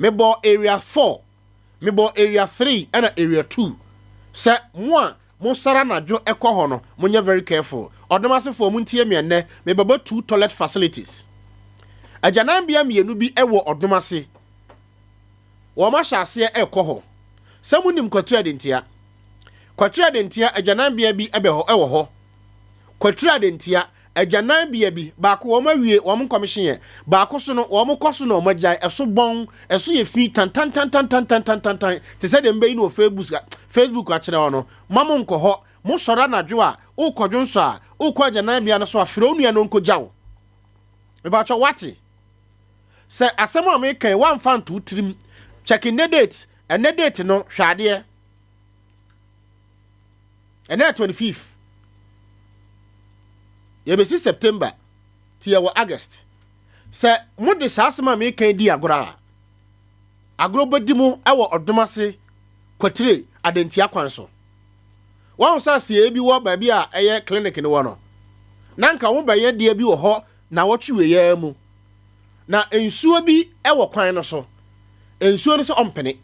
Mebɔ Area 4, mebɔ Area 3 ɛna Area 2 sɛ mo a mosara anadwo ɛkɔ hɔ no, monyɛ very careful. Ɔdomasefoɔ, montie me. Ɛnnɛ mebɛbɔ two toilet facilities. Agyananbea mmienu bi ɛwɔ Ɔdomase, wɔn ahyɛ aseɛ ɛkɔ hɔ. Sɛ monim Kwatiri Adentia, Kwatiri Adentia agyananbea bi ɛbɛ hɔ, ɛwɔ hɔ. Kwatiri Adentia agyananbea bi baako, wɔn awie wɔn nkɔmhyɛ yɛ baako so no, wɔn kɔ so na wɔn agyae. Ɛso bɔn, ɛso yɛ fi tantantantantantantantan te sɛ deɛ mbɛyi no wɔ Facebook akyerɛ hɔ no. Mo mo nkɔ hɔ. Mo sɔrɔ anadwo a wokɔ nso a wokɔ agyananbea no so a, frɛ wo nua no nkɔgya wo. Mepakyɛ, wate sɛ asɛm a meka yi, woamfa nto wo tirim. Check the date. Ɛnɛ date no, hwɛ adeɛ, ɛnɛ 25, yɛbɛsi September, ti yɛwɔ August. Sɛ mode saa asɛm a meka yi di agorɔ a, agorɔ bɛdi mu ɛwɔ Ɔdomase Kwatire Adantia kwan so. Wɔn sɛ aseɛ bi wɔ baabi a ɛyɛ clinic no wɔ no, na nka wo bɛyɛ deɛ bi wɔ hɔ na wɔtwe wei mu na nsuo bi ɛwɔ kwan no so. Nsuo no sɛ ɔmpene,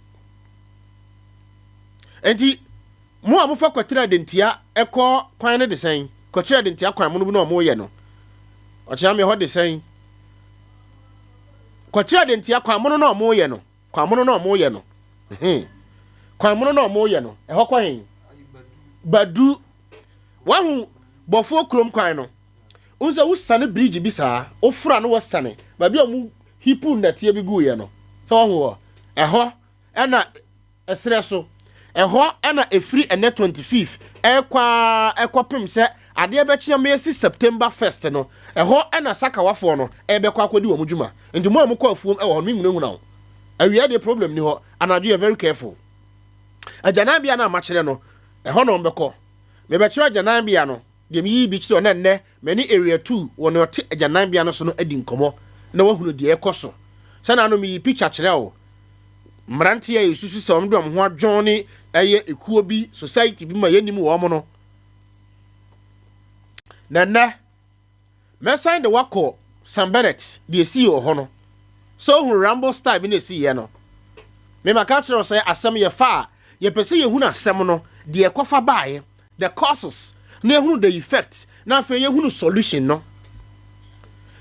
nti mo a mofa Kwatire Adantia ɛkɔ kwan no de sɛn, Kwatire Adantia kwan mo no bi na ɔmo yɛ no, ɔkyerɛ mi hɔ de sɛn, Kwatire Adantia kwan mo no na ɔmo yɛ no, kwan mo no na ɔmo yɛ no, kwan mo no na ɔmo yɛ no, ɛhɔ kɔ hen Badu. Wahu Bɔfoɔ kurom kwan no n sɛ wosane bridge bi saa, wofura no, wɔsane baabi a ɔmo hipu nnɛteɛ bi guiɛ no sɛ wahu hɔ, ɛhɔ ɛna ɛserɛ so ɛhɔ ɛna ɛfiri ɛnɛ 25 ɛkɔ ɛkɔpem sɛ adeɛ bɛkyea ma yɛsi September 1st no, ɛhɔ ɛna sakawafoɔ no ɛbɛkɔ akɔdi wɔn dwuma. Nti mo a mokɔ afuom ɛwɔ hɔ no, menhunahuna wo. Awia deɛ, problem ni hɔ. Anadwo yɛ very careful. Agyananbea no a makyerɛ no, ɛhɔ na ɔmbɛkɔ. Mebɛkyerɛ agyananbea no deɛ, meyiyi bi kyerɛ ɔna. Nnɛ mane Area 2 wɔ ne ɔte agyananbea no so no adi nkɔmmɔ na wahunu deɛ ɛkɔ so. Sɛna ano meyi picture kyerɛ wo, mmeranteɛ a yɛsusu sɛ ɔmo de ɔmo ho adwɔn ne ɛyɛ ekuo bi, society bi ma yɛnim wɔn no. Na nnɛ mɛsan de wakɔ Sam Bennett deɛ esii wɔ hɔ no sɛ ohun Rambo style bi na esii yɛ no. Mema ka kyerɛ wo sɛ asɛm yɛ fa a, yɛpɛ sɛ yɛhunu asɛm no deɛ ɛkɔfa baeɛ, the causes, na yɛhunu the effect, na afei yɛhunu solution no.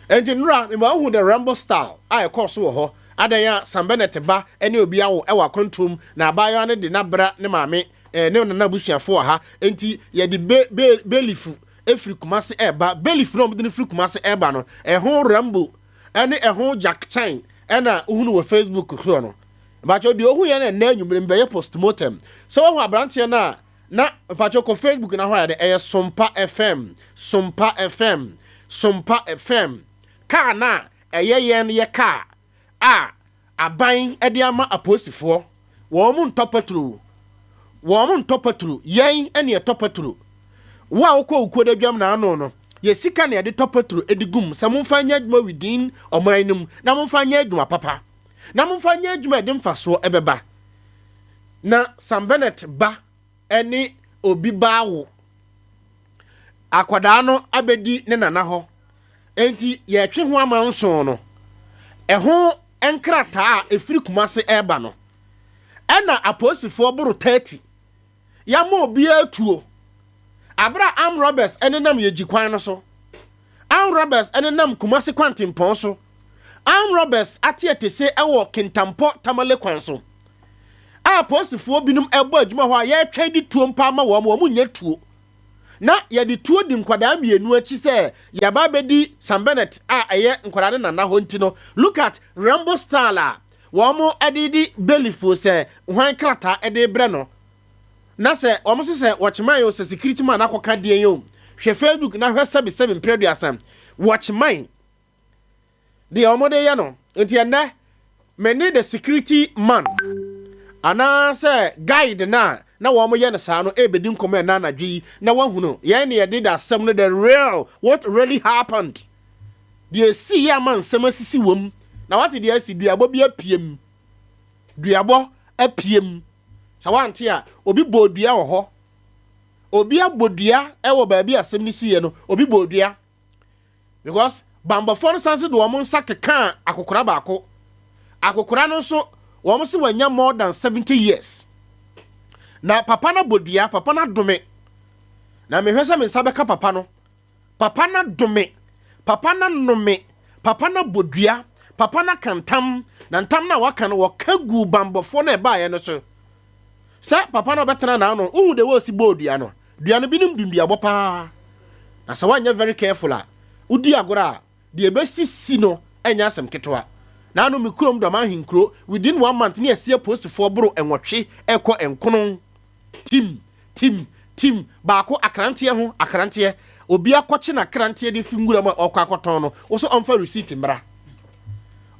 Nti nnora mema wohu the Rambo style a ɛkɔɔ so wɔ hɔ. Adan a Sam Bennett ba ne obi awo ɛwɔ akwantuom na abaayewa no de n'abra ne maame ne nana abusuafo wɔ ha, nti yɛde be be bailiff efiri Kumase ɛɛba. Bailiff no a wɔde no firi Kumase ɛɛba no, ɛho Rambo ɛne ɛho Jack Chan ɛna wohunu wɔ Facebook soɔ no. Mpakyɛw, deɛ ohu yɛn no, ɛnɛ anwummerɛ mbɛyɛ postmortem sɛ wɔho aberanteɛ no a na mpakyɛw kɔ Facebook na hɔ ayɛ de ɛyɛ Sompa FM, Sompa FM, Sompa FM. Kaa na ɛyɛ yɛn yɛ kaa a aban de ama apolisifoɔ, wɔn mo ntɔ petrol, wɔn mo ntɔ petrol, yɛn ɛne ɛtɔ petrol. Wo a wokɔ okuo da dwam na ano no yɛ sika na yɛde tɔ petrol de gum sɛ momfa nyɛ adwuma within ɔman no mu, na momfa nyɛ adwuma papa, na momfa nyɛ adwuma a ɛde mfasoɔ ɛbɛba. Na Sam Bennett ba ɛne obi baawo akwadaa no abɛdi ne nana hɔ, enti yɛtwe ho ama nson no, ɛho nkrataa a ɛfiri Kumase ɛreba no, ɛna apolisifoɔ boro 30 yɛama obiara tuo abere a armed robbers ɛnenam yɛgyi kwan no so, armed robbers ɛnenam Kumase kwantempɔn so, armed robbers ate atese ɛwɔ Kintampɔ Tamale kwan so a apolisifoɔ binom ɛbɔ adwuma hɔ a yɛretwɛn de tuo mpa ama wɔn, wɔn nyɛ tuo na yɛde tuo di nkwadaa mmienu akyi sɛ yɛba abɛdi Sam Bennett a ɛyɛ nkwadaa ne nana hɔ. Nti no, look at Rambo style a wɔn de di bailiff sɛ hwan krataa de brɛ no, na sɛ wɔn nso sɛ watchman o, sɛ security man akɔka deɛ yi o. Hwɛ Facebook na hwɛ sɛbi sɛbi mpere 30 watchman deɛ wɔn de yɛ no. Nti ɛnɛ mɛ the security man anaasɛ guide na wɔn yɛ no saa no ebedi nkɔmɔ ɛna anadwo yi na wɔahunu yɛn ne yɛde da asɛm no, the real, what really happened, deɛ esi yɛ ama nsɛm asisi wɔm na wate deɛ asi. Duabɔ bi apiem, duabɔ apiem. Sɛ wante a, obi bɔ dua wɔ hɔ, obi abɔ dua ɛwɔ baabi asɛm no si yɛ no. Obi bɔ dua because bambɔfoɔ no san se de wɔn nsa keka akokora baako, akokora no nso. Wɔn sɛ wanya more than 70 years na papa no abɔ dua, papa no adome. Na mehwɛ sɛ me nsa bɛka papa no. Papa no adome, papa no anome, papa no abɔ dua, papa no aka ntam. Na ntam no a waka no, wɔka gu bambɔfoɔ no ɛbaeɛ no so sɛ papa no ɔbɛtena n'ano. Wohu de wɔsi bɔɔ dua no, dua no binom dunduabɔ paa. Na sɛ woanyɛ very careful a, wodi agorɔ a, deɛ ɛbɛsisi no ɛnyɛ asɛm ketewa. Na ano me kurom Dɔm Ahenkuro, within one month ne yɛsi apolisifoɔ boro 8 ɛkɔ 9. Tim tim tim baako akranteɛ ho akranteɛ, obi akɔkye n'akranteɛ de fi nwura mu a ɔkɔ akɔtɔn no, wɔso ɔmfa receipt mmra,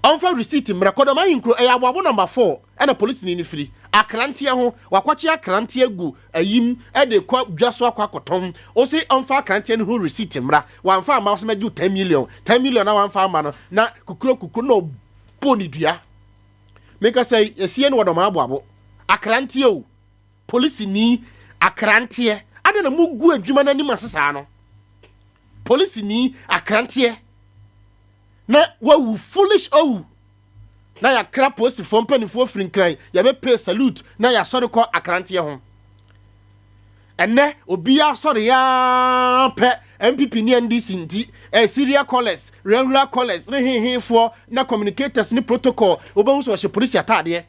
ɔmfa receipt mmra. Kɔdɔm Ahenkuro, ɛyɛ Aboabo number 4 ɛna polisini no firi akranteɛ ho. Wakɔkye akranteɛ gu ayim ɛde kɔ dwa so akɔ akɔtɔn. Ɔsi ɔmfa akranteɛ no ho receipt mmra. Wamfa ama, ɔsɛ mɛgye 10 million. 10 million na wamfa ama no na kukuro kukuro na ɔbɔ ne dua. Meka sɛ esie no wɔ Dɔm Aboabo akranteɛ o. Polisini akranteɛ ade na mugu adwuma n'anim ase saa no. Polisini akranteɛ na wawu foolish owu na yɛakra polisifoɔ mpanimfoɔ firi Nkran, yɛbɛpay salute na yɛasɔre kɔ akranteɛ ho. Ɛnɛ obiara sɔre yaa pɛ NPP ne NDC nti serial callers, regular callers ne hehefoɔ na communicators ne protocol. Wobɛhu sɛ ɔhyɛ polisi ataadeɛ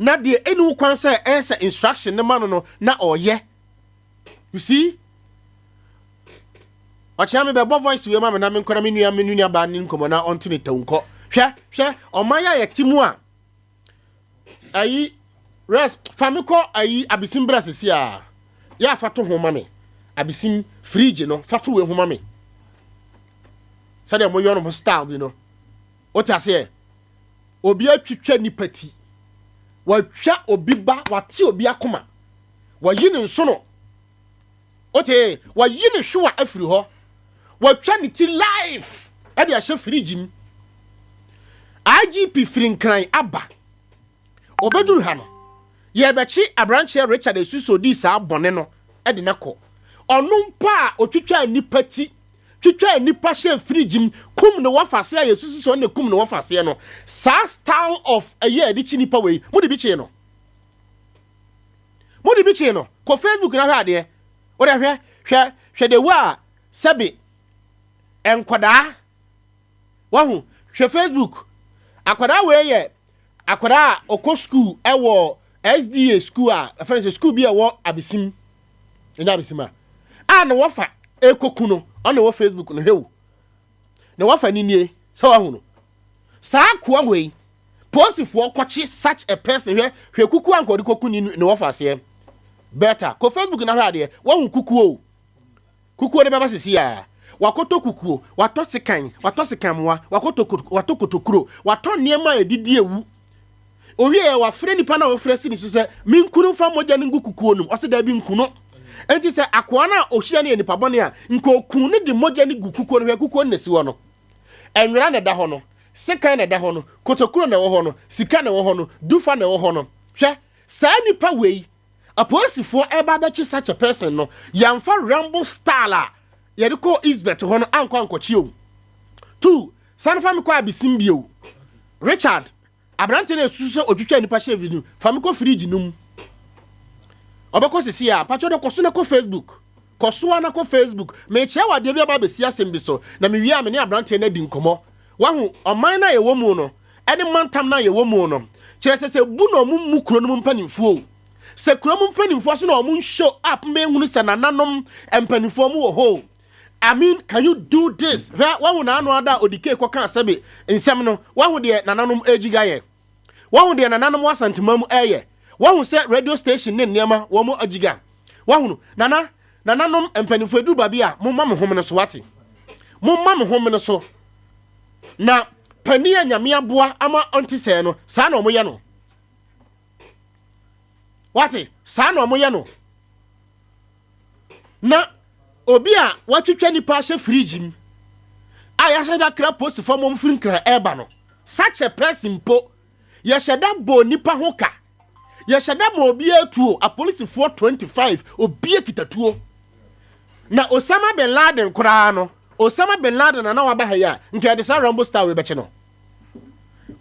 na deɛ ɛni wo kwan sɛ ɛyɛ sɛ instruction ne ma no na ɔyɛ. You see, ɔkyerɛ me bɛbɔ voice wei ma me na menkɔ na me nua baa ne nkɔmmɔ na ɔnte ne taw nkɔ. Hwɛ, hwɛ, ɔman a yɛte mu a, ayi res fa me kɔ ayi Abesim bra sisi a yɛ afa to ho ma me. Abesim fridge no, fa to wei ho ma me sɛdeɛ moyɛ no style bi no. Wote aseɛ? Obi atwitwa nipa ti, watwa obi ba, wate obi akoma, wayi ne nsono, wote, wayi ne hwewa afiri hɔ, watwa ne ti live ɛde ahyɛ fridge mu. IGP firi Nkran aba, obɛduru ha no, yɛbɛkye aberanteɛ Richard Esuso di saa bɔne no ɛde ne kɔ. Ɔno mpo a otwitwa nipa ti, twitwa nipa hyɛ fridge mu, kum ne wɔfa a yɛsusu sɛ ɔne kum ne wɔfa aseɛ no, saa style of ɛyɛ a yɛde kyi nipa wei, mo de bi kyee no, mo de bi kyee no. Kɔ Facebook na hwɛ adeɛ. Wode hwɛ, hwɛ, hwɛ de wo a sɛbi nkwadaa wahu. Hwɛ Facebook, akwadaa wei yɛ akwadaa a ɔkɔ school ɛwɔ SDA school a ɛfɛn sɛ school bi a ɛwɔ Abesim. Ɛnyɛ Abesim a na wɔfa ekoku no, ɔna ɛwɔ Facebook no. Hew na wɔfa ni nie sɛ wahu no. Saa akoa wei, polisifoɔ kɔkye such a person. Hwɛ, hwɛ kuku a nkɔde kɔku ni ne wɔfa aseɛ better. Kɔ Facebook na hwɛ adeɛ. Wahu kukuo o, kukuo de bɛba sisi a wakɔtɔ kukuo, watɔ sekan, watɔ sekanmoa, wakɔtɔ watɔ kotokuro, watɔ nneɛma a ɛdidi ewu. Owie yɛ wafrɛ nipa na wɔfrɛ si ne so sɛ minkunu fa mogya no ngu kukuo no mu. Ɔsɛ daabi, nkunu. Nti sɛ akoa no a ohyia no yɛ nipa bɔne a, nka okun no de mogya no gu kukuo no. Hwɛ kukuo no na si hɔ no, ɛnwera na ɛda hɔ no, sekan na ɛda hɔ no, kotokuro na ɛwɔ hɔ no, sika na ɛwɔ hɔ no, dufa na ɛwɔ hɔ no. Hwɛ saa nipa wei, apolisifoɔ ɛba abɛkye such a person no, yɛmfa Rambo style a yɛde kɔ Isbet hɔ no ankɔ ankɔkye o. Two sane fa me kɔ Abesim bio. Richard aberante no esusu sɛ otwitwa nipa hyɛ video, fa me kɔ fridge no mu. Ɔbɛkɔ sisi a mpatwɛ de kɔ so na kɔ Facebook, kɔ so a na kɔ Facebook. Mekyerɛ wɔ adeɛ bi aba abɛsi asɛm bi so na mewie a, me ne aberanteɛ no adi nkɔmmɔ. Wahu ɔman no a yɛwɔ mu no ɛne mantam no a yɛwɔ mu no, kyerɛ sɛ bu na ɔmo mu kuro no mu mpanimfoɔ o. Sɛ kuro mu mpanimfoɔ so na ɔmo show up mehunu sɛ nananom mpanimfoɔ mu wɔ hɔ o. I mean, can you do this? Hwɛ, wahu n'ano ada a odi kee kɔka asɛbe nsɛm no. Wahu deɛ nananom agyiga yɛ. Wahu deɛ nananom Asantema mu ɛyɛ. Wahu sɛ radio station ne nneɛma wɔn mu agyiga. Wahu no, nana, nananom mpanimfoɔ eduru baabi a momma mo home no so wate. Momma mo home no so. Na panin a Nyame aboa ama ɔnte sɛɛ no, saa na ɔmo yɛ no. Wate, saa na ɔmo yɛ no. Na obi a watwitwa nipa ahyɛ fridge mu a yɛahyɛ da kra posifoɔ mɔm firi Nkran ɛreba no, such a person mpo, yɛhyɛ da bɔ nipa ho ka, yɛhyɛ da ma obi atuo. Apolisifoɔ 25, obi akita tuo. Na Osama bin Laden koraa no, Osama bin Laden na na waba ha yi a, nka yɛde saa Rambo style wei bɛkye no.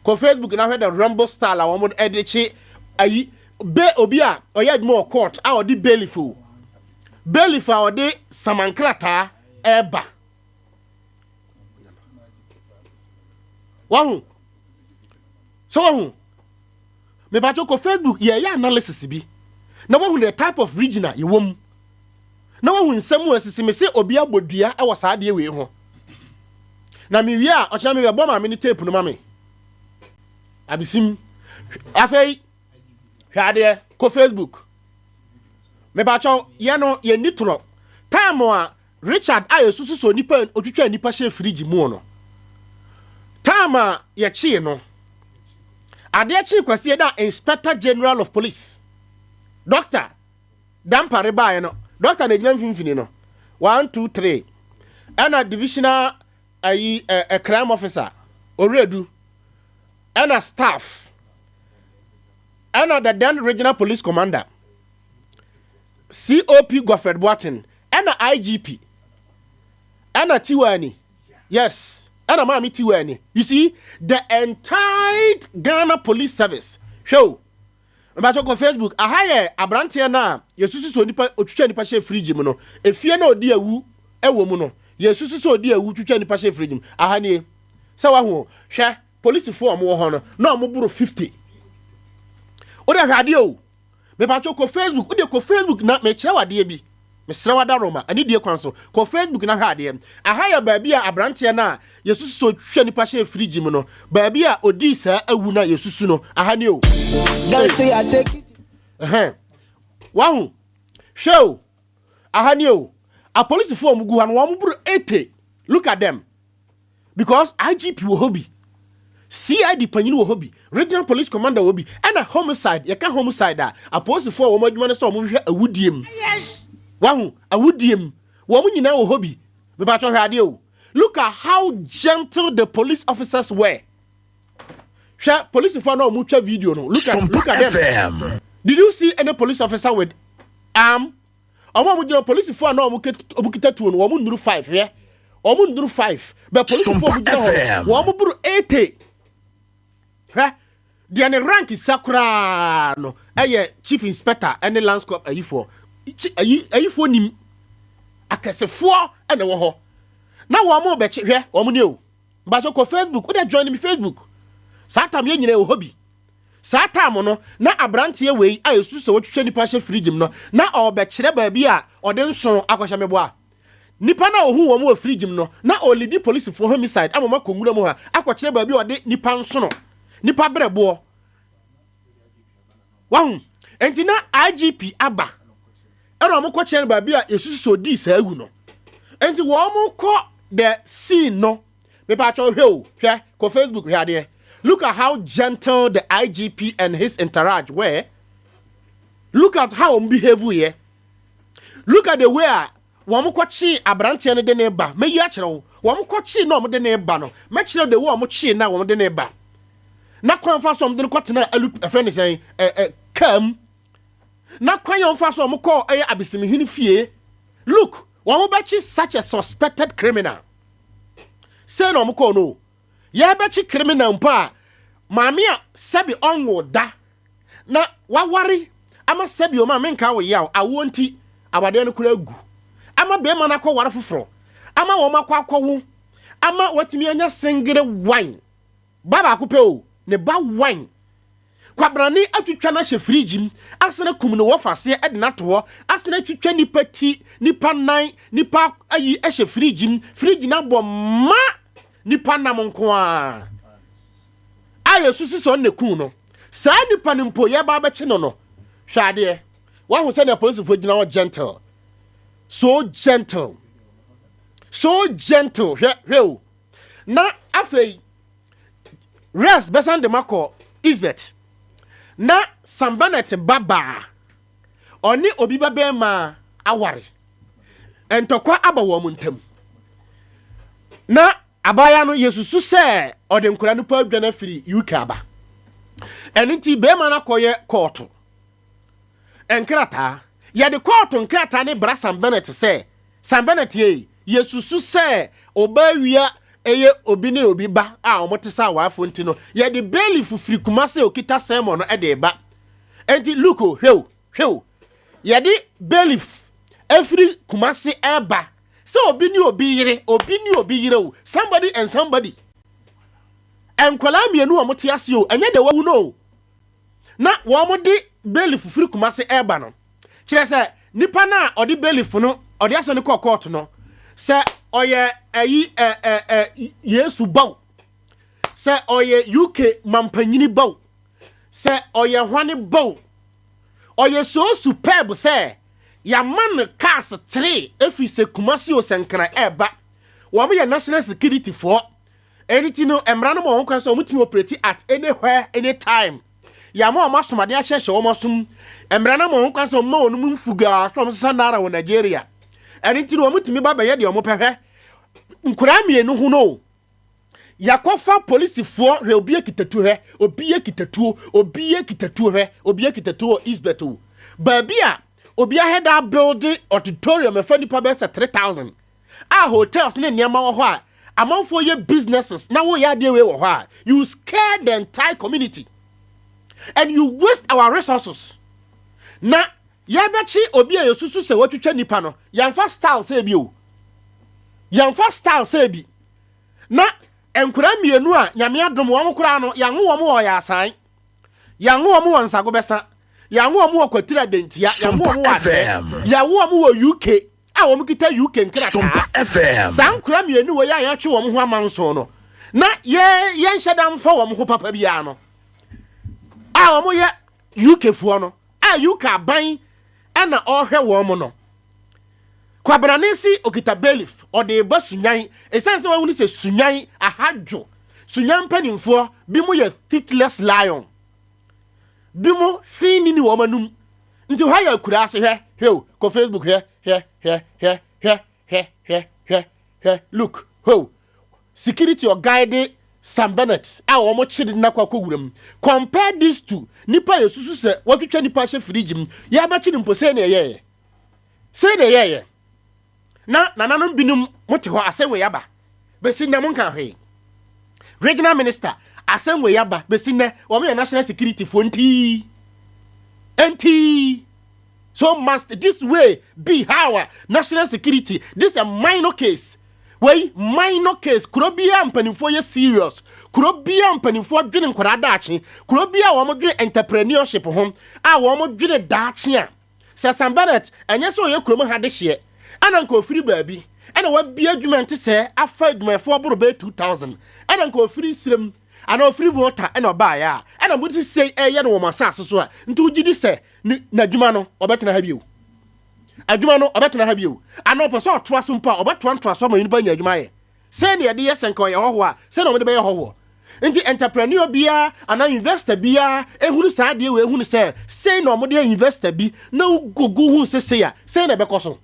Kɔ Facebook na hwɛ the Rambo style a wɔn de kye ayi be obi a ɔyɛ adwuma wɔ court a ɔde bailiff o, bailiff a ɔde samankrataa ɛreba. Wahu sɛ wahu. Mepatwo, kɔ Facebook, yɛyɛ analysis bi na wahu the type of region a yɛwɔ mu na wahu nsɛm a asisi. Me se obi abɔ dua wɔ saa adeɛ wei ho na mewie a, ɔkyena mebɛbɔ maame no tape no ma me abesim. Afei hwɛ adeɛ, kɔ Facebook. Mepakyɛw, yɛ no yɛnni torɔ. Time a Richard a yɛsusu sɛ onipa otwitwa nipa hyɛ fridge mu no, time a yɛkyee no, adeɛ kyee Kwasie da, Inspector General of Police Doctor Dampare baeɛ no, doctor na egyina mfimfini no, one, two, three, ɛna divisional ayi ɛ ɛ crime officer Oredu, ɛna staff, ɛna the then regional police commander, COP Godfred Boateng, ɛna IGP, ɛna Tiwani. Yes, ɛna Maame Tiwani. You see the entire Ghana Police Service. Hwɛ o, mbakyɛ, kɔ Facebook. Aha yɛ aberanteɛ no a yɛsusu sɛ onipa otwitwa nipa hyɛ fridge mu no, efie na odi awu ɛwɔ mu no, yɛsusu sɛ odi awu twitwa nipa hyɛ fridge mu. Aha nie sɛ wahu o. Hwɛ polisifoɔ a wɔwɔ hɔ no na wɔn boro 50. Wode hwɛ adeɛ o. Mepatwo, kɔ Facebook. Wode kɔ Facebook na mekyerɛ wo adeɛ bi. Mesrɛ wo, adaroma ani die kwan so, kɔ Facebook na hwɛ adeɛ. Aha yɛ baabi a aberanteɛ no a yɛsusu sɛ ɔtwa nipa hyɛ fridge mu no, baabi a ɔdii saa awu no a yɛsusu no, aha nie o. Girl say I take it. Ɛhɛn, wahu? Hwɛ o, aha nie o. Apolisifoɔ a wɔn gu ha no, wɔn boro 80. Look at them, because IGP wɔ hɔ bi, CID panyin wɔ hɔ bi, regional police commander wɔ bi, ɛna homicide. Yɛka homicide a, apolisifoɔ a wɔn adwuma no sɛ wɔn hwehwɛ awudie mu, wahu, awudie mu, wɔn nyinaa wɔ hɔ bi. Mebatɔ, hwɛ adeɛ o. Look at how gentle the police officers were. Hwɛ polisifoɔ na wɔn twa video no. Look at them. FM. Did you see any police officer with arm? Ɔmo a wɔn gyina, polisifoɔ a na wɔn kita tuo no, wɔn nnuru five. Hwɛ, wɔn nnuru five bɛ polisifoɔ a wɔn gyina hɔ FM. no, wɔn boro 80. Hwɛ deɛ ne rank sa koraa no ɛyɛ chief inspector ɛne lance corp ayifoɔ. Ayi ayifoɔ nim akɛsefoɔ ɛna ɛwɔ hɔ na wɔn mo bɛkye. Hwɛ wɔn ni o. Mbakyɛ, kɔ Facebook. O de join me Facebook. Saa tam yɛn nyinaa wɔ hɔ bi. Saa tam no na aberanteɛ wei a esu sɛ wɔtwitwa nipa hyɛ fridge mu no na ɔbɛkyerɛ baabi a ɔde nson akɔhyɛ. Meboa, nipa na ohun wɔn wɔ fridge mu no na ɔlidi polisifoɔ homicide ama wɔn akɔ nwura mu ha akɔkyerɛ baabi a ɔde nipa nsono, nipa brɛboɔ, wahu. Nti na IGP aba ɛna wɔn kɔkyerɛ no baabi a esusu sɛ odi saa awu no. Nti wɔn kɔ the scene no. Mepatwɛ, hwɛ o, hwɛ, kɔ Facebook, hwɛ adeɛ. Look at how gentle the IGP and his entourage were. Look at how wɔn behave yɛ. Look at the way a wɔn kɔkye aberanteɛ no de ne ba. Mɛyi akyerɛ wo wɔn kɔkye na wɔn de ne ba no. Mɛkyerɛ the way wɔn kye na wɔn de ne ba na kwan fa so wɔn de no kɔtena alu ɛfrɛ ne sɛn ɛ ɛ kaa mu na kwan yɛn fa so wɔn kɔ ɛyɛ abesimihene fie. Look, wɔn bɛkye such a suspected criminal sɛ na wɔn kɔɔ no, yɛbɛkye criminal mpo a, maame a sɛbi ɔnwo da na waware ama sɛbi ɔma menka wɔ yaw awoɔ nti awadeɛ no kora agu ama bɛrima no akɔ ware foforɔ ama wɔn akɔwo ama watumi anya single one ba baako pɛ o, ne ba one. Kwabrane atwitwa no ahyɛ fridge mu, asene kum no wɔ faseɛ de no ato hɔ, asene atwitwa nipa ti, nipa nan, nipa ayi ahyɛ fridge mu. Fridge no abɔ ma nipa nam nko a a yɛsusu sɛ ɔno na kun no. Saa nipa no mpo yɛba abɛkye no. Hwɛ adeɛ, wahu sɛnea polisifoɔ gyina hɔ gentle, so gentle, so gentle. Hwɛ, hwɛ o. Na afei rest bɛsan de ma kɔ Isbet na Sam Bennett ba baa ɔne obi ba bɛrima aware, ntɔkwa aba wɔn ntam na abaayewa no yɛsusu sɛ ɔde nkwadaa no pa adwane afiri UK aba. Ɛno nti bɛrima no akɔyɛ kɔɔto nkrataa. Yɛde kɔɔto nkrataa ne bra Sam Bennett sɛ, Sam Bennett yɛ yɛsusu sɛ ɔbaa wia. ɛyɛ obi ne obi ba a wɔn te sɛ awaafo nti no, yɛde bailiff firi Kumase a okita sermon no ɛde ba. Enti look o, hwɛ o, hwɛ o, yɛde bailiff efiri Kumase ɛba sɛ obi ne obi yere, obi ne obi yere o, somebody and somebody, nkwadaa mmienu a wɔte ase o, ɛnyɛ de wawu no o, na wɔn de bailiff firi Kumase ɛba no, kyerɛ sɛ nipa no a ɔde bailiff no ɔde asɛ no kɔ court no, sɛ ɔyɛ ɛyi ɛ ɛ ɛ Yesu baw, sɛ ɔyɛ UK mampanyini baw, sɛ ɔyɛ hwane baw, ɔyɛ so superb sɛ yàmà no cars three efiri sɛ Kumasi o, sɛ Nkran ɛɛba, wɔn yɛ national security foɔ. Ɛni ti no, mmara no ma wɔn kwan sɛ wɔn tumi operate at anywhere, anytime. Yàmà wɔn asomade ahyɛhyɛ wɔn asom. Mmara no ma wɔn kwan sɛ wɔn ma wɔn mu mfugaa so wɔn sesa naira wɔ Nigeria. Ɛni ti no, wɔn tumi ba bɛyɛ deɛ wɔn pɛ. Hwɛ nkoraa mmienu ho no, yakɔfa polisifoɔ. Hwɛ, obi ekita tuo, hwɛ, obi ekita tuo, obi ekita tuo, hwɛ, obi ekita tuo wɔ Eastbet o, baabi a obi ahɛda building auditorium ɛfɛ nipa bɛyɛ sɛ 3,000 a hotels ne nneɛma wɔ hɔ a amanfoɔ yɛ businesses, na wɔyɛ adeɛ wei wɔ hɔ a, you scare the entire community and you waste our resources. Na yɛbɛkye obi a yɛsusu sɛ watwitwa nipa no, yɛmfa style sɛ bi o, yɛmfa style sɛ bi. Na nkwadaa mmienu a Nyame adom wɔn koraa no, yɛanwo wɔn wɔ ɔyɛ asan, yɛanwo wɔn wɔ Nsago bɛsa, yɛanwo wɔn wɔ Kwatiri Adantia, yɛanwo wɔn wɔ Adɛ, yɛawo wɔn wɔ UK a wɔn kita UK nkrataa. Saa nkwadaa mmienu wɔ yɛ a yɛatwe wɔn ho ama nson no na yɛ yɛnhyɛ da mfa wɔn ho papa biara no a wɔn yɛ UK foɔ no a UK aban ɛna ɔrehwɛ wɔn no. Kwabrane si okita bailiff, ɔde ba Sunyan, ɛsiane sɛ wɔahunu sɛ Sunyan ahadwo, Sunyan mpanimfoɔ bi mo yɛ toothless lion, bi mo sin ni wɔn anum, nti hɔ yɛ akura ase. Hwɛ, hwɛ o, kɔ Facebook, hwɛ, hwɛ, hwɛ, hwɛ, hwɛ, hwɛ, hwɛ, hwɛ, hwɛ, look ho, security ɔguide Sam Bennett a wɔn kyerɛ nakɔ akɔ wura mu. Compare this to nipa yɛ susu sɛ wɔtwitwa nipa ahyɛ fridge mu, yɛabɛkye ne mpo. Sɛ na ɛyɛyɛ sɛ na ɛyɛyɛ na nananom binom mote hɔ, asɛm wei aba bɛsi nnɛ, monka hwee. Regional minister, asɛm wei aba bɛsi nnɛ, wɔn yɛ national security foɔ ntii ntii. So must this way be how a national security, this a minor case wei, minor case. Kuro biara mpanimfoɔ yɛ serious, kuro biara mpanimfoɔ dwene nkwadaa daakye, kuro biara wɔn dwene entrepreneurship ho a wɔn dwene daakye a, sɛ Sam Bennett ɛnyɛ sɛ ɔyɛ kurom ha de hyeɛ ɛna nka ofiri baabi ɛna wabie adwuma nte sɛ afa adwumayɛfoɔ boro bɛyɛ 2,000, ɛna nka ofiri Sirem anaa ofiri Volta ɛna ɔbaeɛ a ɛna mo ti sɛ ɛyɛ no wɔn asase so a, nti wogye di sɛ ne n'adwuma no ɔbɛtena ha bio, adwuma no ɔbɛtena ha bio, anaa ɔpɛ sɛ ɔtoa so mpo a, ɔbɛtoa ntoa so ama nipa nya adwuma ayɛ sɛnea yɛde yɛ sɛ nka ɔyɛ hɔhoɔ a, sɛnea wɔde bɛyɛ hɔhoɔ. Nti entrepreneur biara anaa investor biara ehunu saa adeɛ wɔ ehunu sɛ sei na wɔde yɛ investor bi na ogugu hu sɛ sei a, sei na ɛbɛkɔ so.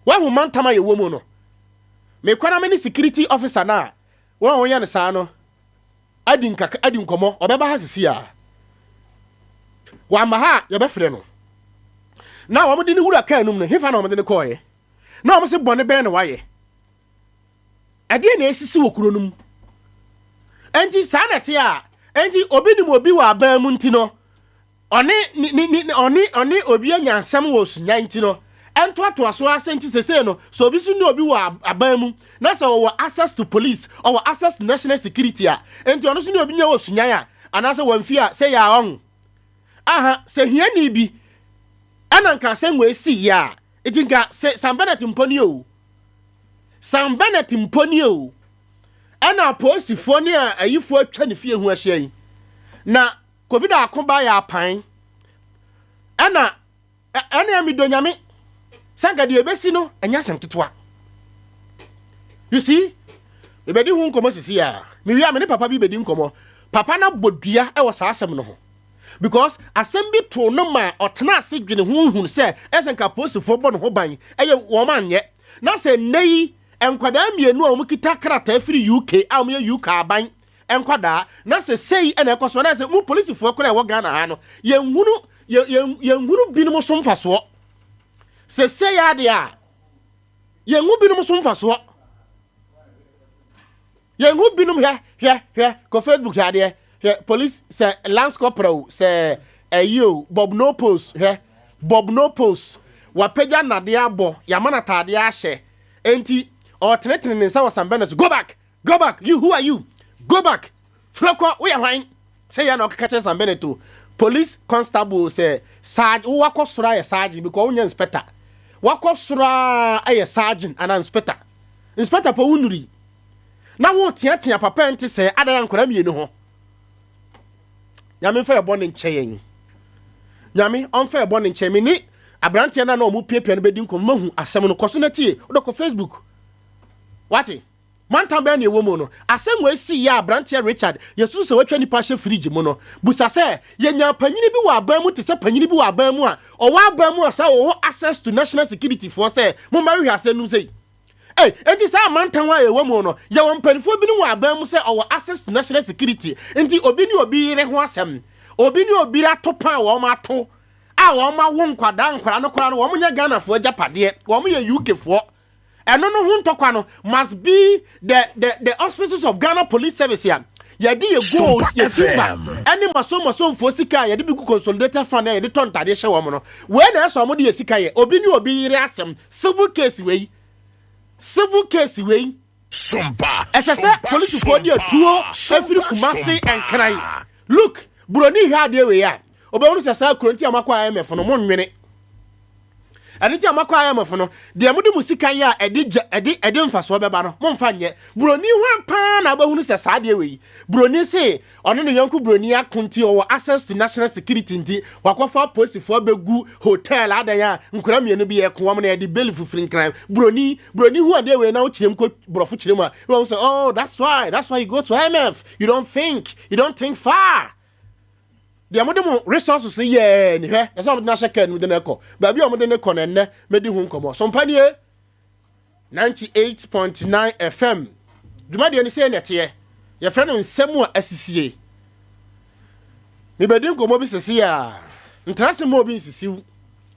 Wahu mantam a yɛwɔ mu no, mekɔ na me ne security officer na wɔn a wɔyɛ no saa no adi nkaka adi nkɔmɔ. Ɔbɛba ha sisi a, wama ha a yɛbɛfrɛ no na wɔn de ne wura kaa num no hefa na wɔn de ne kɔɔɛ na wɔn sɛ bɔne bɛn na wayɛ, ɛdeɛ na esisi wɔ kuro no mu. Nti saa na ɛte a, nti obi nim obi wɔ aban mu, nti no ɔne ne ne ne ɔne obi anya nsɛm wɔ Sunya, nti no ɛntoatoa so ase. Nti sese no sɛ obi so ne obi wɔ aban mu na sɛ ɔwɔ access to police, ɔwɔ access to national security a, nti ɔno so ne obi nya wɔ Sunyan a, anaasɛ wɔn fi a sɛ yɛ a ɔho aha sɛ hiani bi ɛna nka sɛ nwɔ esi yɛ a, nti nka sɛ Sam Bennett mpo ni o, Sam Bennett mpo ni o, ɛna apolisifoɔ ne a ayifoɔ atwa ne fie ho ahyia yi na Covid ako ba yɛ apan ɛna ɛna ɛmi do Nyame sɛ nka deɛ ebesi no ɛnyɛ asɛm ketewa. You see, ebedi ho nkɔmɔ sisi a mewie a, me ne papa bi bedi nkɔmɔ. Papa na bɔ dua ɛwɔ saa asɛm no ho because asɛm bi to no ma ɔtena ase dwene ho hunu sɛ ɛsɛ nka apolisifoɔ bɔ ne ho ban, ɛyɛ wɔn anyɛ. Na sɛ nnɛ yi nkwadaa mmienu a wɔn kita krataa firi UK a wɔn yɛ UK aban nkwadaa na sɛ sei ɛna ɛkɔ so, na sɛ mu polisifoɔ koraa ɛwɔ Ghana ha no, yɛnhunu yɛn yɛnhunu binom so mfasoɔ sɛ sei adeɛ a, yɛnhu binom so mfasoɔ. Yɛn ho binom hwɛ hwɛ hwɛ kɔ Facebook hwɛ adeɛ hwɛ police sɛ lance corporal o sɛ ɛyi o Bob no post hwɛ Bob no post wapagya nnadeɛ abɔ yɛama no ataadeɛ ahyɛ enti ɔtenetene ne nsa wɔ sambɛ so go back go back you who are you go back firi kɔ woyɛ hwan sɛ yɛ na ɔkeka kyerɛ Sam Bennett o police constable sɛ sarge wakɔ soro ayɛ sergeant because wonyɛ inspector wakɔ soro ayɛ sergeant ana inspector inspector pɔ wonuri na woteatea papa nte sɛ adan nkwadaa mmienu ho nyame mfa yɛbɔ ne nkyɛ yɛn nyame ɔmfa yɛbɔ ne nkyɛn me ne aberanteɛ no a na ɔmo piapia no bɛdi nkɔmmɔ mahu asɛm no kɔ so na tie wodɔ kɔ facebook wate mantam bɛɛ ne ɛwɔ mu no asɛm wɔ esi yɛ aberanteɛ richard yɛsusu sɛ watwa nipa ahyɛ fridge mu no busa sɛ yɛnya panyini bi wɔ aban mu te sɛ panyini bi wɔ aban mu a ɔwɔ aban mu a sɛ ɔwɔ access to national security foɔ sɛ momma hwehwɛ asɛm no sɛ Hey, enti saa amantam a yɛwɔ mu no yɛwɔ mpanimfoɔ bi no wɔ aban mu sɛ ɔwɔ access to national security nti obi ne obi yere ho asɛm obi ne obi ato pan a wɔn ato a wɔn awo nkwadaa nkwadaa no koraa no wɔn nyɛ ghanafoɔ agyapadeɛ wɔn yɛ uk foɔ ɛno no ho ntɔkwa no must be the auspices of ghana police service a yɛde yɛ gold yɛ timber ɛne masomasomfoɔ sika a yɛde bi gu consolidated fund a yɛde tɔ ntadeɛ hyɛ wɔn no wei na ɛsɛ wɔn de yɛ sika yɛ obi ne obi yere asɛm civil case wei civil case wei ɛsɛ sɛ polisifoɔ de atuo efiri kumase nkran look buroni hwɛ adeɛ wei a obɛhunu sɛ saa kuro nti a makɔ imf no mo nwene ɛno nti a makɔ imf no deɛ mode mo sika yɛ a ɛde gya ɛde ɛde mfasoɔ bɛba no momfa nyɛ buroni hwan paa na wobɛhunu sɛ saa adeɛ wei buroni se ɔne ne yɔnko buroni ako nti ɔwɔ access to national security nti wakɔfa polisifoɔ bɛgu hotel adan a nkwadaa mmienu bi yɛ ko wɔn na yɛde beli fifiri nkran buroni buroni hu adeɛ wei na wokyerɛ mu kɔ borɔfo kyerɛ mu a wɔn sɛ oh that's why you go to imf you don't think you don't think far deɛ mode mo resources yɛɛ ni hwɛ ɛsɛ ɔmode no ahyɛ kaa no de no kɔ baabi a ɔmode no kɔ no ɛnnɛ mɛdi ho nkɔmmɔ sompanie 98.9 fm dwumadeɛ no sɛ nɛteɛ yɛfrɛ no nsɛm a asisie mebɛdi nkɔmmɔ bi sɛsi a ntena se ma obi nsisiw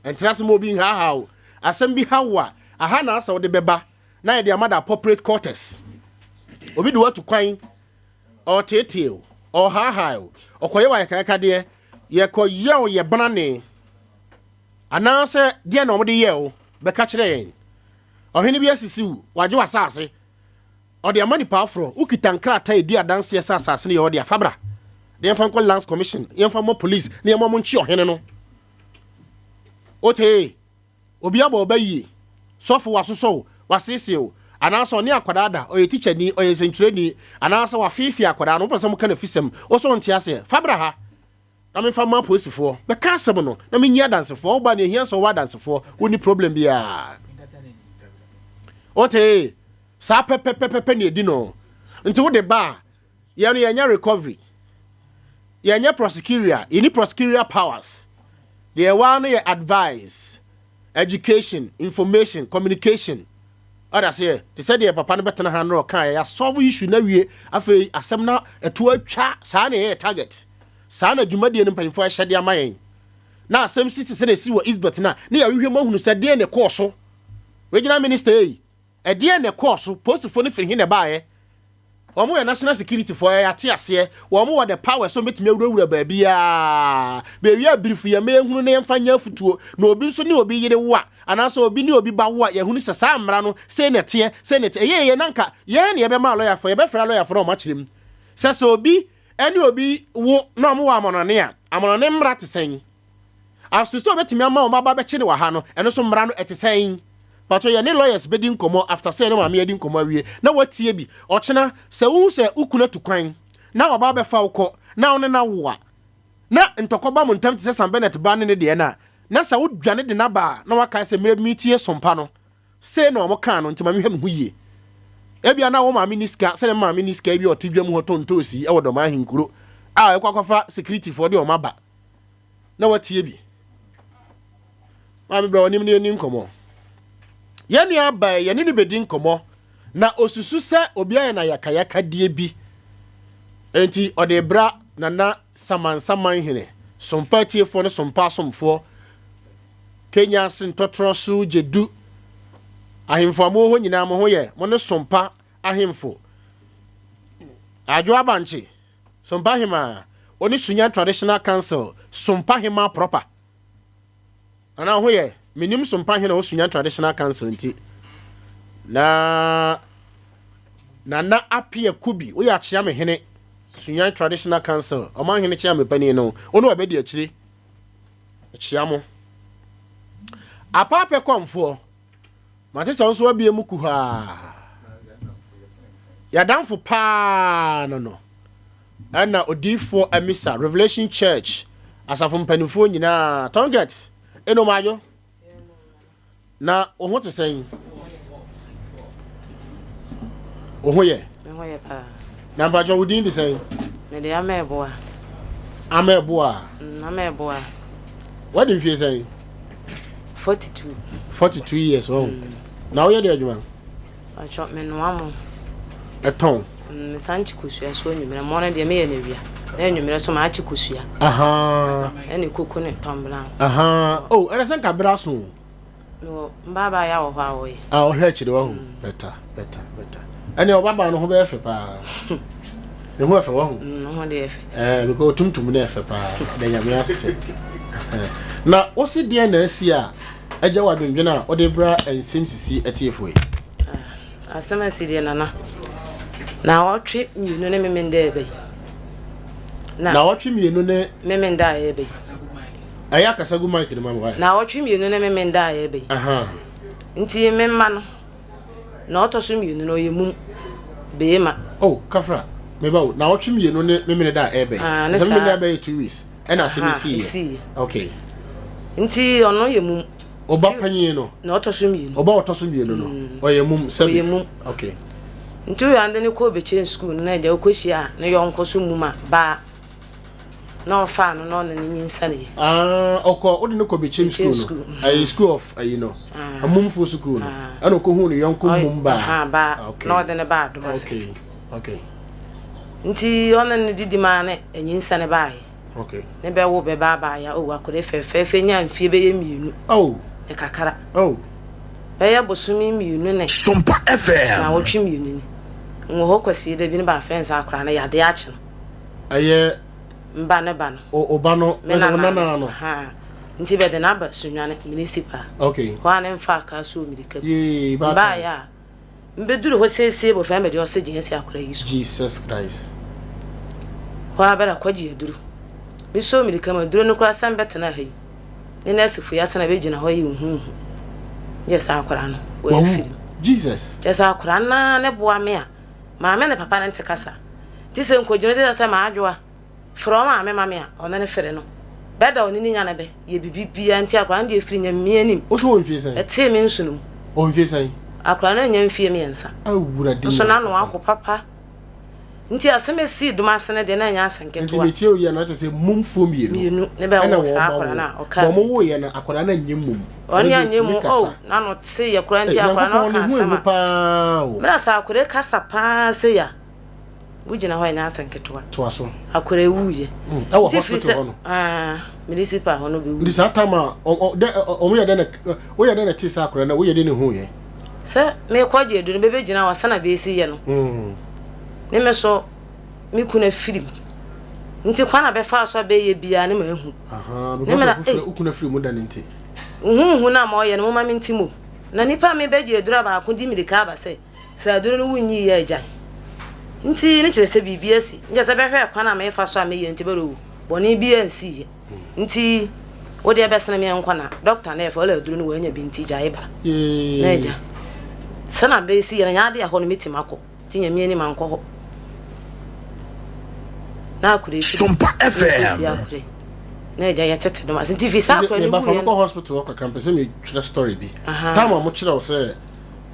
ntena se ma obi nhahaw asɛm bi haw a aha na asɛ wode bɛba na yɛde ama da appropriate quarters obi de watu kwan ɔteetee o ɔhaahaa o ɔkɔyɛ wɔ ayɛkayɛkadeɛ yɛkɔyɛ wo yɛ benane anaasɛ deɛ na ɔmode yɛ o bɛka kyerɛ yɛn ɔhene bi asisi wo wagye w'asase ɔde ama nipa aforɔ wokita nkrataa edi adanseɛ sɛ asase no yɛ ɔde afabra de yɛmfa nkɔ lands commission yɛmfa mmɔ police na yɛmmɔ mo nkye ɔhene no otee obi abɔ ɔba yie sɔfo wasosɔ wo wasiesie wo anaasɛ ɔne akwadaa da ɔyɛ tikyani ɔyɛ nsɛntwerɛni anaasɛ wafeefee akwadaa no wopɛ sɛ moka no fisɛm wo so nte aseɛ fabra ha na memfa ma apolisifoɔ bɛka asɛm no na menyi adansefoɔ woba ne ɛhia sɛ wowɔ adansefoɔ wonni problem biaa wotee saa pɛpɛpɛpɛ ne ɛdi no nti wode ba a yɛn no yɛnyɛ recovery yɛnyɛ prosecutorial yɛni prosecutorial powers deɛ ɛwɔ no yɛ advice education information communication ɔda seɛ te sɛ deɛ papa no bɛtena ha no ɔka yɛ yɛasɔlve issue na wie afei asɛm na ɛto atwa saa na ɛyɛ target saa na dwumadie no mpanimfoɔ ahyɛ de ama yɛn na asɛm si te sɛ na ɛsi wɔ isbet no a ne yɛhwehwɛ mu ahunu sɛ deɛ ne kɔɔ so regional minister yi ɛdeɛ ne kɔɔ so polisifoɔ no firi he na ɛbaeɛ wɔn yɛ national security foɔ yɛ ate aseɛ wɔn wɔ the power so mbɛtumi awurawura baabiaa beebi a birifo yɛ mɛ ehunu na yɛmfa nyɛ afutuo na obi nso ne obi yere wo a anaasɛ obi ne obi ba wo a yɛhunu sɛ saa mmara no sei na ɛteɛ sei na ɛteɛ ɛyɛ yɛ nanka yɛn ne yɛbɛma alɔyafoɔ yɛbɛfrɛ alɔyafoɔ na wɔn akyerɛ mu sɛ sɛ obi ɛne obi wo na wɔn wɔ amɔnɔne a amɔnɔne mmara te sɛn asoso obetumi ama wɔn aba bɛkye ne wɔ ha no ɛno nso mmara no ɛte sɛn patro yɛ ne lawyers bɛdi nkɔmmɔ after sɛ ne maame adi nkɔmmɔ awie na watie bi ɔkyena sɛ wohu sɛ wokunu atu kwan na waba bɛfa wo kɔ na wo ne na wo a na ntɔkɔ ba mo ntam te sɛ sam bennett ba ne ne deɛ no a na sɛ wodwane de naba a na wakae sɛ mmerɛ metie sompa no sei na ɔmo kaa no nti ma mehwɛ me ho yie ebia na wo maame ni sika sɛne maame ni sika bi a ɔte dwa mu hɔ tɔ ntoosi ɛwɔ dɔm ahenkuro a ɛkɔ akɔfa security foɔ de ɔmo aba na watie bi maame brɛ ɔnim ne yɛni nkɔmmɔ yɛn nua aba yɛne no bɛdi nkɔmmɔ na osusu sɛ obi ayɛ na yakayakadeɛ bi enti ɔde bra nana samansaman hene sompa atiefoɔ ne sompa asomfoɔ kenya ase ntɔtorɔ so gye du ahemfo a mowɔ hɔ nyinaa mo ho yɛ mo ne sompa ahemfo. Adwo Abankye, Sompahema, ɔne Sunya Traditional Council Sompahema proper. Nana wo ho yɛ? Menim Sompahene a ɔwɔ Sunya Traditional Council nti. Na Nana Appiah Kubi, woyɛ Akyeame hene, Sunya Traditional Council, ɔmanhene Kyeame panin no, wo ne wabɛdi akyire. Kyea mo. Apaapɛ kɔmfoɔ. Mate sɛ wo nso wabie mu kuhaa. Yɛadamfo paa no no. Ɛna odiifoɔ Amisa, Revelation Church, asafo mpanimfoɔ nyinaa. Tonket, enom adwo. Na wo ho te sɛn? Wo ho yɛ? Me ho yɛ paa. Na mpakyɛ wo din de sɛn? Mede Ama Ɛboa. Ama Ɛboa? Ama Ɛboa. Wadi mfie sɛn? 42. 42 years wɔn. Na woyɛ de adwuma? Mpakyɛ menoa mo. Ɛtɔn? Mesan kye kosua so anwummerɛ. Mo no deɛ meyɛ no awia. Na anwummerɛ so maakye kosua. Ɛne koko ne tɔmblan. Oh, ɛnɛ sɛ nka berɛ aso o. Mewɔ mbaabaa ya wɔ hɔ a wɔyɛ. Ah, ɔhwɛ akyire wahu. Better, better, better. Ɛnna ɔbabaa no ho bɛyɛ fɛ paa. Ne ho ɛfɛ wahu. Ne ho deɛ ɛfɛ. Ɛɛ, because otumtum no ɛfɛ paa. Da nyame ase. Na wosi deɛ na asi a agya wɔ adwendwene a wode bra nsɛm sisi atiefo yi. Ah, asɛm asi deɛ nana. Na wɔtwe mmienu ne memenda ɛbɛ yi. Na wɔtwe mmienu ne memenda ɛbɛ yi. Ɛyɛ akasa gu mic no ma me why? Naawɔtwe mmienu ne Memenda a yɛreba yi. Nti me mma no, na ɔtɔ so mmienu no ɔyɛ mum, beema. Oh, Kafra, me ba o, naawɔtwe mmienu ne Memeneda a ɛreba yi. Ah, ne Sɛ saa. Memeneda bɛyɛ 2 weeks, ɛna asɛm yi Aha, siiɛ. esiiɛ. Okay. Nti ɔno yɛ mum. Ɔba Nti panyin no, na ɔtɔ so mmienu. ɔba a ɔtɔ so mmienu no, ɔyɛ mum, sɛbi. Ɔyɛ mum. Okay. Nti woyɛ ade no kɔɔ bɛkyɛn sukuu no na agya wokɔhyia ne yɔnko so mum a, baa. Na ɔfaa no na ɔne no nyinsɛneeɛ. Ah, ɔkɔ wode no kɔ Bɛkyɛm Bɛkyɛm school no, school, ɛyɛ school of ayi no, Ah. amumfoɔ school no, Ah. ɛna ɔkɔhuu ne yɔnko Ɔy- mum baa. aha, baa Okay. na ɔde no baa adom ase. Okay. Nti ɔne no didi maa ne anyinsɛne baeɛ. Ne bɛwo bɛba abaayɛ, oh, akwadaa fɛfɛɛfɛ nyaa mfie bɛyɛ 2 ne kakra. Bɛyɛ bosome 2 ne Sompa FM. na wɔtwe 2 ni. Nwɔ hɔ kwasie da bi ne baafrɛ nsa akwadaa no yadeɛ akye no. Ɛyɛ. Mba ne ba no. O ba no, Me na sɛ wo nana nana no. no. Ahaa. Nti bɛde no aba Sunyani municipal. Hɔ a ne mfaa kaa soo mirika mu. Yee, baatan. Mbaeɛ a, mbɛduru hɔ seesei bɔfra no bɛde ɔsegyen asi akwadaa yi so. Jesus Christ. Hɔ a bɛda kɔgye aduro. Mesoo mirika mu, aduro no koraa sɛ mbɛtena ha yi, ne nɛɛsefo yi asana bɛgyina hɔ yi nhuuhu. Gye sɛ akwadaa no, Wawu. wafiri mu. Jesus. Kyerɛ sɛ akwadaa no ara ne boa me a, Maame ne papa no nte kasa. Nti sɛ nkogyina sɛ sɛ m'adwoa frɛ ɔmaame ma me a, ɔno ne fere no. Bɛda ɔne ne nya no bɛ yɛ bibi biaa nti akwadaa no deɛ firi Nyame anim. Wo so wɔ mfie sɛn? Ɛtee me nsono mu. Ɔwɔ mfie sɛn? Akwadaa no anya mfie 3. Awurade Nso n'ano Nyankopɔn. ako papa. Nti asɛm esii dom ase no deɛ na ɛnyɛ asɛm Nti ketewa. metie wo yie a na kyerɛ sɛ mumfoɔ mmienu Mmienu ne ɛna bɛwoo wɔn saa ba akwadaa woo. no a ɔkaa But wɔn bi. woeɛ no akwadaa no anyɛ mum. Ɔne Ɔno deɛ anyɛ ɔtumi mu kasa. oh n'ano te yɛ koraa Ei nti akwadaa no Nyankopɔn ɔka ne ho asɛm ehu a. paa o. Mena sɛ akwadaa yi kasa paa sei a wogyina hɔ a ɛnyɛ asɛm ketewa. Toa so. Akwadaa yi wuiɛ. Ɛwɔ Nti firi hospital sɛ hɔ no. ah municipal hɔ no Nti bɛwuiɛ. saa time a ɔ ɔ dɛ ɔ ɔmo yɛ dɛn na woyɛ dɛn na ɛtee sɛ akwadaa no woyɛ dɛn na ehuiɛ? Sɛ merekɔgye aduro no bɛbɛgyina hɔ sɛnea bɛsi yɛ no ne me so me kunu afiri mu nti kwan a bɛfaa so a bɛyɛ biara ne mahu. Ahaa Ne because mena of ei wo kunu afiri mu da no nti. Huhu no a ma ɔyɛ no momma mente mu o. Na nipa a mebɛgye aduro a baako di mirika aba sɛ sɛ aduro no wonnyi yɛ agyae nti ne kyerɛ sɛ biribi asi nkyɛ sɛ bɛhwɛ kwan a mefa so a meyɛ nti bɛrɛ owu bɔne bi ansiiɛ nti wo deɛ bɛsene me nkɔ na dɔkta no ɛfɛ ɔlɛ aduro no wanya bi nti gyae bra na agya sɛ na bɛsi yɛ no nyɛ ade a hɔ no mɛtumi akɔ nti nyame anim ankɔ hɔ na akora firi Sompa na ɛkɔsi FM. akora na agya yɛtete dom ase nti fi saa Nti akora no meba fa wuiɛ mekɔ no hospital hɔ kakra mpɛ sɛ metwerɛ story bi. aha Time a wɔkyerɛ wo sɛ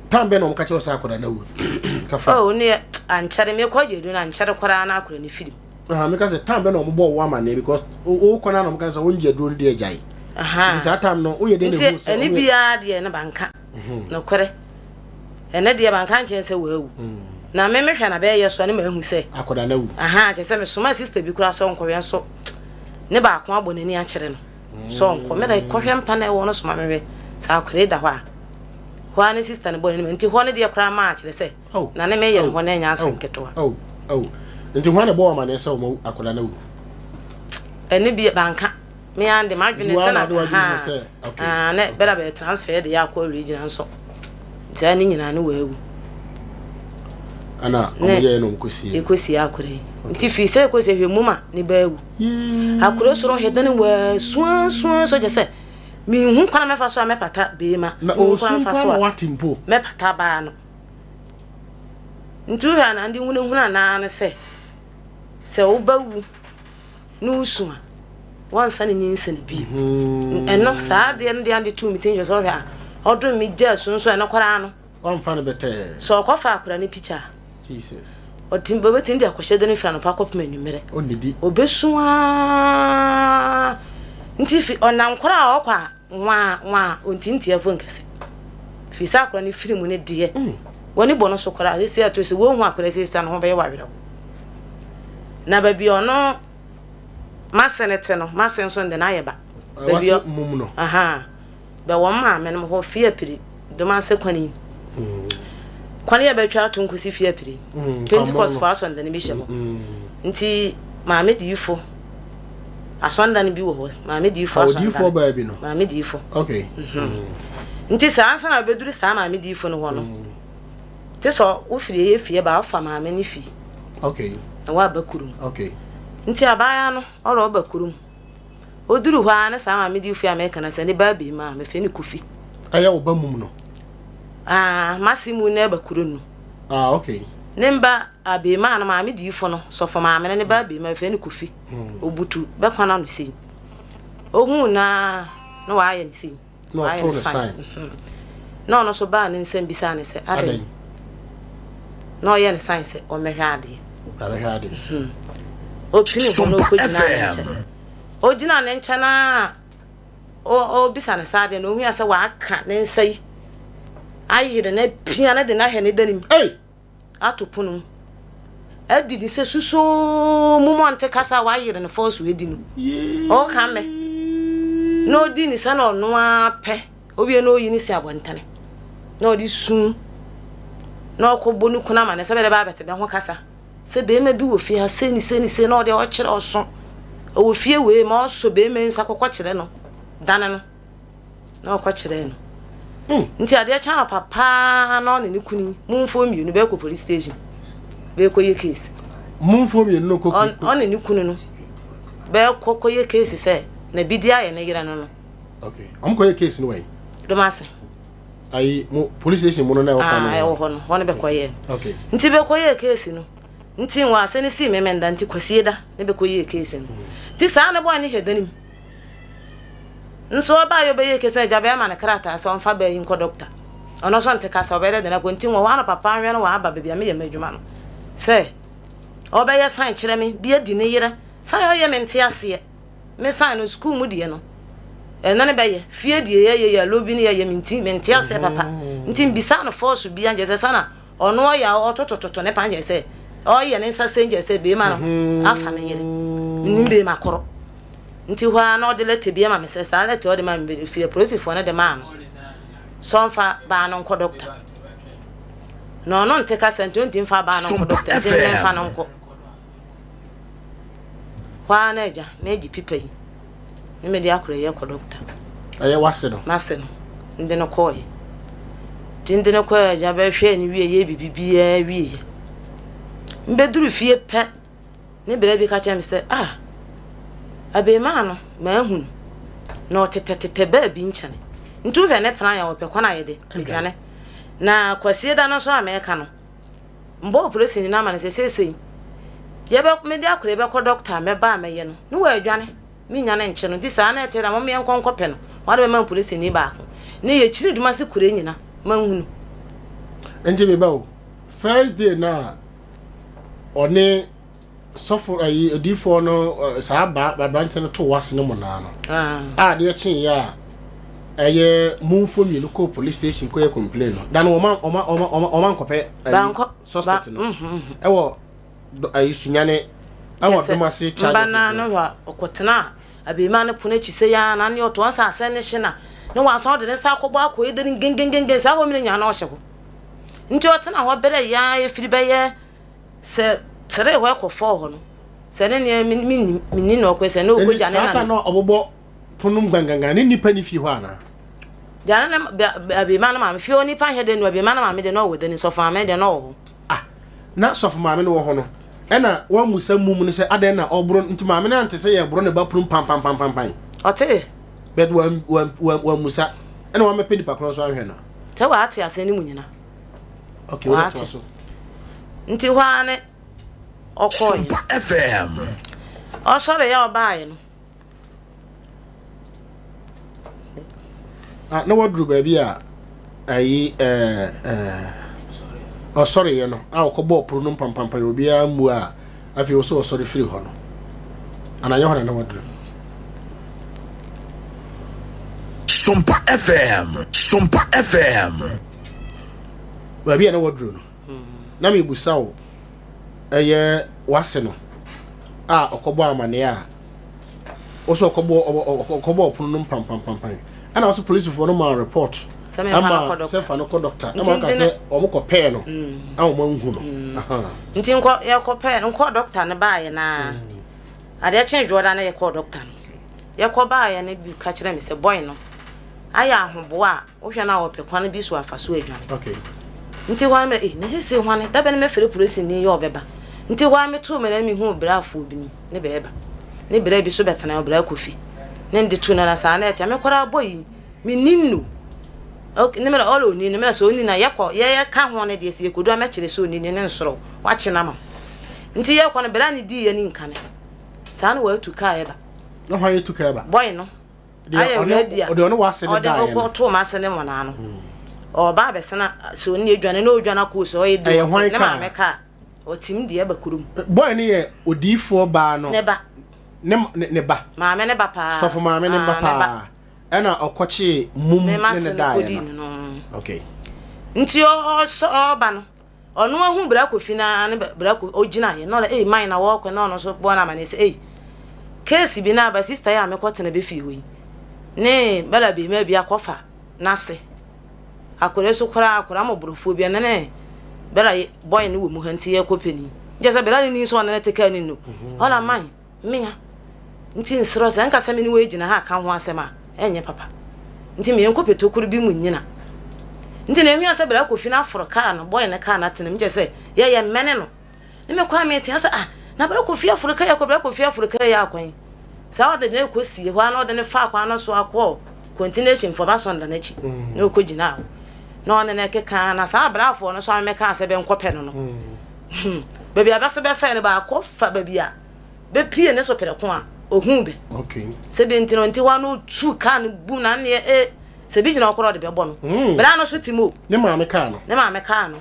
time bɛn na wɔka kyerɛ wo sɛ akwadaa no awu? Kafra. oh ne ankyɛre mekɔ agye aduro no ankyɛre koraa na akora no firi mu Aha meka sɛ time bɛn na wɔbɔ wo amanneɛ because wokɔ no na wɔka sɛ wongye aduro no deɛ agyae. Nti aha saa time no woyɛ dɛn na nti ehu sɛ ɛne ɔmo yɛ biara deɛ ne banka nokorɛ ɛnɛ deɛ banka nkyɛn sɛ waawu na me mehwɛ na bɛyɛ so a ne mahu sɛ akwadaa no awu? aha kyɛ sɛ mesoma sister bi koraa sɛ ɔnkɔhwɛ nso ne baako abɔ n'ani akyerɛ no sɛ ɔnkɔ mena kɔhwɛ mpa na ɛwɔ no soma mehwɛ sɛ akwadaa da hɔ a hɔ a ne sister no bɔ n'anim nti hɔ no deɛ koraa maa kyerɛ sɛ Oh, na ne meyɛ no oh, hɔ no ɛnyɛ asɛm oh, ketewa oh, oh. Nti hwan na ɛbɔ wɔn amaneɛ sɛ wɔn akwadaa no awu? Ɛne bi banka. Me ara de m'adwene sɛ na ha na bɛda bɛyɛ transfer de yɛ akɔ regional nso. Nti ne nyinaa ne wɔawu. Ana wɔn yɛ no kɔsie. Ɛkɔsie akora yi. Nti firi sɛ ɛkɔsie hwɛ mu ma ne ba awu. Akora soro hwɛ dane wɔasuasua so kyɛ sɛ menhu kwan a mɛfa so a mɛpata beema. Na ɔsu mpo ama wate mpo. Mɛpata baa no. Nti wohwɛ a na ade hunahuna no ara ne sɛ, sɛ wo ba wu na wosu a, wɔnsa ne nyinsɛn bio. Ɛno, saa adeɛ no deɛ ade too me ti nkyɛ sɛ ɔhwɛ a, ɔdom me gyaa su nso ɛno koraa no. Wamfa no bɛtɛɛ. Sɛ ɔkɔfa akora no pikya a, Jesus. ɔtumi, ɔbɛtumi de akɔhyɛ dan firi anɔpa akɔpem anwummerɛ. Ɔnnidi. Ɔbɛsu ara. Nti fi ɔnam koraa a ɔkɔ a, Nwaa nwaa ontintia fo nkɛse. Firi sɛ akora no firi mu no deɛ, w'ani bɔ no so koraa. Seesei ato sɛ wohu akora seesei a ne ho bɛyɛ wo awerɛho. Na baabi a ɔno m'ase no te no, m'ase nso de no ayɛ ba. Baabi a, mum no. Aha. Bɛ wɔn maame nom hɔ fie apiri, Domase kwan yi. Kwan yi a bɛtwa ato nkosi fie apiri. Pentecost fo asɔndan bi hyɛ hɔ. Nti maame diyifo asɔndan bi wɔ hɔ maame diyifo ah, asɔndan odiyifoɔ baa bi no maame diyifo okay mm -hmm. nti saa ansa na wobɛduru saa maame diyifo no hɔ no mm. te sɛ wofiri ɛyɛ fie ba wofa maame no fie okay na woaba kurom okay nti abaayewa no ɔrɔ ɔba kurom oduru hɔ ara ne saa maame diyifo a meka no sɛ ne ba bi ma mefɛ ne kofi ɛyɛ wo ba mum no ah mase mu na ɛba kuro no ah okay ne mba Abeemaa no maame diyifo no, sɔfo maame no ne ba abeemaa yɛfrɛ no Kofi, obutu bɛ kwan ano sei. Ohuu no ara na wayɛ no sei. Na ɔtoo no sign. Na ɔno nso baa ne nsam bisaa no sɛ, adɛn? Na ɔyɛ no sign sɛ ɔmmɛhwɛ adeɛ. Ɔbɛhwɛ adeɛ. Opini hɔ na ɔkɔgyinaa ne nkyɛn. Ɔgyinaa ne nkyɛn ara ɔrebisa no saa adeɛ no, ohuu sɛ waka ne nsa yi ayere no apia no de no ahɛ ne dan mu. Ei! ato pono mu adi ne sɛ susoo mu mɔnte kasa a wayere no fɔɔ so adi no ɔka mmɛ na ɔdi ne sɛ na ɔno ara pɛ owie na ɔyi ne si abɔntene na ɔde su na ɔkɔbɔ ne kunu ama ne sɛ bɛde ba abɛte bɛ ho kasa sɛ bɛrima bi wɔ fie ha sei ne sei ne sei na ɔde ɔkyerɛ ɔso ɔwɔ fie wei ma ɔsɔ bɛrima nsa kɔkɔ kyerɛ no dane no na ɔkɔ kyerɛɛ no. Mm. Nti adeɛ kye anɔpa paa na ɔne ne kunu mumfoɔ mmienu bɛkɔ police station bɛkɔ yɛ case. Mumfoɔ mmienu no kɔ. Ɔne ne kunu no bɛkɔ kɔ yɛ case sɛ na bi di ayɛ ne yere no no. Okay. Ɔmo kɔ yɛ case no wɛn? Domase. Ayi mo police station mu no na ɛwɔ kwan no. Ah, ɛwɔ hɔ no. Hɔ no bɛkɔ yɛ. Okay. Nti bɛkɔ yɛ case no. Nti wɔ ase ne si memenda nti kwasie da ne bɛkɔ yɛ case no. Nti saa ne bɔ ne hwɛ danim. Nso ɔbaa yi ɔbɛyɛ kese agya bɛɛma no krataa sɛ ɔmfa baa yi nkɔ dɔkta. Ɔno nso nte kasa ɔbɛyɛ dɛ de no akɔ nti wɔ hɔ ara na papa anwɛn no waba baabi a meyɛ m'adwuma no sɛ ɔbɛyɛ sign kyerɛ me bi adi ne yerɛ sign ɔyɛ me nte aseɛ me sign no sukuu mu deɛ no ɛno ne bɛyɛ fie deɛ yɛyɛ yɛ alobi ne yɛyɛ me nti me nte aseɛ papa nti mbisa no fɔɔso bi angyɛ sɛ sana Ɔno ɔyɛ a ɔtotototo ne pan kyerɛ sɛ ɔyɛ ne nsa sɛ nkyerɛ sɛ beema no afa ne yere. Menim beema koro. Nti hɔ ara na ɔde lɛtɛ bi ama me sɛ saa lɛtɛ ɔde ma me firi apolisifoɔ no de maa no sɛ ɔmfa baa no nkɔ dɔkta. Na ɔno nte kasa nti ɔntumi mfa baa no nkɔ dɔkta nti memfa no nkɔ. Hɔ ara na agya megye pipa yi ne mede akora yi akɔ dɔkta. Ɛyɛ w'ase no? M'ase no. Nde no kɔɔeɛ. Nti nde no kɔɔeɛ agya bɛhwɛɛ no wie yɛ biribiara wieɛ. Mbɛduru fie pɛ ne bra bi ka kyerɛ me sɛ ah abeemaa no maahu no na ɔtetɛtetɛ baa bi nkyɛne. Nti wohwɛ ne plan a ɔpɛ kwan a yɛde adwane. Na kwasie da no nso a mɛka no Mebɔɔ polisini no amanneɛ sɛ seesei yɛbɛ mede akwadaa yi bɛkɔ dɔkta a mɛba a mɛyɛ no ne wadwane mennya no nkye no nti saa na ɛte na mom yɛnkɔ nkɔpɛ no wɔde bɛma polisini baako ne yɛkyiri dwuma se kure nyina manhunu. Nti meba o first day na ɔne sɔfo ayi odiifoɔ no saa ba aberante no to wase no mu naa no a adeɛ kyeeɛ a ɛyɛ mumfo mmienu kɔɔ police station kɔyɛ complain no da no ɔma ɔma ɔma ɔma ɔma nkɔpɛ ayi suspect no mm, mm, mm. ɛwɔ ayi sunyane ɛwɔ domase charge office no no hɔ ɔkɔtena abirima no pono akyi sɛ yaa na ne ɔto ɔnsa asɛn ne hye na ne wasan ɔde ne nsa akɔbɔ akɔ ede ne ngengengengen saa hɔ mene nyaa na ɔhyɛ hɔ nti ɔtena hɔ berɛ yaa efiri bɛyɛ sɛ. Ɔtree hɔ kɔfɔɔ hɔ no, sɛ ne neɛ mennim, menni na ɔkɔɛ sɛ ne ɔkɔgya ne na. Saa na ɔbobɔ pono mu gangangan ne nipa ne fie hɔ anaa? Gya ne abema no maame fie hɔ nipa nhɛ dɛ nu abema no maame deɛ na ɔwɔ dani sɔfo maame deɛ na ɔwɔ hɔ. Ah, na sɔfo maame no wɔ hɔ no, ɛna wamusa mum no sɛ adɛn na ɔboro nti maame no ante sɛ yɛboro ne ba pono pampampampampan. Ɔte. But wamusa ɛna wamɛpɛ nipa korɔ nso anhwɛ no. Sɛ wate asɛm no mu nyina. Okay, wode toa so. Nti hɔ ara ne ɔkɔɔeɛ. Sompa FM. Ɔsɔreeɛ a ɔbaeɛ no. Ah, na waduru baabi a ayi ɛɛ ɛɛ ɔsɔreeɛ no a ɔkɔbɔɔ pono no mpampampa yɛ obiara mmu a afei wɔ sɛ ɔsɔre firi hɔ no ananyɛ hɔ na na waduru. Sompa FM, Sompa FM. Baabi a na waduru no, na mebusa wo ɛyɛ w'ase no a ɔkɔbɔ amaneɛ a wo sɛ ɔkɔbɔ ɔkɔbɔ ɔpono no mpampampampan ɛna wo sɛ polisifoɔ no maa report ama sɛ fa no kɔ dɔkta na maka sɛ wɔn kɔ pɛɛ no mm. a wɔn anhu no mm. nti nkɔ yɛkɔ pɛɛ no nkɔ dɔkta no baayɛ naa mm. adeɛ kye dwoɔda no yɛkɔɔ dɔkta no yɛkɔ baayɛ no bi ka kyerɛ me sɛ bɔe no ayɛ ahoboa a Wohwɛ no a ɔpɛ kwan bi so afa so adwane. Okay. Nti hɔ ara me eh na sese hwane da bɛn mɛfrɛ polisini yɛ ɔbɛba. Nti hɔ ara metoo m'ani mehuu braafoɔ bi ne bɛɛba. Ne braa bi so bɛtena hɔ braa Kofi. Ne nde tu no na saa na ɛte. Me koraa bɔ yi mennim no. Okay ne mena ɔlɛ ɔni no mena sɛ ɔni na yɛkɔ yɛyɛ ka ho no deɛ sɛ yɛkɔdu a mɛkyerɛ sɛ ɔni ne ne nsorɔ wakye no ama. Nti yɛkɔ no braa no dii yɛ ne nkane. Saa na watu kaa ɛba. Na hwan yɛ tu kaa ɛba? Bɔy no. Deɛ ɔne deɛ ɔne w'ase de daeɛ no. Ɔde ɔtoo m'ase ne mmɔnaa no. Ɔba abɛsena sɛ ɔne adwane na ɔdwane akɔ sɛ ɔyɛ deɛ ɔte ne maame kaa ɔtim deɛ ɛba kurom. Boy no yɛ odiifoɔ baa no. Ne ba. Ne ne ba. Maame ne ba paa. Sɔfo maame ne ba paa. Ɛna ɔkɔkyee mum ne ne daeɛ no. Okay. Nti ɔba no. Ɔno ahu bra Kofi no ara ne bra Kofi ogyinaeɛ na ɔlɛ ei man na wɔɔkɔ na ɔno nso bɔɔ no amaneɛ sɛ ei case bi na aba sister yi a mekɔ tena bɛ fie hɔ yi ne bɛla bɛɛma bi akɔfa n'ase akɔrɛ so koraa akɔrɛ amɔborɔfoɔ bi ɛne ne bɛla boy no wɔ mu ha nti yɛkɔ pɛ ni nkyɛ sɛ bɛla ne ni nso ɔne ne te kaa ni no ɔla man Mea, nti nserɛ sɛ nka sɛ me ne wo egyina ha aka ho asɛm a, ɛnyɛ papa. Nti me yɛnkɔ pɛ tokuro bi mu nnyina. Nti na ehia sɛ Bra Kofi no aforo kaa no, boy no kaa no atena mu, kyerɛ sɛ yɛyɛ mmɛne no. Ne me koraa metea sɛ ah, na Bra Kofi aforo kaa yi akɔ, Bra Kofi aforo kaa yi akwan. Saa ɔde no rekɔ sie hɔ ara na ɔde no faa kwan no so akɔ Continuation fam asɔnda no akyi na ɔkɔ gyinaa hɔ. Na ɔne no keka na saa abraafoɔ no so a mɛkaa sɛ bɛnkɔpɛ no no. Hmm, baabi a bɛso bɛfɛɛ no baakɔ fa baabi a bɛpie ne so prɛko a ohuu bɛ. Okay. Sɛ bi nti no nti hɔ a na otu kaa no bum na neɛ e sɛ bi gyina hɔ koraa ɔde bɛbɔ no. Mm. Bra no so te mu o. Ne maame kaa no. Ne maame kaa no.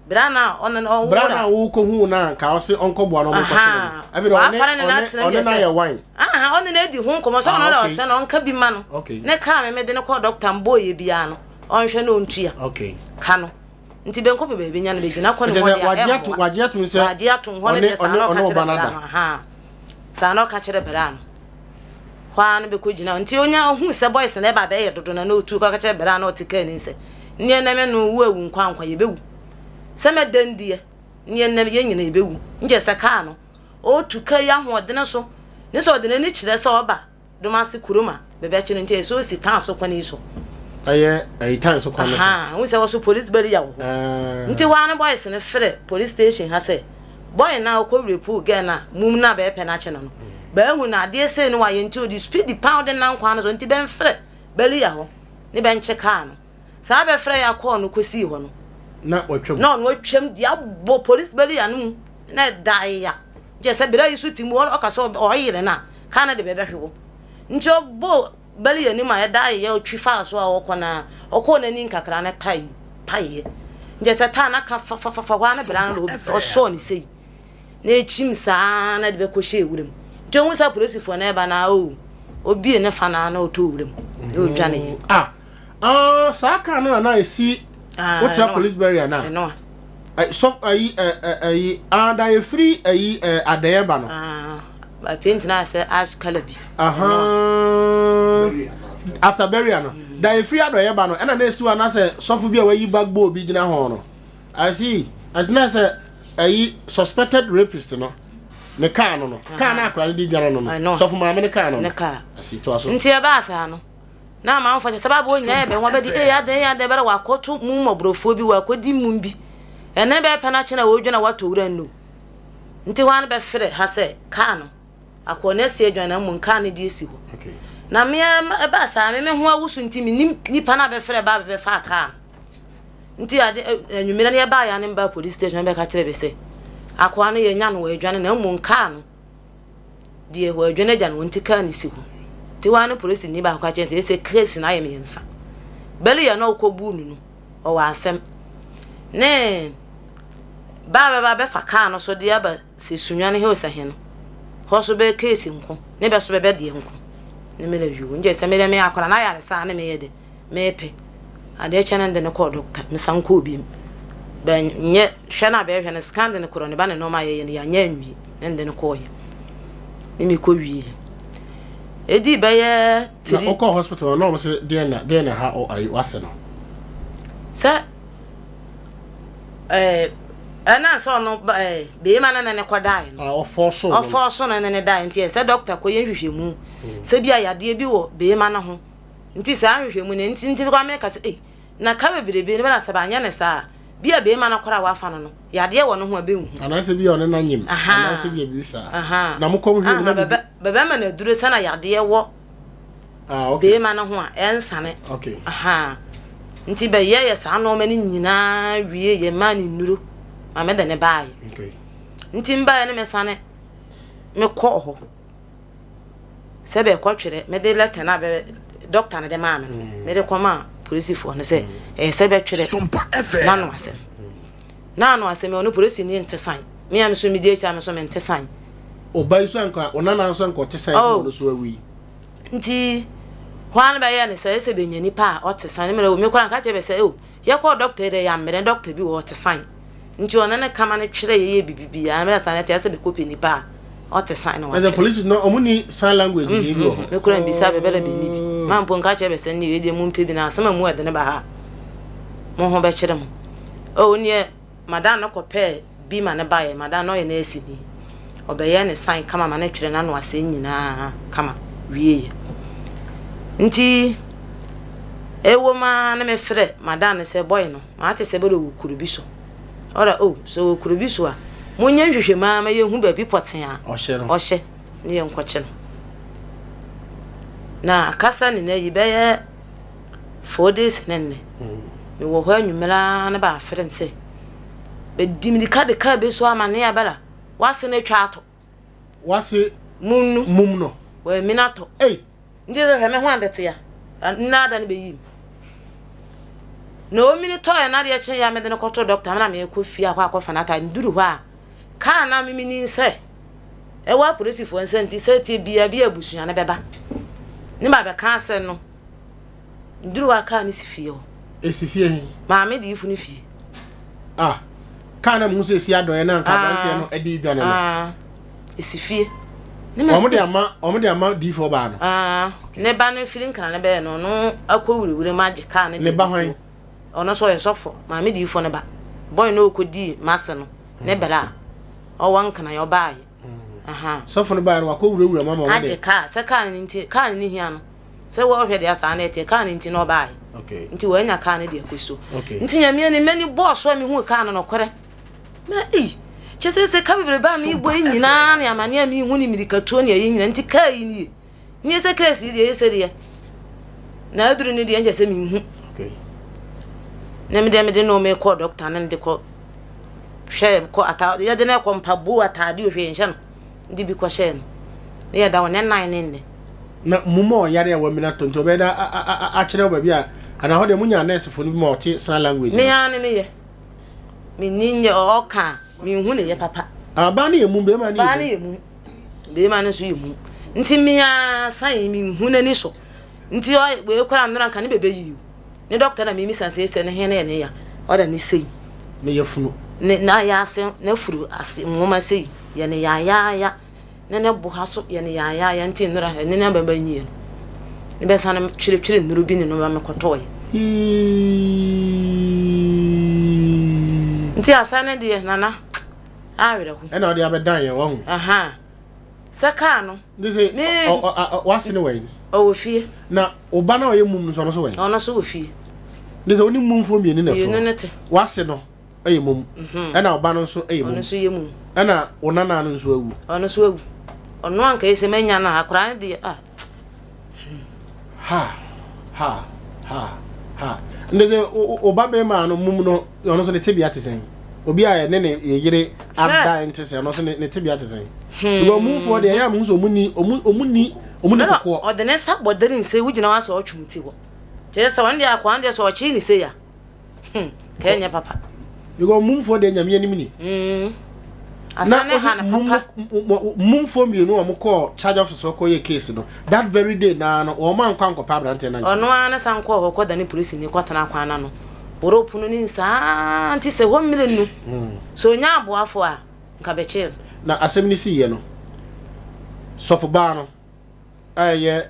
Bra no a ɔno no ɔwɔ Bra no a wokɔhuu no a nka ɔse ɔnkɔboa no ɔmo nkɔhye no. Afei de ɔne ɔne ɔne no ayɛ wine. Aha ɔne no adi ho nkɔmmɔ sɛ ɔno na ɔsɛ no ɔnka bi ma no. Okay. Ne kaa me mede no kɔɔ dɔkta mbɔɔyɛ biara no ɔnhwɛ na ɔntua. Okay. Ka no. Nti bɛnkɔ pɛ baabi nya no bɛgyina kɔ ne hɔ deɛ ɛmmoa. Wagye atom sɛ wagye atom hɔ no deɛ saa na ɔka kyerɛ bra no ahaa saa na ɔka kyerɛ bra no hɔ ara no bɛkɔ gyina nti onya ohuu sɛ boys na ɛba bɛyɛ dodo na na otu kɔ kyerɛ bra no ɔte kaa ni sɛ nneɛ nɛ me no wu awu nkwa nkwa yɛbɛwu sɛ mɛda ndiɛ nneɛ nɛ yɛn nyina yɛbɛwu nkyɛ sɛ kaa no ɔtu kaa yi ahoɔdene so ne sɛ ɔde n'ani kyerɛ sɛ ɔba Domase kurom a bɛbɛkye no nti ɛsɛ osi tan so kwan yi so. Ɛyɛ ɛyi tan so kwan no so. Ahaa wohu sɛ wɔso police barrier wɔ hɔ. Nti hɔ ara no boys no frɛ police station ha sɛ boy no a ɔkɔ rape girl no a mum no a bɛɛpɛ no akye no no bɛahu no adeɛ sei no wayɛ nti ɔde speed paa ɔde nam kwan no so nti bɛmfrɛ barrier hɔ ne bɛnkye car no. Saa bɛfrɛ yɛ akɔɔ no kɔsii hɔ no na watwam na ɔno atwam de abɔ police barrier no mu na ɛdae ya kyerɛ sɛ berɛ yi so te mu ɔka sɛ ɔyere no a kaa no de bɛbɛhwe hɔ nti ɔbɔ barrier no mu a ɛdae ya ɔtwi faa so a ɔkɔ no a ɔkɔɔ n'ani nkakra no tae paeɛ nkyerɛ sɛ taa no aka fafafafa hɔ a na berɛ no ɔsɔɔ ne sei na ɛkyim saa na de bɛkɔhyɛɛ wuram nti ɔhu sɛ apolisifoɔ no ɛba no a o obie ne fa no a na ɔtɔ wuram na ɔdwaneeɛ. Ah, Ah, saa car no na na esi Ah, wotra ɛno a. police barrier na. Ɛno a. Ɛ sɔ ayi ɛ ɛ ayi ah da efiri ayi ɛ adɛyɛ ba no. Ah, ba paint na sɛ ash color bi. Aha. After barrier no. Da efiri adɔyɛ ba no ɛna na esi hɔ na sɛ sɔfo bi a wayi bagbo bi gyina ho no. I see. I see na sɛ Ayi suspected rapist no ne kaa no no kaa no akora no de dwane no no sɔfo maame ne kaa no ne kaa asi to aso. Nti ɛbaa saa no na amanfoɔ kyɛ sɛ baabɔ nyinaa yɛ bɛn wɔbɛdi ee adan ee adan bɛrɛ wakɔto mu mmɔborɔfoɔ bi wakɔdi mu bi ɛnɛ bɛyɛ pɛ no akye na wɔdwane watɔ wura no nti hɔ ano bɛfrɛ ha sɛ kaa no akɔ na asi adwane na mmom kaa no de asi hɔ na mmea ɛbaa saa me me ho awoso nti menim nipa no abɛfrɛ ba bɛbɛfa kaa no. Nti ade anwummerɛ no yɛbaeɛ a ne mbaa police station bɛka kyerɛ me sɛ akoa no yɛnya no wɔadwane na mmom kaa no deɛ wɔadwane agya no nti kaa no si hɔ. Nti hɔ a ne polisini baako ka kyerɛ sɛ ɛsɛ case no ayɛ mmiɛnsa. Bɛli yɛ na ɔkɔbuu no no ɔwɔ asɛm ne baa bɛba bɛfa kaa no so de aba sɛ Sunyani Hills he no hɔ so bɛ case nko ne bɛ so bɛbɛ deɛ nko ne mmerɛ wio nkyɛ sɛ mede me akora no ayaresa a ne meyɛ dɛ Mepɛ. Adeɛ kyɛ no de no kɔɔ dɔkta, mesan kɔɔ biom. Bɛ nyɛ hwɛ no a bɛhwɛ no scan de no korɔ ne ba ne nnoɔma a yɛyɛ no yɛanyɛ anwie ne de no kɔɔyɛ. Ne mekɔ wieɛ. Ɛdii bɛyɛ tiri. Na wokɔɔ hospital no na wɔn se deɛn na deɛn na ɛha ɔ ayi w'ase no? Sɛ ɛɛ ɛna sɛ ɔno ɛɛ beema no ne ne kɔdaeɛ no. Ah ɔfɔɔso no. Ɔfɔɔso no ne ne daeɛ nti ɛsɛ dɔkta kɔyɛ nhwehwɛmu sɛ bi a yadeɛ bi wɔ beema no ho. Nti saa nhwehwɛmu no nti nti koraa meka sɛ ei na ka bebrebe no bɛna sɛ banyɛ no saa a bi a beema no koraa a wafa no no yadeɛ wɔ no ho a bɛnhu. Anaasɛ bi a ɔne no anyem anaasɛ bi a biribi saa na mokɔ mo hwɛ mu na biribi. Bɛbɛma no aduro sɛ na yadeɛ wɔ beema no ho a ɛnsane. Nti bɛyɛyɛ saa nnoɔma no nyinaa wie yɛ maa no nnuro ma mede no baeɛ. Nti mbaeɛ no mesane mekɔɔ hɔ. Sɛ bɛkɔtwerɛ, mede lɛtɛ no a bɛ dɔkta no de maa me no, mm. mede kɔmaa polisifoɔ no sɛ mm. ɛyɛ sɛ bɛtwerɛ n'ano asɛm. N'ano asɛm ɔno polisini nte san. Me a me so medi akyi a me so mente san. Ɔba yi so anka ɔnana nso anka ɔte san oh. ɔno so awu yi. Nti hɔ ara no bɛyɛ ne sɛ ɛsɛ bɛnya nipa a ɔte san. Mmerɛ me koraa nka kyerɛ bɛ sɛ o yɛkɔɔ dɔkta yi dɛ yɛammerɛ dɔkta bi wɔ ɔte san. Nti ɔno ne kama no twerɛ yɛyɛ bibibiaa na mede sane te asɛ bɛkɔpɛ nipa a ɔte sign na watwerɛ. Police no ɔmo ni sign language ni bi wɔ hɔ. Me kora mbisa bɛ bɛlɛ bɛ ni bi. Ma mpo nka kyerɛ bɛ sɛ ne wei deɛ mo mpɛ bi na asɛm a mu ɛdene ba ha a mo ho bɛkyere mo. Oh neɛ madam no kɔpɛɛ bi ma no baeɛ madam no ɔyɛ nurse ni ɔbɛyɛɛ ne sign kama ma no twerɛ n'ano asɛm nyinaa kama wieɛ. Nti ɛwom ara ne mefrɛ madam no sɛ boy no Mate sɛ bɛrɛ wɔ kuro bi so. Ɔra oh, sɛ ɔwɔ kuro bi so a, monyɛ nhwehwɛmu ara ma yɛnhu baabi pɔtee a ɔhyɛ ne yɛnkɔkye no. Na kasa ne na yi bɛyɛ 4 days ne nnɛ. Mewɔ hɔ anwummerɛ ara na baafrɛ me sɛ, bɛdi mirika de kaa bi so amane a bɛra, w'ase no atwa atɔ. W'ase mum no. Mum no. W'amini atɔ. Ei! Nti sɛ hwɛ me ho ade tea. Nna ada no bɛyi mu. Na omini tɔɛ na adeɛ kye ya mede no kɔto dɔkta na mekɔ fie akɔ akɔfa no atade duru hɔ a kaa na memini sɛ ɛwɔ apolisifoɔ nsa nti sɛ tie bia bi abusua no bɛba ne ba bɛka asɛm no Nduru hɔ a kaa no si fie hɔ. Esi fie he? Maame diifo no fie. Ah, kaa na muhu sɛ esi adɔeɛ na anka aberanteɛ no de redwane no. Ah, esi fie. Wɔn de ama wɔn de ama diifo baa no. Ah, ne ba no firi nkran no bɛyɛ no ɔno akɔ wurawura mu agye kaa no de. Ne ba hwan? Ɔno nso ɔyɛ sɔfo, maame diifo no ba. Boy no ɔkɔdii m'ase no, ne bra a ɔwɔ nkran ɔbaeɛ. Aha. Sɔfo no baeɛ no wakɔ wurawura mu ama wɔn de. Agye kaa, sɛ kaa no nti, kaa no ne hia no. Sɛ wɔhwɛ deɛ saa na ɛteɛ, kaa no nti na ɔbaeɛ. Okay. Nti wɔanya kaa no de akɔ so. Okay. Nti Nyame anim m'ani bɔɔ so a mehuu kaa no nokorɛ. Ma ei, kyɛ sɛ sɛ ka bebrebe a mebɔ yi nyinaa ne amane a mehu ne mmirikatuo ne ɛyi nyinaa nti kaa yi nie. Nyɛ sɛ kaa si deɛ ɛyɛ sɛ deɛ. Na aduru no deɛ nkyɛ sɛ menhu. Okay. Na me deɛ mede nnoɔma kɔɔ dɔkta no de kɔ hwɛ kɔ ata yɛde no kɔ mpaboa ataade ohwɛ nhyɛ no. de bi kɔhyɛɛ no. Ne yɛda wo ne nan ne nnɛ. Na mum a ɔyare a wamini atɔ nti ɔbɛyɛ dɛ akyerɛ wo baabi a anaa hɔ deɛ monya nɛɛsefo no bi ma ɔte sign language no. Me ara ne meyɛ. Menni nyɛ ɔka a menhu ne yɛ papa. Ah, baa no yɛ mum, bɛrima no yɛ mum. Baa no yɛ mum, bɛrima no nso yɛ mum. Nti me ara sign yi menhu n'ani so. Nti wei koraa nnora nka ne bɛbɛyi o. Ne dɔkta na mimisa sɛ sɛ ne he ne yɛ ne ya. Ɔda ne sei. Ne yafunu. Ne n'ayaase n'afuru ase nwoma sei yɛ ne yaayaaya. Ne ne bo ha so yɛ ne yaayaaya nti nnora ɛne ne abɛba nyie no. Ne bɛsane twerɛtwerɛ nnuro bi ne no ba mekɔtɔɔyɛ. Nti asɛ ne deɛ nana. Awerɛho. Ɛna ɔde abɛdan yɛn wahu. Aha. Sɛ kaa no. Ne sɛ Ne wase ne wɛn. Ɔwɔ fie. Na ɔba na ɔyɛ mum no so ɔno so wɛn. Ɔno so wɔ fie. Ne sɛ ɔne mumfoɔ mmienu na ɛto. Mmienu ne te. Wase no yɛ mum. Mhm. Ɛna ɔba no nso yɛ mum. Ɔno nso yɛ mum. Ɛna wo nana no nso awu. Ɔno nso awu. Ɔno anka yɛ sɛ manya no akwaraa no deɛ ah. Ha ha ha ha. Nti sɛ ɔba bɛrima no mum no ɔno nso ne tebea te sɛn? Obi a ɛne ne yere ada nte sɛ ɔno nso ne tebea te sɛn? Hmm. Because mumfoɔ deɛ ɛyɛ a mehu sɛ ɔmu ni ɔmu ɔmu ni ɔmu ni kokoɔ. Ɔde ne nsa bɔ dere nse wogyina hɔ asɛ ɔtwe ti hɔ. Kyerɛ sɛ ɔno deɛ akoa no deɛ sɛ ɔkyee ne sei a. Hmm, kɛɛ nyɛ papa. Because mumfoɔ deɛ nyame anim ni. Mm. Asa ne ha ne papa. Mumfoɔ mmienu a wɔkɔɔ charge office hɔ kɔyɛ case no that very day naa no wɔn ankɔ ankɔpɛ aberanteɛ no ankyɛ. Ɔno ara ne san kɔɔ hɔ kɔda ne polisini kɔtena kwan no ano. Wɔrɔ pono ne nsaa nti sɛ hɔ mmerɛ nu. Hmm. Sɛ onya aboafo a nka bɛkyee no. Na asɛm no siiɛ no sɔfo baa no a ɛyɛ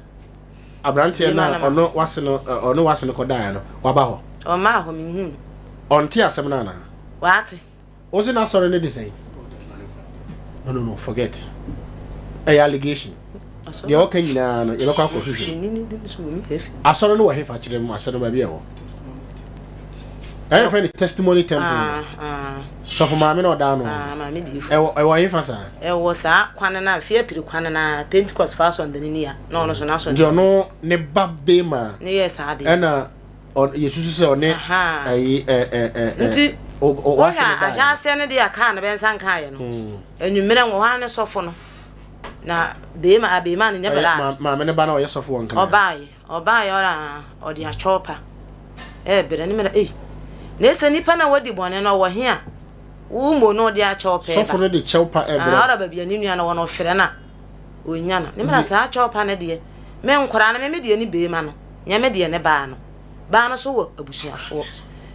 aberanteɛ no a ɔno wase no ɔno wase no kɔdaeɛ no waba hɔ. Ɔmaa hɔ menhu no. Ɔnte asɛm no anaa? Wate. Wo se n'asɔre no de sɛn? No no no forget. Ɛyɛ allegation. Deɛ ɔka nyinaa no yɛbɛkɔ akɔhwehwɛ mu. Asɔre no wɔ hefa kyerɛ mu asɔre no baabi ɛwɔ. Ɛyɛ fɛ no testimony temple. Ah, ah. Sɔfo maame na ɔda ano. Ah, maame diifo. Ɛwɔ ɛwɔ hefa saa? Ɛwɔ saa kwan no a fie apiri kwan no a Pentecost fa asɔndan ni a na ɔno so n'asɔndan. Nti ɔno ne ba bema. Ne yɛ saa de. Ɛna yɛsusu sɛ ɔne ɛyi ɛ ɛ ɛ Nti wɔhwɛ a ahyɛaseɛ no deɛ kaa no bɛnsa nkaeɛ no. Hmm. Anwummerɛ wɔ hɔ a ne sɔfo no na bema abema no nyɛ bɛrɛ a. Maame ne ba na ɔyɛ sɔfo wɔ nkran. Ɔbaeɛ. Ɔbaeɛ ɔra a, ɔde atwɔw pa rebrɛ no. Mena ei, na ese nipa na wadi bɔne no ɔwɔ he a, wo mmom na ɔde akyɛw pa reba. Sɔfo no de kyɛw pa rebrɛ wo. Ɔra baabi a ne nua no wɔ no, ɔfrɛ no a, ɔnnya no. Ne mena saa kyɛw pa no deɛ, me nkoraa no, me me deɛ ne beema no, nyɛ me deɛ ne baa no. Baa no so wɔ abusuafoɔ.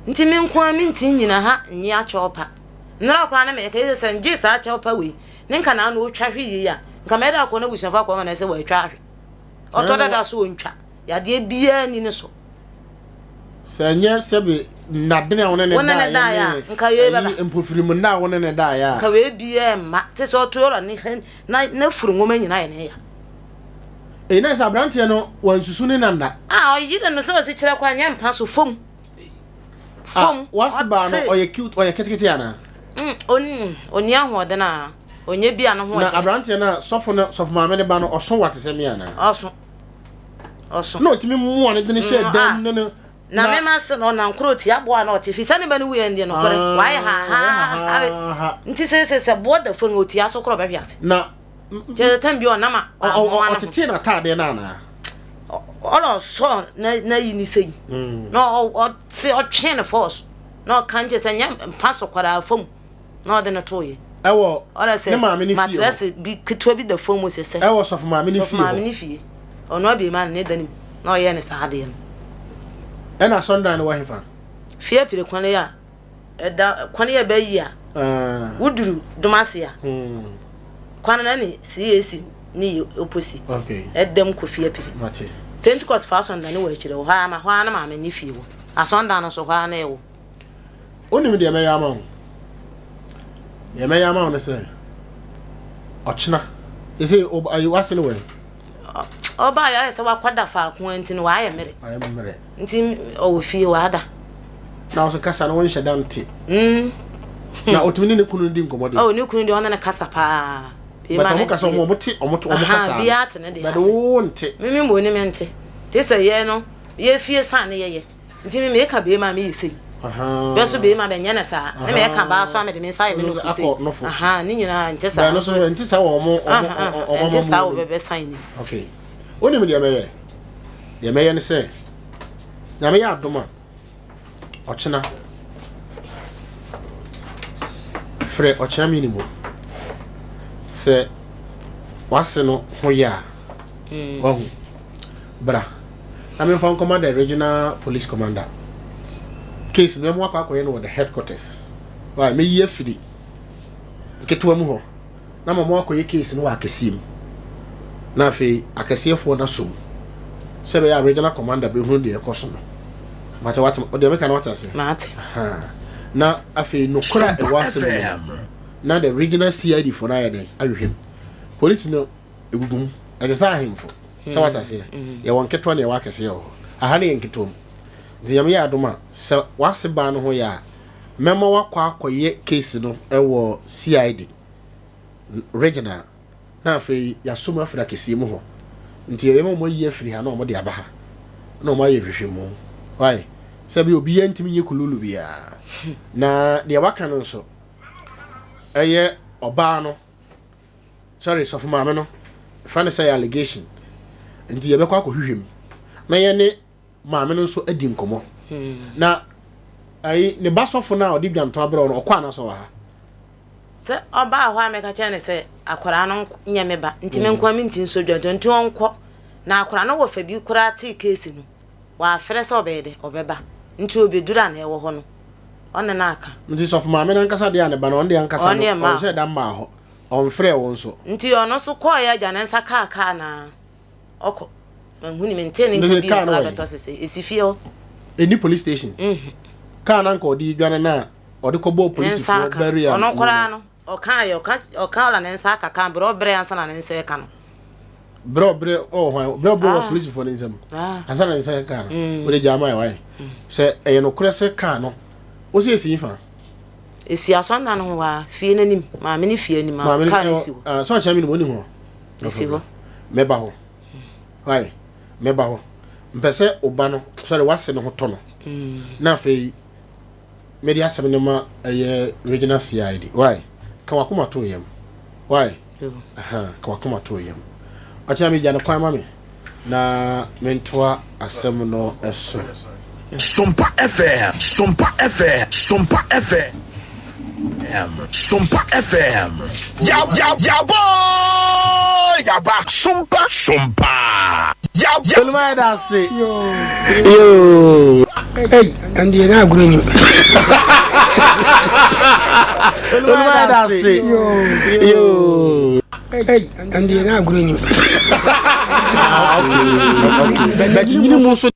Nti me nko ara menti nnyina ha nnye akyɛw pa. Nnora koraa na meka sɛ sɛ ngyee saa kyɛw pa wei, ne nka na ano ɔtwa hwe yei a, nka mɛda akɔ n'abusuafoɔ akɔma no sɛ wɔatwa ahwe. Ɔtɔ dada so ɔntwa. Yadeɛ biara nni ne so. Sɛ ɛnyɛ sɛbe nnadene a wo ne ne daeɛ ne ayi mpofirim nna a wo ne ne daeɛ a. Nka wei biara mma. Te sɛ ɔto ɔra ne na n'afuru nwoma nyinaa yɛ ne ya. Eyi na sɛ aberanteɛ no wansusu ne na nna. A ɔyere no sɛ ɔsi kyerɛ koraa nyɛ mpa so fam. Fam. Wase baa no ɔyɛ cute ɔyɛ ketekete anaa? Mm, ɔnni ahoɔden a. Ɔnyɛ bi a ne ho Na ɔden. aberanteɛ no a sɔfo no sɔfo maame no ba no ɔso wa te sɛ me anaa? Ɔso. Ɔso. Na ɔtumi mmoa no de no hyɛɛ Mm, dan ah. mu ne no Na me ma se no ɔnam koro tia boa na ɔte fi sɛ ne ba no wuiɛ no deɛ nokorɛ Ah, wayɛ wayɛ hahaahare hahaha. nti sɛ sɛ sɛ boɔ da fam ɔtia so korɔ ɔbɛhwe ase Na kyɛ sɛ tam bi ɔnam a ɔ- ɔ- wamoa ɔ- ne ho ɔtetee n'ataadeɛ no anaa? Ɔ- ɔna ɔsɔ na n'ayi ne sɛyi na ɔ- ɔte ɔtwe ne force na ɔka nkyɛ sɛ nyɛ mpa so koraa fam na ɔde no tooeɛ. Ɛwɔ Ɔna sɛ ne maame ne fie hɔ. matrɛse bi ketewa bi da fam sɛ sɛ. Ɛwɔ sɔfo maame ne Sɔfo fie maame hɔ. ne fie. Ɔno abie ma no ne da no mu na ɔyɛɛ ne saa adeɛ no. Ɛna asɔndan no wɔ hefa? Fie apire kwan yi a ɛda kwan yi a ɛbɛyi a Ah, woduru Domase a kwan no ne CAC ne yɛ opposite. Okay. Ɛdam kɔ fie apire. Mate. Pentecost fo asɔndan no wɔ akyire hɔ ara ma hɔ ara na maame ne fie wɔ. Asɔndan no nso hɔ ara na ɛwɔ. Wonim deɛ mɛyɛ ama wo? Deɛ mɛyɛ ama wo ne sɛ, ɔkyena, ɛsɛ ayi wase no wɔ yi. Ɔbaa yɛ ayɛ sɛ wakɔda faako nti no wayɛ mmerɛ. Wayɛ mmerɛ. Nti ɔwɔ fie wada. Na ɔso kasa no wonhyɛ da nte. Mm. Na ɔtumi ne ne kunu di nkɔmmɔ deɛ. Oh, ne kunu deɛ ɔne ne kasa paa. But ɔmo kasa ɔmo ɔmo te ɔmo ɔmo kasa. Biara te ne deɛ ase. But wo nte. Mimi mo ne me nte. Te sɛ yɛ no yɛ fie san ne yɛyɛ. Nti me meka beema a meyɛ sei. Bɛ so beema bɛnyɛ no saa. Ne meka baa so a mede me nsa ayɛ me nofo sei. Ahaa, ne nyinaa nte saa. Bɛno so nte saa wɔ ɔmo ɔmo ɔmo Nte saa wɔ bɛbɛ sign nim. Okay. Wonim deɛ mɛyɛ? Deɛ mɛyɛ ne sɛ, Nyame yɛ adom a, ɔkyena frɛ ɔkyena mini mu sɛ wase no ho yɛ a, wahu. Bra na memfa nkɔma the regional police commander. Case no ɛmo akɔ akɔyɛ no wɔ the headquarters. Why meyi afiri nketewa mu hɔ na ma mo akɔyɛ case no wɔ akɛseɛ mu. Na afei akɛseɛfoɔ no asom sɛ ɛbɛyɛ a regional commander bɛhunu deɛ ɛkɔ so no. Mpakyɛ wate deɛ meka no wate aseɛ? Mate. Na afei nokorɛ a ɛwɔ asɛm no mu. na the regional CID foɔ no ayɛ dɛn ahwehwɛ mu. Polisi no egugu mu, ɛte sɛ ahemfo. Sɛ wate aseɛ? Yɛwɔ nketewa na yɛwɔ akɛseɛ wɔ hɔ. Aha no yɛ nketewa mu. Nti Nyame yɛ adom a, sɛ w'ase baa no ho yɛ a, mɛma wakɔ akɔyɛ case no wɔ CID regional na afei yɛasɔ mu afiri akɛseɛ mu hɔ. Nti yɛbɛma wɔn ayi afiri ha na wɔde aba ha na wɔn ayɛ nhwehwɛmu. Why? Sɛ bi obiara ntumi nyɛ kululu biara. Na deɛ waka no nso, ɛyɛ ɔbaa no, sorry, sɔfo maame no, fa no sɛ yɛ allegation. Nti yɛbɛkɔ akɔhwehwɛ mu na yɛne maame no nso adi nkɔmmɔ. Na ayi ne ba sɔfo no a ɔde dwanto abrɛ no, ɔkɔ anaasɛ ɔwɔ ha? Sɛ ɔbaa hɔ a meka kyerɛɛ no sɛ akwadaa no nyɛ me ba nti me nkoa menti nsɔ dwanto nti ɔnkɔ. Na akwadaa no wɔfa bi koraa tee case no, wafrɛ sɛ ɔbɛyɛ dɛ ɔbɛba nti ɔbɛduru a na ɛwɔ hɔ no ɔne no aka. Nti sɔfo maame no ankasa deɛ a ne ba no ɔno deɛ ankasa no ɔnhyɛɛ da mmaa hɔ, ɔmfrɛɛ wo nso. Nti ɔno nso kɔeɛ agya ne nsa kaa kaa no ara. Ɔkɔ. Manhu ne mentee ne nka bio koraa bɛtɔ sese. Esi fie hɔ. Ɛni police station. Mm. Kaa na nka ɔde dwane no a ɔde kɔbɔɔ polisifoɔ barrier. Ɔno koraa no ɔka yɛ ɔka ɔka ɔla ne nsa aka kaa berɛ ɔbrɛ ansa na ne nsa ɛka no. Berɛ ɔbrɛ ɔwɔ hwan berɛ ɔbrɛ wɔ ah. polisifoɔ ne nsam ah. ansa na ne nsa ɛka no. Mm. Wode gyaa ma yɛ wayɛ. Mm. Sɛ ɛyɛ nokorɛ sɛ kaa no wosi esi fa. Esi asɔnda no ho waa fie n'anim maame ne fie anim a kaa ne si hɔ. Sɛ ɔkyɛn mi no wɔn ni hɔ. Ɛsi hɔ. Mɛba hɔ. Why? Mɛba hɔ. Mpɛ sɛ ɔba no, sorry, w'ase no ho tɔ no. Mm. Na afei, mede asɛm no ma ɛyɛ regional CID. Why? Ka wakoma to yam. Why? Aha, ka wakoma to yam. Ɔkyena megya no kwan ma me na mentoa asɛm no so. Sompa FM, Sompa FM, Sompa FM. Sompa FM. Yabɔ yaba Sompa Sompa. Oluma yɛ da ase. Yoo. Ei, ɛndeɛ na agorɔ nim. Oluma yɛ da ase. Yoo. Ei, ɛndeɛ na agorɔ nim. Ah, okay. Okay. But nyini mu nso.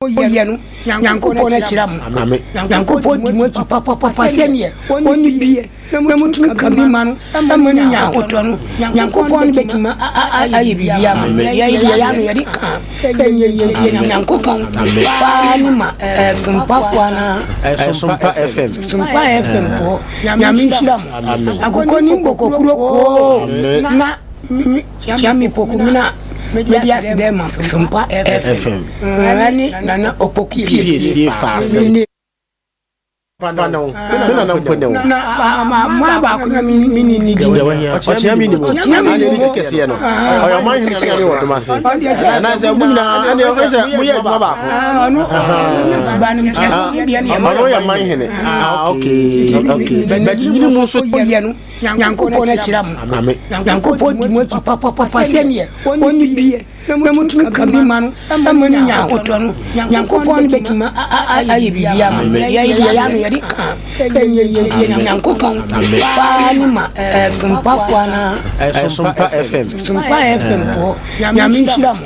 Moyɛ no, Nyankopɔn ahyira mo. Nyankopɔn di mo akyi papapapa sɛdeɛ ɔnni bie na motumi ka bi ma no ma no nya ahotɔ no. Nyankopɔn bɛtumi ayɛ biribi ama mo. Yɛn deɛ yɛn ano yɛde ka ɛnyɛ yie nti yɛnam Nyankopɔn paa ne ma Ɛsompafoɔ anaa? Ɛsompa FM. Sompa FM foɔ. Nyame nhyira mo. Akokɔ ni nkokɔkuro koo na Kyia me Poku me na mede aseda ma Sompa FM ɛne Nana Opoku Piesie Faase. Na maa baako na me ne ne di. Ɔkyea me nim ane ne ti kɛseɛ no ɔyɛ ɔman hene kyea me wɔ dom ase anaasɛ mo nyinaa ɛne ɔsɛ sɛ moyɛ adwuma baako ɔno yɛ man hene okay okay but nyini mu nso yɛ no Nyankopɔn ahyira mo. Nyankopɔn di mo akyi papapapa sɛdeɛ ɔnni bie na motumi ka bi ma no ma no nya ahotɔ no. Nyankopɔn bɛtumi ayɛ biribi ama mo. Yɛn deɛ yɛn ano yɛde ka ɛnyɛ yie nti yɛnam Nyankopɔn paa ne ma Ɛsompafoɔ anaa? Ɛsompa FM. Sompa FM foɔ. Nyame nhyira mo.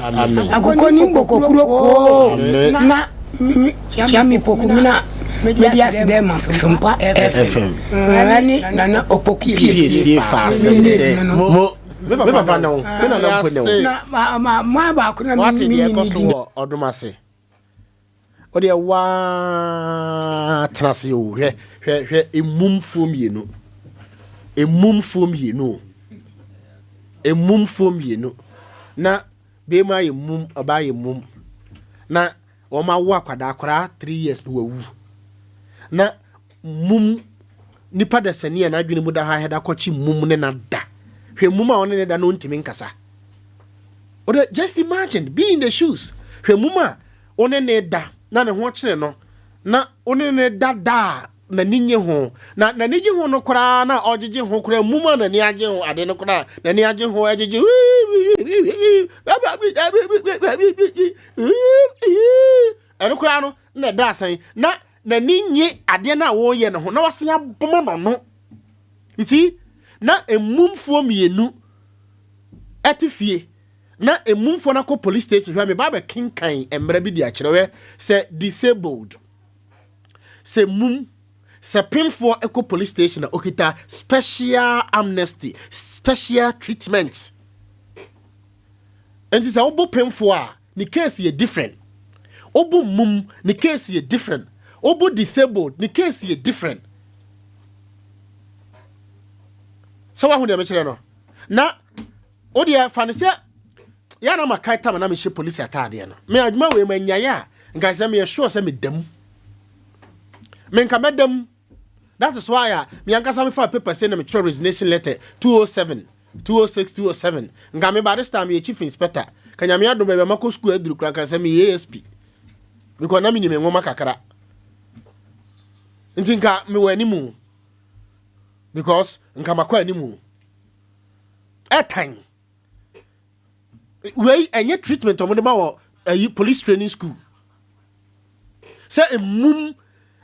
Akokɔ ne nkokɔkuro koo na Kyia me Poku me na mede aseda ma Sompa FM ɛne Nana Opoku Piesie fa asɛm kyɛ mo me papa ne wo me nana mpo ne wo. Na ma baako na me ne ne di. Wɔ ɔdom ase wodeɛ waa tena ase o hwɛ hwɛ hwɛ emumfoɔ mmienu emumfoɔ mmienu o emumfoɔ mmienu na bɛrima yɛ mum ɔbaa yɛ mum na Wɔn awo akwadaa akwadaa 3 years na wawu na mum nipa dasani a n'adwene mu da hɔ ahɛda kɔkye mum ne na da hwɛ mum a ɔne ne da no ntumi nkasa ɔdɛ just imagine be in the shoes hwɛ mum a ɔne ne da na ne ho kyerɛ no na ɔne ne da da a n'ani nye ho na n'ani gye ho no koraa na ɔgyegye ho koraa mum a n'ani agye ho ade no koraa n'ani agye ho ɛgyegye ɛno koraa no na ɛda asan na n'ani nye adeɛ no a wɔreyɛ no ho na wasan aboma n'ano. You see, na emumfoɔ mmienu ɛte fie na emumfoɔ no akɔ police station hwɛ me ba bɛkenkan mmara bi de akyerɛ hwɛ sɛ disabled sɛ mum. Sɛ pemfoɔ kɔ police station a okita special amnesty, special treatment. Nti sɛ wobo pemfoɔ a, ne case yɛ different. Wobo mum, ne case yɛ different. Wobo disabled, ne case yɛ different. Sɛ woahu deɛ mekyerɛ no? Na wodeɛ fa no sɛ yɛ na makae tam na mehyɛ polisi ataadeɛ no. Me adwuma wei manyaeɛ a, nka sɛ meyɛ sure sɛ meda mu. Menka mɛda mu. That is why a me ankasa mefa paper sɛ na metwerɛ resignation letter 207, 206, 207. Nka me by this time meyɛ chief inspector. Ka Nyame adom baabi a makɔ school aduru koraa nka sɛ meyɛ ASP. Because na menim nwoma kakra. Nti nka mewɔ animu. Because nka makɔ animu. Ɛtan. Wei ɛnyɛ treatment ɔmo de ma wɔ ɛyi police training school. Sɛ emum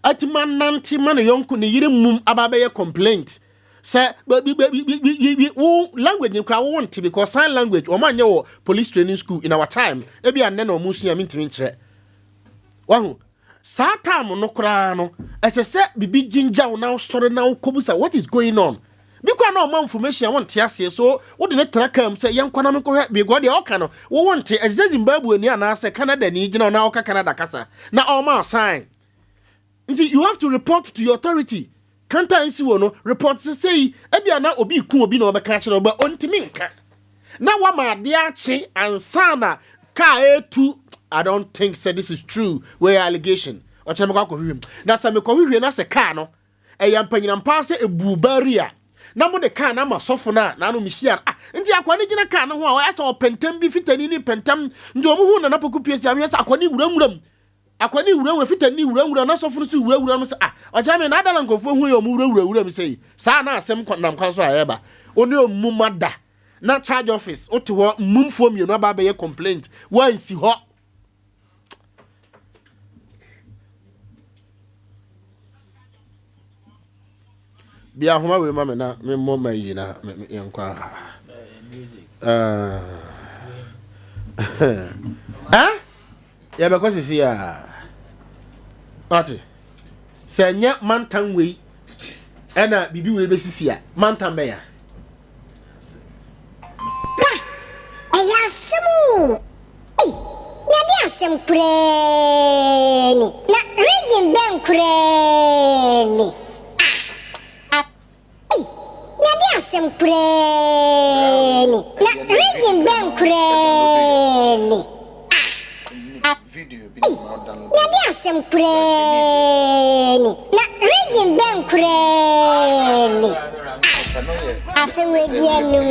atumi anante ma ne yɔnko ne yere mum aba abɛyɛ complaint sɛ wo language no koraa wo nte because sign language wɔn anyɛ wɔ police training school in our time. Ebi anɛ na wɔn sua, mentumi nkyerɛ wahu. Saa time no koraa no, ɛsɛ sɛ bibi gyingya wo na wosɔre na wokɔbu what is going on, bi koraa na ɔma information a wonte aseɛ, so wode ne tena kaa mu sɛ yɛnkɔ na menkɔhwɛ, because deɛ ɔka no wowɔ nte. Ɛsɛ sɛ Zimbabwe ni anaasɛ Canada ni gyina na ɔka Canada kasa na ɔma sign. Nti you have to report to your authority. Kanta nsi wɔ no report sɛ sɛyi, ebia na obi ku obi na ɔbɛka akyerɛ ɔbɛ ɔntumi nka na wama adeɛ akye ansa na kaa etu. I don't think say this is true. Wey allegation ɔkyerɛ mekɔ akɔhwehwɛ mu na sɛ mekɔhwehwɛ na sɛ kaa no ɛyɛ mpanyinampa sɛ ebu barrier na mo de kaa na ama sɔfo no a n'ano mehyia no. Ah, nti akwa ne gyina kaa no ho a ɔyɛ sɛ ɔpɛntɛm bi fitani ne pɛntɛm, nti ɔmo hu Nana Poku pie si ahwɛ sɛ akwa ne wurawura mu, akwa ne wurawura fitani wurawura na sɔfo no so wurawura no sɛ, ah, ɔkyerɛ me na ada na nkurɔfoɔ hu yɛ ɔmo wurawura wura mu sɛ yi saa na asɛm nam kwan so a ɛreba. Ɔne ɔmu ma da na charge office wote hɔ, mmumfoɔ mmienu aba abɛyɛ complaint, wansi hɔ. Bia ahoma wei ma me na memmɔ ma yi na yɛnkɔ aha. Eh? Yɛbɛkɔ sisi a. Wate? Sɛ nyɛ mantam wei ɛna biribi wei bɛsisi a, mantam bɛya. Pa, ɛyɛ asɛm oo. Ei, na ɛde asɛm koraa ni. Na region bɛn koraa ni? Ah, ei, na ɛde asɛm koraa ni. Na region bɛn koraa ni? Ah, ei, na ɛde asɛm koraa ni. Na region bɛn koraa ni? Ah, asɛm wei deɛ num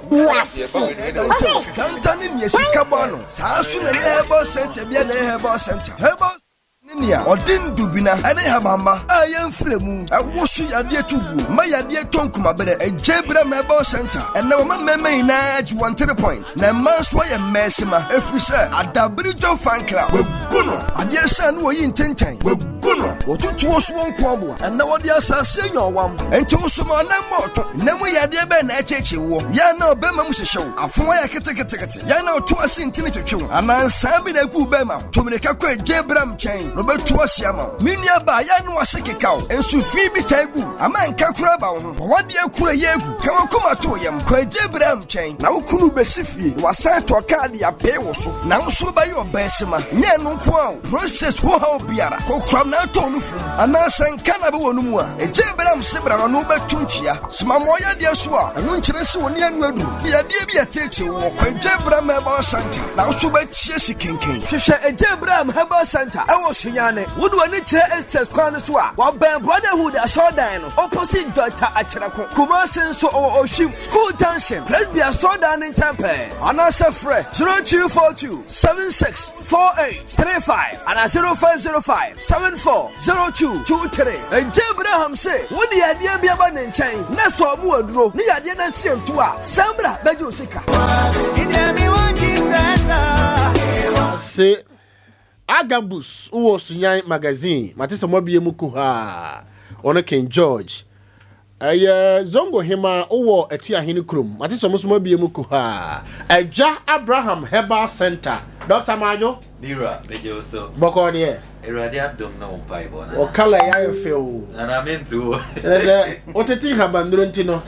gu ase. Ose, Kanta ne nea sika bɔ ano. Saa nso na ɛnyɛ herbal center bia na ɛyɛ herbal center. Herbal ne nea ɔde ndubina ne habamba a ɛyɛ mfrɛ mu ɛwoso yadeɛ to guo ma yadeɛ tɔ nkumaberɛ. Ɛgye berɛ ma herbal center ɛnɛ wɔma mmarima nyinaa gye wɔn 3 point na mmaa nso ayɛ mmɛɛsema ɛfiri sɛ adabere John fan club wagu no adeɛ sɛ ne wɔyi ntentan wagu no wɔtotoɔ so wɔn nko aboa ɛnɛ wɔde asase anya ɔwam nti wosoma ɔnam ma ɔtɔ na mu yadeɛ bɛn na ɛkyekye woɔ yɛn na ɔbɛma mu hyehyɛ wo afo ayɛ keteketekete. Yɛn na ɔto ase ntini twetwe wo anaa nsaa bi na egu bɛrima ho. To mirika kɔ Egye Bram nkyɛn na ɔbɛtu ase ama wo. Me nua baa, yɛn na w'ase keka wo. Nsu fi bi taa gu ama nka koraa ba wo ho. Bɔ w'adeɛ koro ɛyɛ agu. Ka w'akoma to wo yam. Kɔ Egye Bram nkyɛn na wo kunu bɛsi fie na wasan atɔ kaa de apee wo so. Na wo nso wobɛyɛ ɔbaasima. Nyɛ ɛno nko ara o, prostate ho haw biara, kokoram na atɔ wo nufu mu anaa sɛ nka na bɛwɔ no mu a, Egye Bram se bra na ɔne wo bɛto nkyia. Sɛ ma mo yadeɛ so a, ɛno nkyerɛ sɛ wɔne anu aduru. Yadeɛ bi a ɛteetee woɔ, kɔ Agyebram Herbal Center na wo so wobɛtie si kenken. Hwehwɛ Agyebram Herbal Center wɔ Sunyani. Wode w'ani kyerɛ Estes kwan no so a, wɔbɛn Brotherhood Asɔredan no, opposite Doctor Akyerɛko. Kumasi nso, ɔwɔ Oshim, School Junction, Presby Asɔredan no nkyɛn pɛɛ. Anaasɛ frɛ 0242 76 4835 anaa 0505 74 02 23. Enti Abraham se, Wode yadeɛ bi aba ne nkyɛn, na sɛ ɔmo aduro ne yadeɛ no asi nto a, san bra bɛgye wo sika. Se Agabus wɔ Sunyan Magazine, mate sɛ moabie mu kuhaa, ɔno King George. Ɛyɛ Zongo Hemaa wowɔ Atuahene kurom, mate sɛ ɔmo nso moabie mu kuhaa. Agya Abraham Herbal Center. Dɔkta Madwo. Me wura, megye wo so. Bɔkɔɔ deɛ. Awurade adom ne wo mpaebɔ, Nana. Wo colour yi ayɛ fɛ o. Nana mente wo. Kyerɛ sɛ wotete nhabannuro nti no,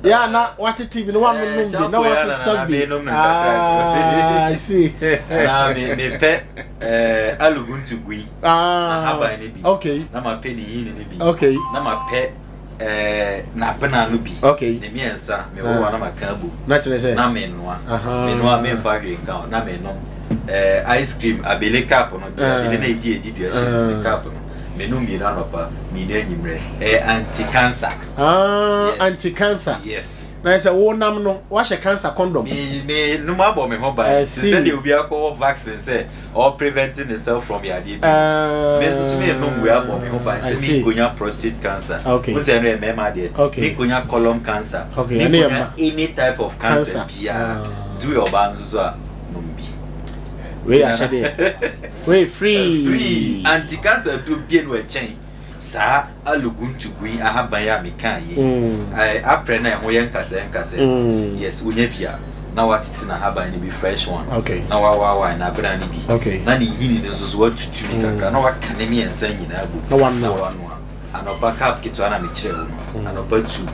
yɛ a na watete bi na wanonom bi na wasesa bi. Ah, I see. Na me mepɛ eh, aluguntu gui. Ah, N'ahaban no bi. Okay. Na mapɛ ne nhini no bi. Okay. Na mapɛ eh, n'abena no bi. Okay. Ne mmiɛnsa mewowa na maka abom. Na kyerɛ sɛ? Na menoa. Aha. Menoa memfa hwee nka ho na menom. Eh, ice cream abele cup no deɛ Ah. abele na edi edi dua hyɛ mu ne Ah. cup no. Menom mmienu anɔpa, mmienu anwummerɛ. Ɛyɛ anti cancer. Ah, Yes. anti cancer. Yes. Na sɛ wo nam no wahyɛ cancer condom. Me me nom abɔ me ho ban. I Te see. sɛ deɛ obi akɔwɔ vaccine sɛ Or preventing the self from yadeɛ bi. Uh, Me nso so me nom wei abɔ me ho ban I sɛ see. me nkonya prostate cancer. Okay. Mo sɛ ɛno yɛ mmarima deɛ. Okay. Me nkonya colon cancer. Okay, Me ɛno yɛ nkonya mma. any type of cancer Cancer. biara. Ah. Du yɛ ɔbaa nso so a nom bi. Wei yɛ akyɛdeɛ. Wei free. Free. Anti cancer duro bie no ɛkyɛn. Saa aluguntugui ahaban yi a mekaa yi, ɛɛ aprɛ no a ɛho yɛ nkasɛɛ nkasɛɛ no, yes, wonya bi a, na woatete n'ahaban no bi, fresh one, Okay. na woawaawae n'abena no bi, Okay. na ne nhini no nso so woatutu bi kakra, na woaka ne mmiɛnsa nyinaa abom, Na woanoa. na woanoa. Anɔpa cup ketewa na mekyerɛɛ wo no, anɔpa tu,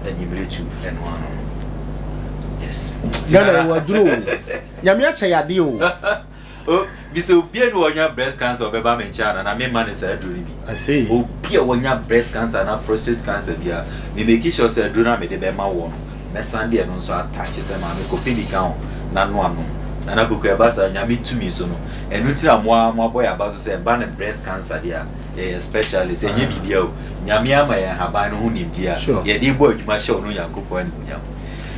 anwummere tu, ɛno ano no. Yes. Nti Ghana Nana- yɛwɔ aduro o. Nyame akyɛ yɛ adeɛ o. O, bisa obi a na wanya breast cancer ɔbɛba me nkyɛn ana na memma no saa aduro no bi. I see. Obi a wanya breast cancer anaa prostate cancer biara, me make sure sɛ aduro no a mede bɛma woɔ no, mɛsan de ɛno nso attach sɛ maame kɔpɛ bi ka ho na noa nom. Nana Poku, ɛba saa Nyame tumi so no, ɛno nti na mo ara moabɔ yɛn aba so sɛ ɛba no breast cancer deɛ a, yɛyɛ specialist, ɛnyɛ biribiara o. Nyame ama yɛn nhaban no ho nimdeɛ a Sure. yɛde bɔ adwuma hyɛ ɔno Onyankopɔn animuonyam.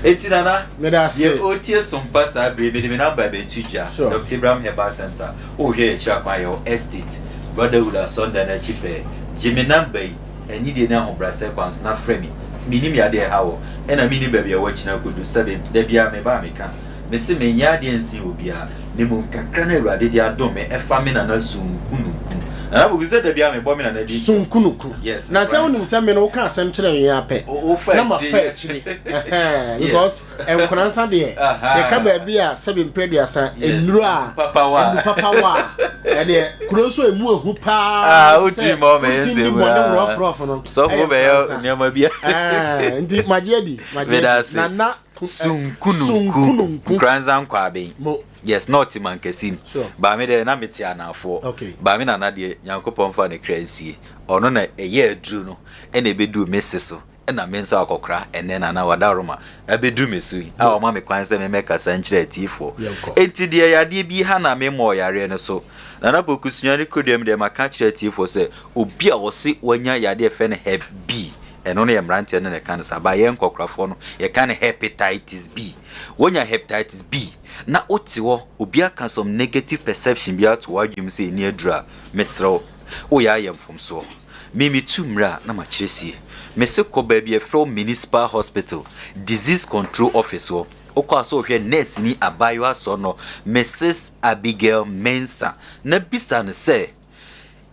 Enti Nana, Meda ase. Deɛ ɔretie som pa saa bere yi, mede me number bɛto dwa. Sure. Doctor Abraham Herbal Centre, wohwɛ yɛn akyiri akwan, yɛwɔ Estate, Brotherhood Asɔredan no akyi pɛɛ. Gye me number yi, anidie ne ahobrɛaseɛ kwan so, na frɛ me. Mennim yadeɛ a ɛha wo, ɛna mennim baabi a woakyini akɔdu. Sɛbe, da biara meba a meka, mese menyɛ adeɛ nsen obiara, na mmom kakra no a Awurade de adom me ɛfa me nana Sunkunuku. Nana Poku, sɛ da biara mebɔ me nana din kyerɛ wo. Sunkunuku. Yes, Na sɛ right. wonim sɛ me no woka asɛm kyerɛ me ara pɛ, Wo fa na mafa akyire. akyire. Ɛhɛn, because nkora nsa deɛ, yɛka baabi a sɛbi mpere aduasa, nnuro a, nnu papa wa a, ɛdeɛ kuro nso emu ehu paa sɛ wotumi di bɔne rɔfrɔf no, ɛyɛ nkora nsa. Nneɛma bi. Nti magye adi, magye adi. Nana Sunkununku, nkora nsa nkwaben. Yes, na ɔte Mankasim. Sure. Ba me deɛ na mete Anaafoɔ. Okay. Ba me nana deɛ Nyankopɔn mfa ne kra nsie. Ɔno na ɛyɛ aduro no ɛna ɛbɛduru me se so. Ɛna me nso akɔkora ɛnnɛ Nana Wadaroma abɛduru me so yi a ɔma me kwan sɛ memmɛkasa nkyerɛ atiefoɔ. Yɛnkɔ. Enti deɛ yadeɛ bi ha na memmɔɔ yareɛ no so. Nana Poku Sunyani Kuroduam deɛ maka akyerɛ atiefoɔ sɛ obi a ɔse wanya yadeɛ a yɛfrɛ no Hep B, ɛno no yɛ mmeranteɛ no na ɛka no saa, but yɛn nkɔkorafoɔ no yɛka no Hepatitis B. Wonya Hepatitis B na wote hɔ obi aka some negative perception bi ato w'adwene mu sɛ ɛnni aduro a, mesrɛ wo, woyɛ ayɛ mfomsoɔ. Me metu mmerɛ a na makyerɛ sie. Mese kɔ baabi a yɛfrɛ hɔ Municipal Hospital, Disease Control Office hɔ. Wokɔ a sɛ wohwɛ nɛɛseni abaayewa sɔnnɔ Misis Abigail Mensah na bisa no sɛ,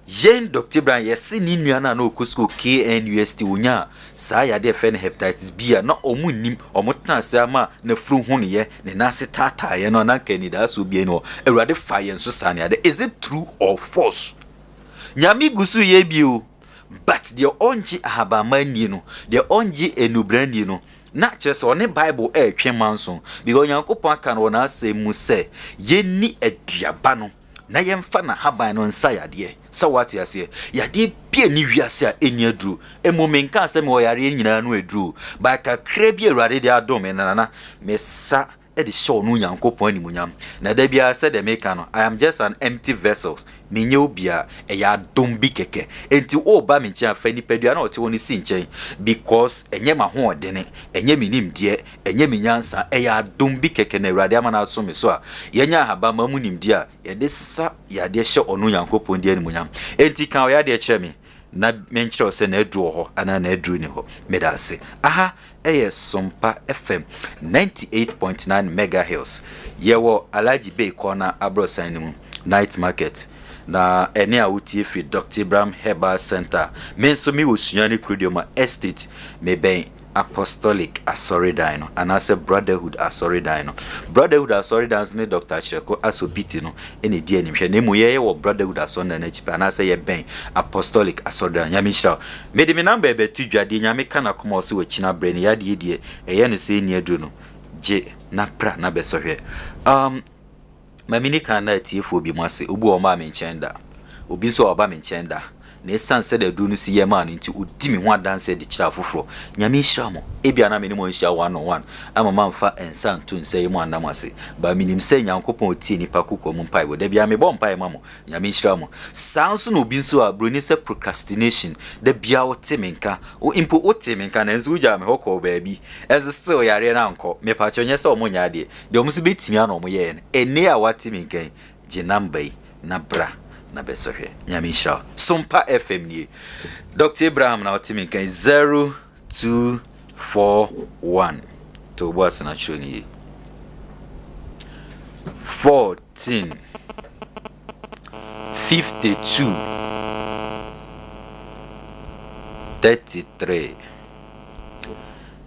Yɛn Dɔkta Abraham yɛse ne nua no a na ɔkɔ sukuu KNUST ɔnyaa saa yadeɛ a yɛfrɛ no Hepatitis B a na wɔn nnim, wɔn tena ase ara ma n'afuru honoeɛ, ne nan ase taataaeɛ no a na anka anidaasoɔ biara nni hɔ. Awurade faa yɛn so saa ne adeɛ. Is it true or false? Nyame gu so yɛ bi o, but deɛ ɔngye ahabamma nnie no, deɛ ɔngye nnubra nnie no, na kyerɛ sɛ ɔne Bible ɛretwe manso because Onyankopɔn aka no wɔ n'asɛm mu sɛ yɛnni aduaba no na yɛmfa n'ahaban no nsa yadeɛ. Sɛ woate aseɛ? Yadeɛ bi nni wiase a ɛnni aduro. Mmom menkaa sɛ mewɔ yareɛ nyinaa ano aduro, but kakra bi a Awurade de adom me no, Nana, mesa de hyɛ ɔno Onyankopɔn animuonyam. Na da biara sɛdeɛ meka no, I am just an empty vessels, menyɛ obiara, ɛyɛ adom bi kɛkɛ. Enti woreba me nkyɛn a, fa nipadua no a ɔte hɔ no si nkyɛn because ɛnyɛ m'ahoɔdene, ɛnyɛ me nimdeɛ, ɛnyɛ me nyansa, ɛyɛ adom bi kɛkɛ na Awurade ama no aso me so a yɛanya ahabamma mu nimdeɛ a yɛde sa yadeɛ hyɛ ɔno Onyankopɔn din animuonyam. Enti ka ɔyadeɛ kyerɛ me na menkyerɛ wo sɛ n'aduro wɔ hɔ anaa n'aduro nni hɔ. Meda ase. Aha yɛ Sompa FM 98.9 Megahertz. Yɛwɔ Alhaji Bey Corner aborɔsan no mu, Night Market. Na ɛne a wotie firi Doctor Abraham Herbal Center. Me nso mewɔ Sunyani Kuroduoma Estate. Mebɛn. Apostolic Asɔredan no anaasɛ Brotherhood Asɔredan no. Brotherhood Asɔredan nso ne Dɔkta Akyerɛko Asopiti no na ɛdi animhwɛ, na mmom yɛyɛ wɔ Brotherhood Asɔredan no akyi pɛ anaasɛ yɛbɛn Apostolic Asɔredan no. Nyame nhyira wo. Mede me number rebɛto dwa, deɛ Nyame ka n'akoma a ɔse wakyini abrɛ no, yadeɛ deɛ ɛyɛ no sɛ ɛnni aduro no, gye na bra na bɛsɔ hwɛ. Um, Ma minni kan nna atiefoɔ bi mu ase. Obi wɔ hɔ a ɔmmaa me nkyɛn da. Obi nso a waba me nkyɛn da. Na esiane sɛdeɛ aduro no si yɛ maa no nti, ɔdi me ho adanseɛ de kyerɛ afoforɔ. Nyame nhyira mo. Ebia na me ne mo anhyia one on one ama mamfa nsa anto nsa yi mu anna mo ase. But menim sɛ Nyankopɔn ɔtie nnipa kokoa mu mpaebɔ. Da biara mebɔ mpaeɛ ma mo. Nyame nhyira mo. Saa nso na obi nso a, broni sɛ procrastination, da biara wote me nka. Wo mpo wotee me nka nanso wogyaa me hɔ kɔɔ baabi. Ɛnso still yareɛ no ankɔ. Mepakyɛw nyɛ sɛ wɔnyɛ adeɛ. Deɛ wɔn nso bɛtumi ara na wɔn yɛeɛ no, ɛnnɛ yi a woate me nka yi, gye number yi na bra na bɛsɔ hwɛ. Nyame nhyira wo. Sompa FM nie. Doctor Abraham na wote me nka yi, 0241. To wo bo ase na twerɛ no yie. 14 52 33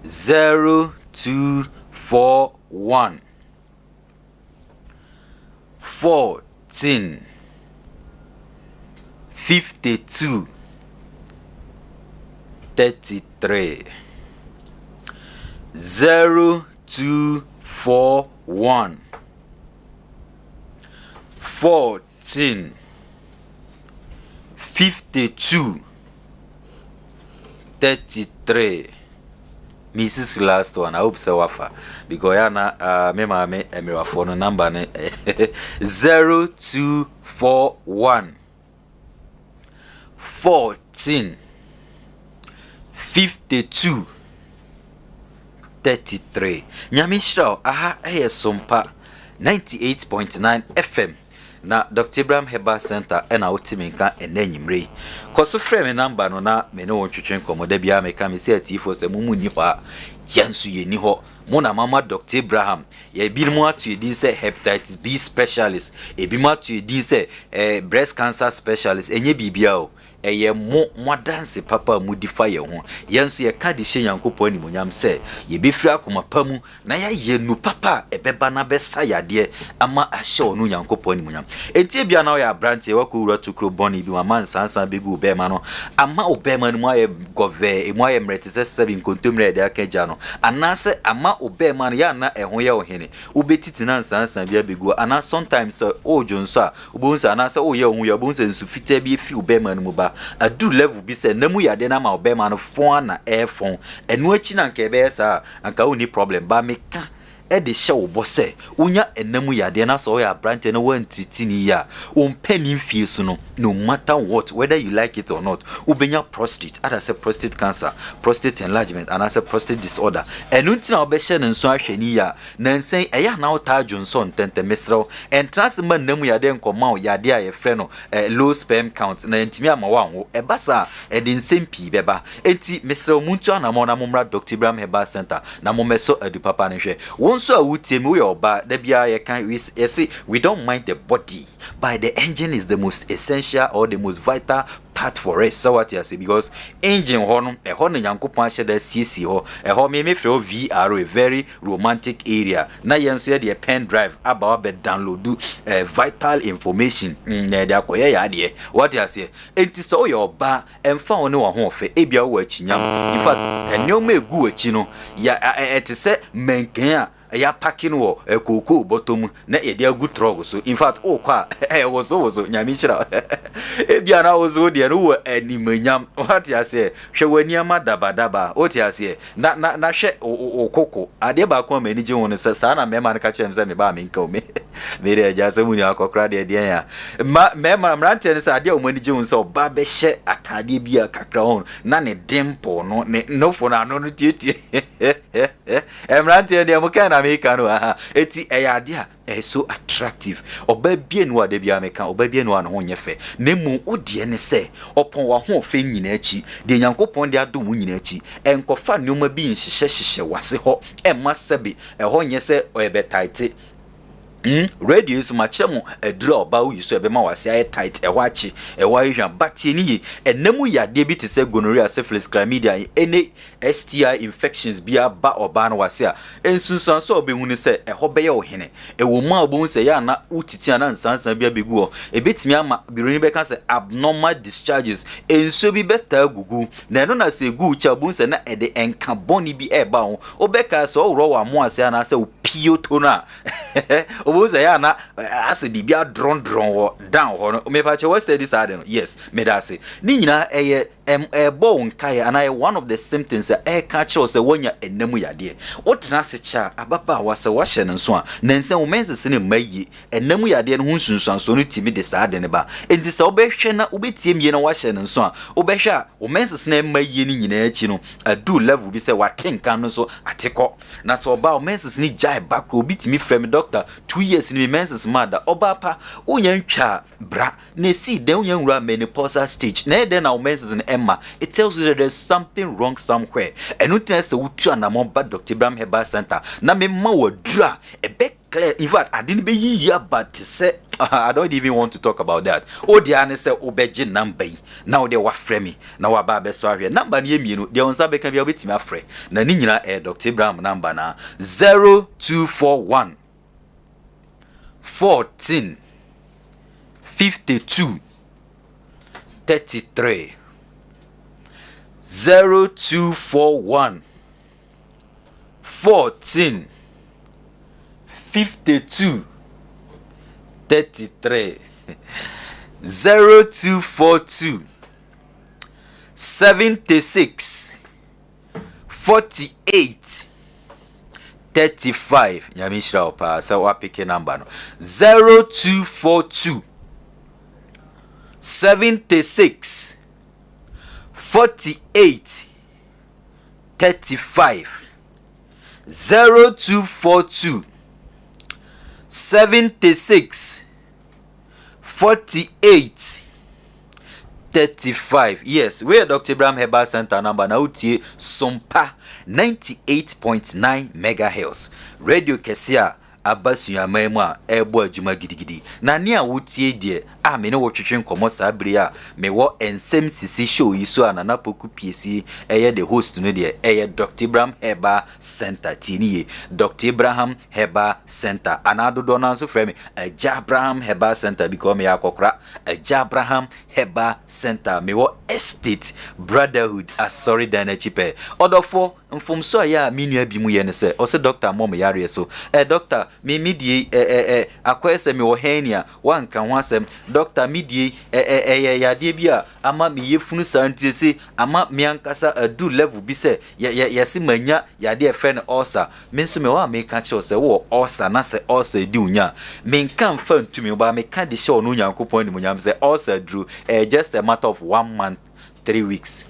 02 4 1 14 52 33 0 2 4 1 14 52 33 Me sisi last one I hope sɛ wafa because ya na uh, me maame mmerewafoɔ no number no 0241 14 52 33 Nyame nhyira wo aha ɛyɛ Sompa 98.9 FM Na Doctor Abraham Herbal Centre na wote me nka ɛnnɛ anwummere yi. Kɔ so frɛ me number no na me ne wo ntwetwe nkɔmmɔ. Da biara meka mese atiefoɔ sɛ mo mu nni hɔ a, yɛn nso yɛnni hɔ. Mo na moama Doctor Abraham, yɛ ebinom ato yɛn din sɛ Hepatitis B specialist, ebinom ato yɛn din sɛ eh, breast cancer specialist. Ɛnyɛ biribiara o. Ɛyɛ mo, mo adanse papa a mudi fa yɛn ho. Yɛn nso yɛka de hyɛ Nyankopɔn animuonyam sɛ yebefiri akoma pa mu na yɛayɛ nu papa a ɛbɛba na abɛsa yadeɛ ama ahyɛ ɔno Nyankopɔn animuonyam. Enti ebia na woyɛ aberanteɛ, woakɔwura tokuro bɔne bi mu ama nsansan abɛgu wo bɛɛma no, ama wo bɛɛma no mu ayɛ gɔvɛɛ, emu ayɛ mmerɛ te sɛ sɛbe nkontommire a yɛde aka gya no, anaasɛ ama wo bɛɛma no yɛ a na ɛho yɛ wo hene, wobɛtiti na nsansan bi abɛgu hɔ, anaa sometimes sɛ woredwonsɔ a, Wobɛhu sɛ anaasɛ woyɛ wo ho yie a, wobɛhu sɛ nsu fitaa bi firi wo bɛrima no mu ba. Aduru level bi sɛ nna mu yadeɛ no ama wo bɛrima no fɔn a na ɛrefɔn. Ɛno akyi no anka ɛbɛyɛ saa a, anka wonni problem. But meka de hyɛ wo bɔ sɛ, wonya nna mu yadeɛ na sɛ woyɛ aberanteɛ na woantiriti no yie a, wo mpanin mfie so no, no matter what, whether you like it or not, wobɛnya prostate, either sɛ prostate cancer, prostate enlargement anaasɛ prostate disorder. Ɛno nti na wobɛhyɛ no nso ahwɛ no yie a, Nnansa yi, ɛyɛ a na wotaa dwonsɔ ntɛmntɛm? Mesrɛ wo, ɛntena ase mma nna mu yadeɛ nkɔma wo yadeɛ a yɛfrɛ no low sperm count na antumi amma woanwo. Ɛba saa a, ɛde nsɛm pii bɛba. Enti, mesrɛ wo, montu anammɔn na mommra Doctor Abraham Herbal Centre na mommɛsɔ adu papa no nhwɛ. Wo nso a woretie me, woyɛ ɔbaa, da biara yɛka, yɛse, we don't mind the body, but the engine is the most essential or the most vital part for us sɛ wate ase because engine hɔ no ɛhɔ na Nyankopɔn ahyɛ da asiesie hɔ ɛhɔ me me frɛ hɔ VRA very romantic area na yɛn nso yɛde yɛ pen drive aba hɔ abɛ download eh, vital information mm, na yɛde akɔyɛ yɛ adeɛ wate aseɛ enti sɛ woyɛ ɔbaa ɛmfa wo ne w'ahoɔfɛ ebia wowɔ akyinyam in fact nneɛma egu w'akyi no yɛ ɛte sɛ mankan a Yɛapake no wɔ kookoo bɔtɔ mu na yɛde agu trɔk so. In fact, wokɔ a, ɛwosowoso. Nyame nhyira wo. Ebia na wo nso wo deɛ no wowɔ animuonyam. Woate aseɛ? Hwɛ w'ani ama dabadaba. Wote aseɛ? Na, na, na hwɛ wo, wo, wo koko. Adeɛ baako a m'ani gye ho no sɛ, saa na mmarima no ka kyerɛ me sɛ meba a menka o. Me, me deɛ agya sɛ mu ni akɔkora deɛ deɛn a. Ma, mmarima, mmeranteɛ no sɛ adeɛ a wɔn ani gye ho sɛ ɔbaa bɛhyɛ ataadeɛ bi a kakra ho na ne dimple no, ne nofo no ano no tuatua. Mmeranteɛ deɛ mo kan na meka no aha. Eti ɛyɛ adeɛ a ɛyɛ so attractive. Ɔbaa bia ni hɔ a da biara meka ɔbaa bia ni hɔ a ne ho nyɛ fɛ. Na mmom wo deɛ ne sɛ ɔpɔn w'ahoɔfɛ nyinaa akyi, deɛ Nyankopɔn de adom wo nyinaa akyi, ɛnkɔfa nneɛma bi nhyehyɛ hyehyɛ w'ase hɔ ɛmma sɛbe ɛhɔ nyɛ sɛ ɛbɛtaete. Hmm, radio yi so makyerɛ mo aduru a ɔbaa woyi so a ɛbɛma w'ase ayɛ tight, ɛhɔ akye, ɛhɔ ayɛ hwam. But tie ne yie, ɛnna mu yadeɛ bi te sɛ gonorrhea, syphilis, chlamydia, ɛne STI infections biara ba ɔbaa no w'ase a, nsunsuanso a wobɛhu ne sɛ ɛhɔ bɛyɛ wo hene. Ɛwɔ mu a wobɛhu sɛ ɛyɛ a na wotiti a na nsansan bi abɛgu hɔ. Ɛbɛtumi ama, buroni bɛka sɛ abnormal discharges, nsuo bi bɛtaa gugu, na ɛno na sɛ ɛgu wo kyɛ a wobɛhu sɛ na ɛde nka bɔne bi ɛreba wo ho. Wobɛkae sɛ woworɔ w'amo ase anaasɛ wo pioto no a, wobɛhu sɛ ɛyɛ a na asɛ biribi adrɔndrɔn wɔ down hɔ no. Mepakyɛ wɔasɛdi saa ade no? Yes, meda ase. Ne nyinaa ɛyɛ ɛbɔ wo nkaeɛ anaa ɛyɛ one of the symptoms a ɛreka akyerɛ wo sɛ woanya ɛna mu yadeɛ. Wotena ase kyɛ a, ababaawa sɛ woahyɛ no nso a, nansa wo menses no mma yie. Ɛna mu yadeɛ no ho nsunsuansoɔ no tumi de saa ade no ba. Enti sɛ wobɛhwɛ na wobɛtie me yie na woahyɛ no nso a, wobɛhwɛ a wo menses no ɛmma yie no nyinaa akyi no, aduru level bi sɛ wate nka no nso ate kɔ. Na sɛ ɔbaa wo menses no gyae ba koraa, obi tumi frɛ me, doctor, 2 years ni me menses maa da. Ɔbaa pa, wonya ntwaa bra. Na esii dɛn wonya nwura menopausal stage? Na ɛyɛ dɛn na wo menses no ɛmma? It tells you that there's something wrong somewhere. Ɛno nti na ɛsɛ sɛ wotu anammɔn ba Doctor Abraham Herbal Center na mema wo aduru a ɛbɛ clear. In fact, ade no bɛyiyi aba te sɛ I don't even want to talk about that. Wo deɛ ara ne sɛ wobɛgye number yi na wo deɛ woafrɛ me na woaba abɛsɔ ahwɛ. Number no yɛ mmienu, deɛ wo nsa bɛka biara wobɛtumi afrɛ. Na ne nyinaa ɛyɛ Doctor Abraham number na 0241 14 52 33, 0241 14 52 33, 0242 76 48 35. Nyame nhyira wo paa sɛ woapeke number no, 0242 76 48 35, 0242 76 48 35. Yes, wei yɛ Dr. Abraham Herbal Center number na wotie Sompa 98.9 megahertz radio kɛse a aba suaman mu a ɛrebɔ adwuma gidigidi. Na nea wotie deɛ a me ne wo twetwe nkɔmmɔ saa bere a mewɔ nsɛm sisi show yi so a Nana Poku Piesie ɛyɛ the host no deɛ, ɛyɛ Dr. Abraham Herbal Center. Tie ne yie, Dr. Abraham Herbal Center, anaa dodoɔ no nso frɛ me Agya Abraham Herbal Center because meyɛ akɔkora. Agya Abraham Herbal Center, mewɔ Estate Brotherhood asɔredan no akyi pɛɛ. Ɔdɔfoɔ, mfomso a ɛyɛ a me nua bi mu yɛ ne sɛ ɔsɛ doctor mmɔ me yareɛ so. Doctor, me die ɛ ɛ ɛ akɔyɛ sɛ mewɔ hernia, wanka ho asɛm. Doctor, me die ɛ ɛ ɛyɛ yadeɛ bi a ama me yɛfunu saa nti sɛ ama me ankasa aduru level bi sɛ yɛ yɛ yɛse manya yadeɛ ɛfrɛ no ulcer. Me nso mewɔ a meka kyerɛ wo sɛ wowɔ ulcer na sɛ ulcer di wo nya a, menka mfa ntumi wo ba, meka de hyɛ ɔno Onyankopɔn animuonyam sɛ ulcer duro ɛyɛ just a matter of one month 3 weeks.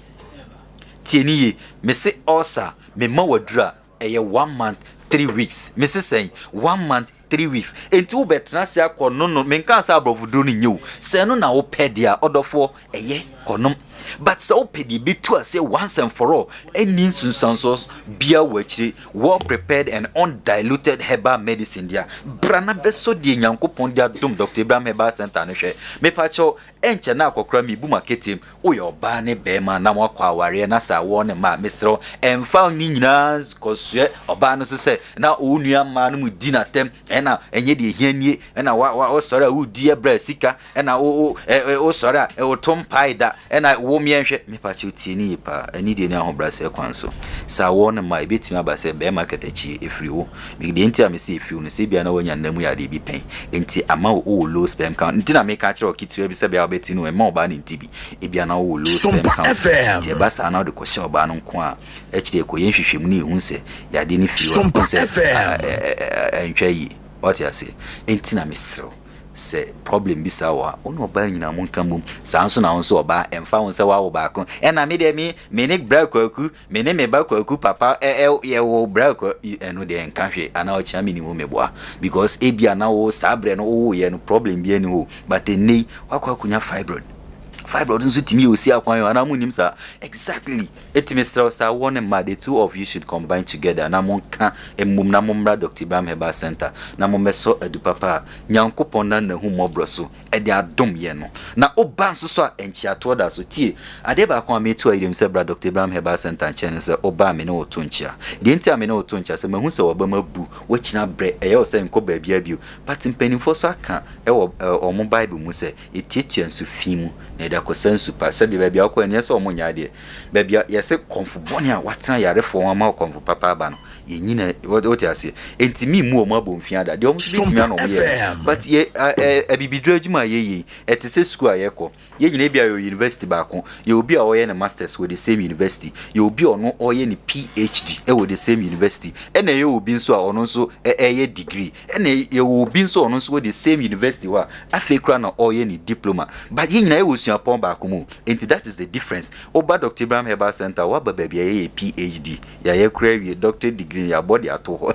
Tie ne yie, mese ulcer mema waduru a ɛyɛ one month 3 weeks. Mese sɛn? One month 3 weeks. Enti wobɛtena ase akɔ no no menka sɛ aborɔfo duro no nyɛ o. Sɛ ɛno na wopɛ deɛ a, ɔdɔfoɔ, ɛyɛ kɔnom, but sɛ wopɛ deɛ ɛbɛtu aseɛ once and for all, ɛnni nsunsuansoɔ bia wɔ akyire, well prepared and undiluted herbal medicine deɛ a, bra na bɛsɔ deɛ Nyankopɔn de adom Dr. Abraham Herbal Center no hwɛ. Mepakyɛw, ɛnkyɛ na akɔkora mebu maketem. Woyɛ ɔbaa ne bɛrima na moakɔ awareɛ na sɛ awoɔ ne ma a, mesrɛ wo, ɛmfa ne nyinaa kɔsoɛ ɔbaa no so sɛ na wo nua mmaa no mu di n'atɛm, ɛna ɛnyɛ deɛ ɛhia nie, ɛna wosɔre a wodi ɛbrɛ sika, ɛna wo wosɔre a woto mpae da, ɛna wo mmiɛnhwɛ. Mepakyɛw, tie ne yie paa, ɛne deɛ ne ahobrɛaseɛ kwan so. Sɛ awoɔ no ma, ɛbɛtumi aba sɛ bɛrima katakyie ɛfiri wo. Deɛ nti a mese ɛfiri wo no, sɛ ebia na woanya nna mu yareɛ bi pɛn, enti ama wo wowɔ low sperm count. Nti na meka kyerɛ wo ketewa bi sɛ bɛa wobɛte no, ɛmma ɔbaa no nti bi. Ebia na wowɔ low sperm Sompa count. FM. Nti ɛba saa na wode kɔhyɛ ɔbaa no nko a, akyire ɛkɔyɛ nhwehwɛmu na ɛhu sɛ yadeɛ no firi hɔ a, Sompa wohu sɛ FM. ɛntwa yie. Wate aseɛ? Enti na mesrɛ wo sɛ problem bi saa wɔ a, wo ne ɔbaa nyinaa monka mmom. Saa nso na wo nso ɔbaa, ɛmfa ho sɛ woawo baako, ɛna me deɛ me ne bra Kwaku, me ne me ba Kwaku papa ɛ ɛ yɛwɔ bra Kwaku, ɛno deɛ nka hwee anaa ɔkyea me nim wo meboa, because ebia na wo saa berɛ no wowoeɛ no problem bi ani hɔ, but ɛnnɛ yi woakɔ akɔnya fibroid. Fibroid nso tumi yɛ osi akwan o, anaa monnim saa? Exactly. Enti mesrɛ wo sɛ awoɔ ne mma, the two of you should combine together na monka mmom na mommra Doctor Ibrahim Herbal Centre na mommɛsɔ adu papa a Nyankopɔn nam n'ahummɔborɔ so de adom yɛn no. Na woba nso so a, nkyeatoɔ da so. Tie, adeɛ baako a mereto ayerem sɛ bra Doctor Ibrahim Herbal Centre nkyɛn ne sɛ woba a me ne wo to nkyea. Deɛ nti a me ne wo to nkyea sɛ mahu sɛ w'abam abu, woakyini abrɛ, ɛyɛ wo sɛ nkɔ baabiara bio. But mpanimfoɔ nso aka wɔ wɔn Bible mu sɛ Yɛtuatua nsu fi mu na yɛde akɔsa nsu pa. Sɛdeɛ baabi a wokɔ no, ɛnyɛ sɛ wɔnyɛ adeɛ. Baabi a yɛse kɔmfo bɔne a watena yarefoɔ ho ama ɔkɔmfo papa aba no, yɛnyina, wote aseɛ? Enti memmu wɔn abomfiaa da. Deɛ wɔn nso bɛtumi ano wɔn yɛ no. But yɛ, abibiduro adwuma a yɛyɛ yi, ɛte sɛ sukuu a yɛkɔ. Yɛn nyinaa ebia yɛwɔ university baako. Yɛwɔ obi a ɔreyɛ ne masters wɔ the same university. Yɛwɔ obi a ɔno ɔreyɛ ne PhD wɔ the same university. Ɛna yɛwɔ obi nso a ɔno nso ɛreyɛ degree. Ɛna yɛwɔ obi nso a ɔno nso wɔ the same university hɔ a afei koraa na ɔreyɛ ne diploma. But yɛn nyinaa yɛwɔ suapɔn baako mu. Enti that is the difference. Woba Doctor Abraham Herbal Centre a, woaba baabi a yɛyɛ PhD. Yɛayɛ koraa awie, doctorate degree no yɛabɔ de ato hɔ.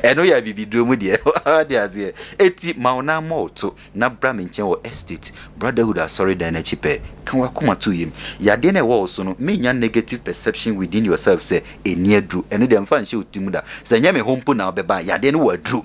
Ɛno yɛ abibiduro mu deɛ. Wate aseɛ? Enti ma wo nan mmɔ wo to na bra me nkyɛn wɔ Estate, Brotherhood asɔredan no akyi pɛɛ. Ka w'akoma to yam. Yadeɛ no a ɛwɔ wo so no, mennya negative perception within yourself sɛ ɛnni aduro. Ɛno deɛ mfa nhyɛ wo tirim da. Sɛ ɛnyɛ me hɔ mpo na wobɛba a, yadeɛ no wɔ aduro.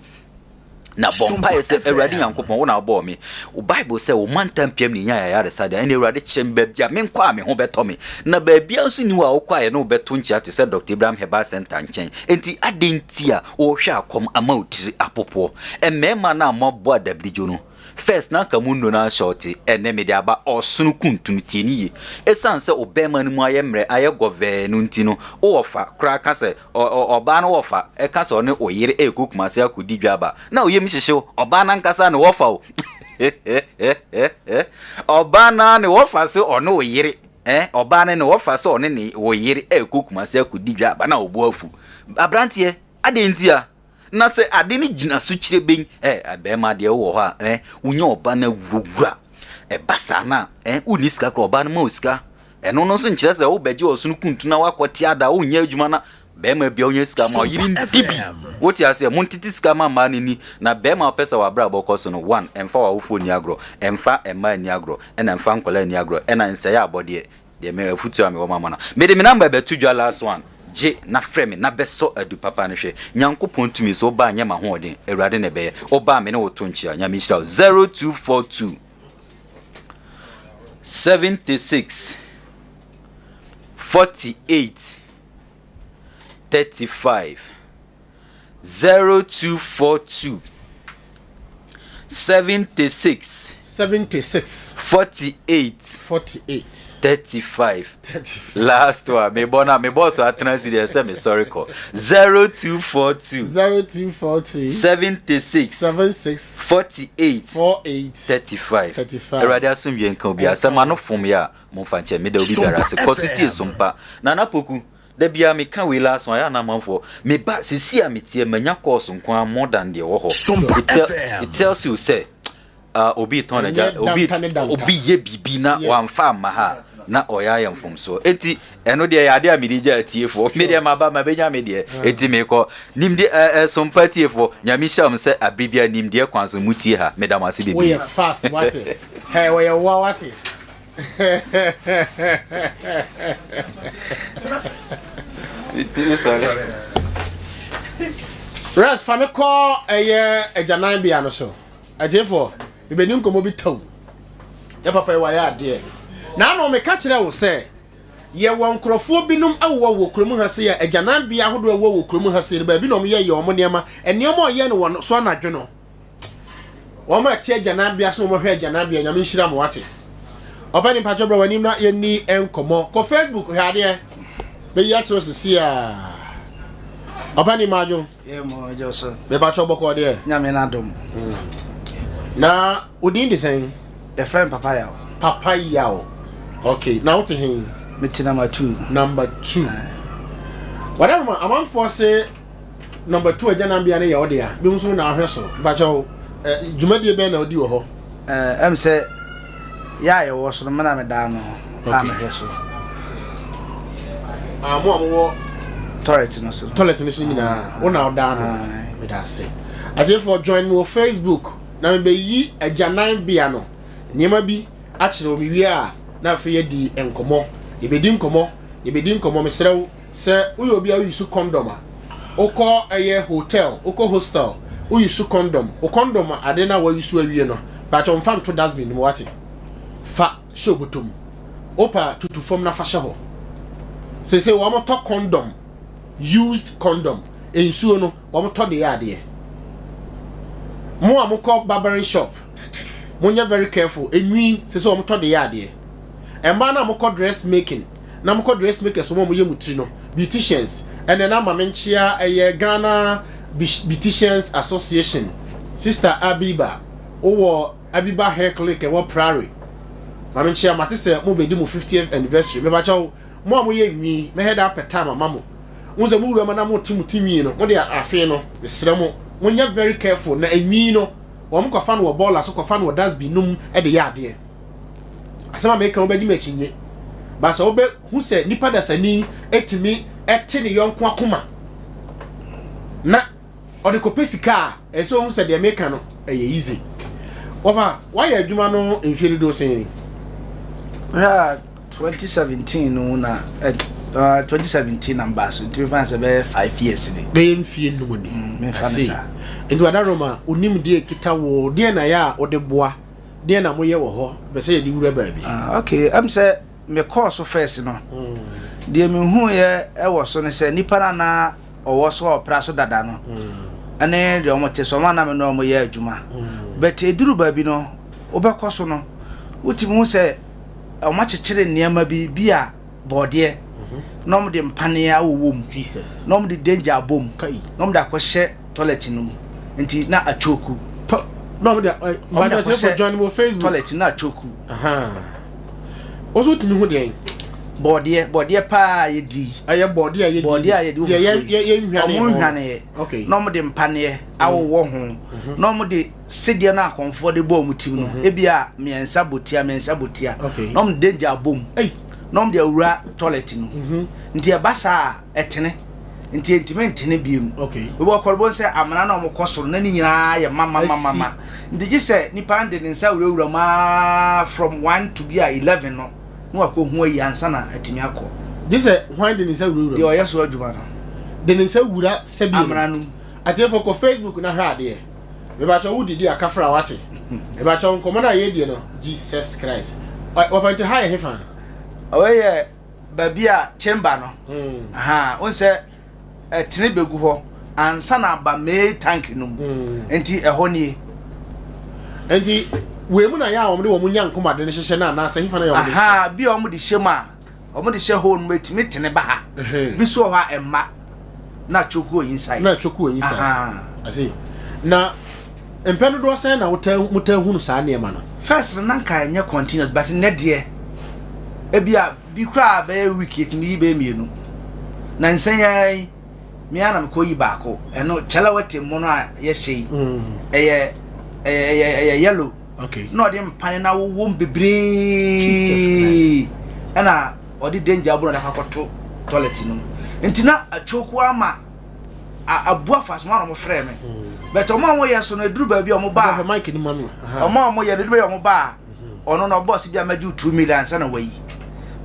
Na bɔ mpaeɛ sɛ, Awurade Nyankopɔn, wo na wobɔɔ me. Wo Bible sɛ, wo mantam piam na ɛnya ayaresa deɛ, ɛnneɛ Awurade kyerɛ me baabi a menkɔ a me ho bɛtɔ me. Na baabiara nso nni hɔ a wokɔ a yɛne wo bɛto nkyea te sɛ Dɔkta Abraham Herbal Centre nkyɛn. Enti adɛn nti a worehwɛ akɔm ama wo tiri apopoɔ? Mmarima no a moabɔ adabirigyo no, First na anka mo nnuro no ahyɔɔte, ɛnnɛ mede aba ɔsono kuntunu, tie no yie. Ɛsiane sɛ wo bɛɛma no mu ayɛ mmerɛ, ayɛ gɔvɛɛ no nti no, wo wɔfa koraa ka sɛ, ɔ ɔ ɔbaa no wɔfa ka sɛ ɔne wo yere rekɔ Kumasi akɔdi dwa aba, na wo yam hyehye wo, ɔbaa no ankasa ne wɔfa o. Ɔbaa no ara ne wɔfa se ɔne wo yere, eh, ɔbaa no ne wɔfa sɛ ɔne ne wo yere rekɔ Kumasi akɔdi dwa aba na wo bo afu. Aberanteɛ, adɛn ntia? Na sɛ ade no gyina so kyerɛ bɛn, ɛ, bɛrima deɛ wowɔ hɔ a, ɛ, wonya ɔba no awurawura. Ɛba saa no a, ɛ, wonni sika koraa, ɔbaa no ma wo sika. Ɛno no nso nkyerɛ sɛ wobɛgye ɔsono kuntu na woakɔte ada, wonyɛ adwuma na bɛrima bia wonya sika ma ɔyere ndi bi. Wote aseɛ? Montete sika ma mmaa no ni. Na bɛrima a wopɛ sɛ w'abrabɔ kɔ so no, one, ɛmfa w'awofoɔ nni agorɔ, ɛmfa mmaa nni agorɔ, ɛna ɛmfa nkwadaa nni agorɔ, ɛna nsɛe abɔdeɛ. Deɛ me afutuo a mewɔ ma mo no, mede me number bɛto dwa last one, gye na frɛ me na bɛsɔ adu papa no hwɛ. Nyankopɔn tumi so, woba a nyɛ m'ahoɔden, Awurade na ɛbɛyɛ. Woba a me ne wo to nkyea, Nyame nhyira wo. 0242 76 48 35. 0242 76. 76. 48. 48. 35. 35. Last one. Me bɔ na me bɔ so atena si deɛ sɛ me sɔre kɔ. 0242. 0242. 76. 76. 48. 48. 35. 35. Awurade asomdwe nka obi asɛm ano fom yɛ a momfa nkyɛ meda obi biara ase kɔ so tie sompa. Nana Poku. Da biara me ka wei last one ayɛ a na amanfoɔ me ba sisi a me teɛ manya course nko ara more than deɛ ɛwɔ hɔ it tell it tells you sɛ uh, obi tɔn n'agya obi obi yɛ biribi na wamfa amma ha na ɔyɛ ayɛ mfomsoɔ eti ɛno deɛ yɛ adeɛ a mede gya atiefoɔ me deɛ maba mabɛnya me deɛ ah. eti mekɔ nimdeɛ ɛɛ eh, sompa atiefoɔ nyame hyira mo sɛ abere bi a nimdeɛ kwan so mu tie ha meda mo ase bebree. Woyɛ fast wate hɛ wɔyɛ wa wate. Res fa me kɔ ɛyɛ agyananbea no so atiefoɔ mebɛni nkɔmmɔ bi tau yɛ papa yi wayɛ adeɛ na ano meka kyerɛ wo sɛ yɛwɔ nkurɔfoɔ binom wɔ wɔ kurom ha se a agyananbea ahodoɔ ɛwɔ wɔ kurom ha se no baabi na wɔyɛ yɛ wɔn nneɛma nneɛma ɔyɛ no wɔn so anadwo no Wɔn a ɛte agyananbea so na wɔhwɛ agyananbea, Nyame nhyira mo wate. Ɔpɛ ne mpakyɛ brɛ w'anim na yɛnni nkɔmmɔ. Kɔ Facebook hwɛ adeɛ. Bɛyi akyerɛ sisi a. Ɔpɛ ne madwo. Mepakyɛ bɔkɔ deɛ. Nyame n'adom. Hmm. Na odin de sɛn? Yɛfrɛ me Papa Yaw. Papa Yaw. Okay, na wote he? Mete number 2. Number 2. Whatever, amanfoɔ se Number 2 agyananbea no yɛ wo dea, binom nso na ahwɛ so. Mpakyɛw, dwumadie bɛn na wodi wɔ hɔ? Ɛm sɛ yɛ a yɛwɔ so no, me na meda ano a mehwɛ so. Ah, mo a mowɔ toilet no so. Toilet no so nyinaa, wo na woda ano. Meda ase. Atiefoɔ, join me wɔ Facebook na mebɛyi agyananbea no nneɛma bi akyerɛ wo. Mewie a. na afei yɛadi nkɔmmɔ. Yɛbɛdi nkɔmmɔ, yɛbɛdi nkɔmmɔ. Mesrɛ wo, sɛ woyɛ obi a woyi so condom a, wokɔ ɛyɛ hotel, wokɔ hostel, woyi so condom, wo condom ade no a wayi so awie no, pakyɛ mfa nto dustbin no mu wate. Fa hyɛ obɔtɔ mu. Wopɛ a tutu fam na fa hyɛ hɔ. Seesei wɔtɔ condom, used condom, nsuo no wɔtɔ de yɛ adeɛ. Mo a mokɔ barbering shop, monyɛ very careful, enwi seesei wɔtɔ de yɛ adeɛ. Mmaa no a mokɔ dress making, na mokɔ dress makers wɔn a wɔyɛ mo tiri no, beauticians, ɛnɛ na ama me nkyea ɛyɛ Ghana Beauticians Association, Sister Abiba, wowɔ Abiba Hair Clinic ɛwɔ Prairie. Maame nkyea, mate sɛ mo bɛdi mo 50th anniversary. Mebakyɛw, mo a moyɛ nwi, mɛhɛ da apɛ time ama mo. Mo sɛ mo wura mu na mo te mo ti nwi no, mo de afe no, mesrɛ mo, monyɛ very careful na nwi no, wɔn kɔfa no wɔ bɔɔla so, kɔfa no wɔ dustbin no mu de yɛ adeɛ. Asɛm a meka wobɛgye me akyinnye. Ba sɛ wobɛhu sɛ nipa dasani etumi ɛte ne yɔnko akoma na ɔde kɔpɛ sika a, ɛsɛ sɛ ohu sɛ deɛ meka no ɛyɛ easy. Wɔfa wayɛ adwuma no mfie dodoɔ sɛn ni? Wohwɛ a 2017 no na 2017 na mbaa so nti mefa sɛ bɛyɛ 5 years ni. Bɛyɛ mfie num ni. Mefa no saa. Nti wada Roma onim deɛ ekita wo deɛ na yɛ a wode boa deɛ na moyɛ wɔ hɔ pɛ sɛ yɛde wura baabi. Ah, okay, ɛm sɛ mekɔɔ so first no deɛ mehuiɛ ɛwɔ so ne sɛ nipa no na ɔwɔ so a ɔpra so dada no ɛne deɛ ɔmo te so ɔmo anam ne ɔmo yɛ adwuma but eduru baabi no wobɛkɔ so no wotumi hu sɛ ɔmo akyekyere nneɛma bi bi a bɔɔdeɛ na ɔmo de mpaneɛ awowɔ mu Jesus. na ɔmo de danger abɔ mu Kai. na ɔmo de akɔhyɛ toilet no mu nti na atwoku. Tɔ na ɔmo de ɛ ɔmo de mbadɔ akɔhyɛ join mo Facebook. Toilet na atwoku. Woso tumi hu deɛn? Bɔɔdeɛ, bɔɔdeɛ paa yɛdi. Ɛyɛ bɔɔdeɛ a yɛdi. Bɔɔdeɛ a yɛdi deɛ yɛ yɛ yɛ nhwane ɔmo ho. nhwaneɛ. Okay. Na ɔmo de mpaneɛ awowɔ ho na ɔmo de sedeɛ no akɔnfoɔ de bɔ ɔmo tim no ebi a mmiɛnsa bɔtia mmiɛnsa bɔtia na ɔmo de danger abɔ mu na ɔmo de awura toilet no nti ɛba saa a ɛtene nti ntumi ntene biem. Ebi ɔkɔrɔbɔ sɛ amena na ɔmo kɔ soro na ne nyinaa yɛ mamamamama nti gye sɛ nipa de ne nsa wurawura mu aa from 1 to bi a 11 no na wakɔ hu ayi ansa na atumi akɔ. Gye sɛ hwan de ne nsa wurawura mu? Deɛ ɔyɛ so adwuma no. De ne nsa wura sɛbi amena no mu. Atiefo kɔ Facebook na hwɛ adeɛ. Mebakyɛ wo didi akafra wate. Mebakyɛ nkɔmɔ no a yɛdie no Jesus Christ. Wɔfa nti ha yɛ hefa? Ɔyɛ baabi a chamber no. Aha, wo sɛ ɛtene bɛgu hɔ ansa na aba main tank no mu. Nti ɛhɔ nie. Nti wei mu na yɛ a wɔn de wɔn nya nkomade no hyehyɛ no anaasɛ hefa na yɛ wɔn de hyɛ? Aha, bi a wɔn de hyɛ mu a wɔn de hyɛ hole no mu etumi tene ba ha. Bi so wɔ hɔ a ɛmma na choke wɔ inside. Na choke wɔ inside. Ase na mpɛn dodoɔ sɛn na wotaa motaa hunu saa nneɛma no? First no na nka ɛnyɛ continuous but nnɛ deɛ ebi a bi koraa bɛyɛ week yɛtumi yi bɛyɛ mmienu na nsɛn yɛn yi me ara na mekɔ yi baako ɛno kyɛlɛwɛte mu no a yɛhyɛ yi ɛyɛ ɛyɛ ɛyɛ yellow. Okay. Na ɔde mpane na wowɔ mu bebree ɛna ɔde danger aburo na akɔto toilet no mu nti na atwoko ama abu afa so wɔn a wɔn frɛ me but wɔn a wɔyɛ so no eduru baabi a wɔn ba ɔmo a wɔyɛ no eduru baabi a wɔn ba ɔno na ɔbɔs bi a mɛgye 2 million ansa na wayi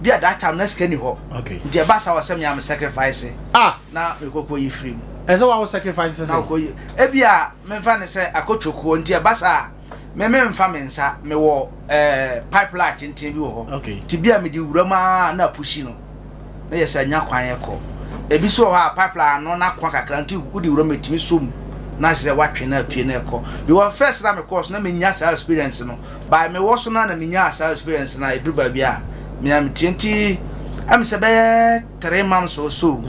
bi a that time na sika ni hɔ nti ɛba saa ɔsɛ mi a mi sacrifice ah na mi kɔkɔ yi firi mu. Ɛsɛ wa wo sacrifice sɛ na ɔkɔ yi ebi a mɛnfa ne sɛ akɔtwokuo nti ɛba saa me me nfa me nsa me wɔ pipeline tenten bi wɔ hɔ ti bi a me de wura mu aa na apushi no na yɛ sɛ nya kwan ɛkɔ ebi so wɔ hɔ a pipeline ano na kwan kakra nti wode wura mu etumi so mu na kyerɛ watwe na apue na ɛkɔ because first na me kɔɔ so na me nya saa experience no by me wɔ so na na me nya saa experience na eduru baabi a me na me tie nti ɛmi sɛ bɛyɛ 3 months or so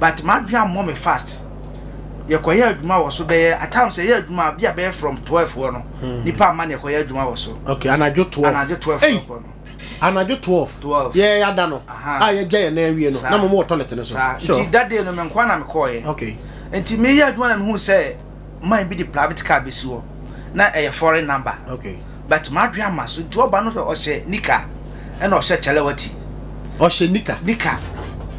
but madwe ammɔ me fast yɛkɔyɛ adwuma wɔ so bɛyɛ at times yɛyɛ adwuma bi a bɛyɛ from 12 hɔ no nipa ama na yɛkɔyɛ adwuma wɔ so. Okay, anadwo 12. Anadwo 12 kɔ no. Anadwo 12. 12. Yɛ yɛada no a yɛgya yɛn nan awie no na mo wɔ toilet no so. Saa nti that day no me nkoa na mekɔɔyɛ. Okay. Nti meyɛ adwuma na mehu sɛ man bi de private car bɛsi hɔ na ɛyɛ foreign number. Okay. But madwe ama so nti ɔba no sɛ ɔhyɛ nika ɛna ɔhyɛ kyɛlɛwati. Ɔhyɛ nika. Nika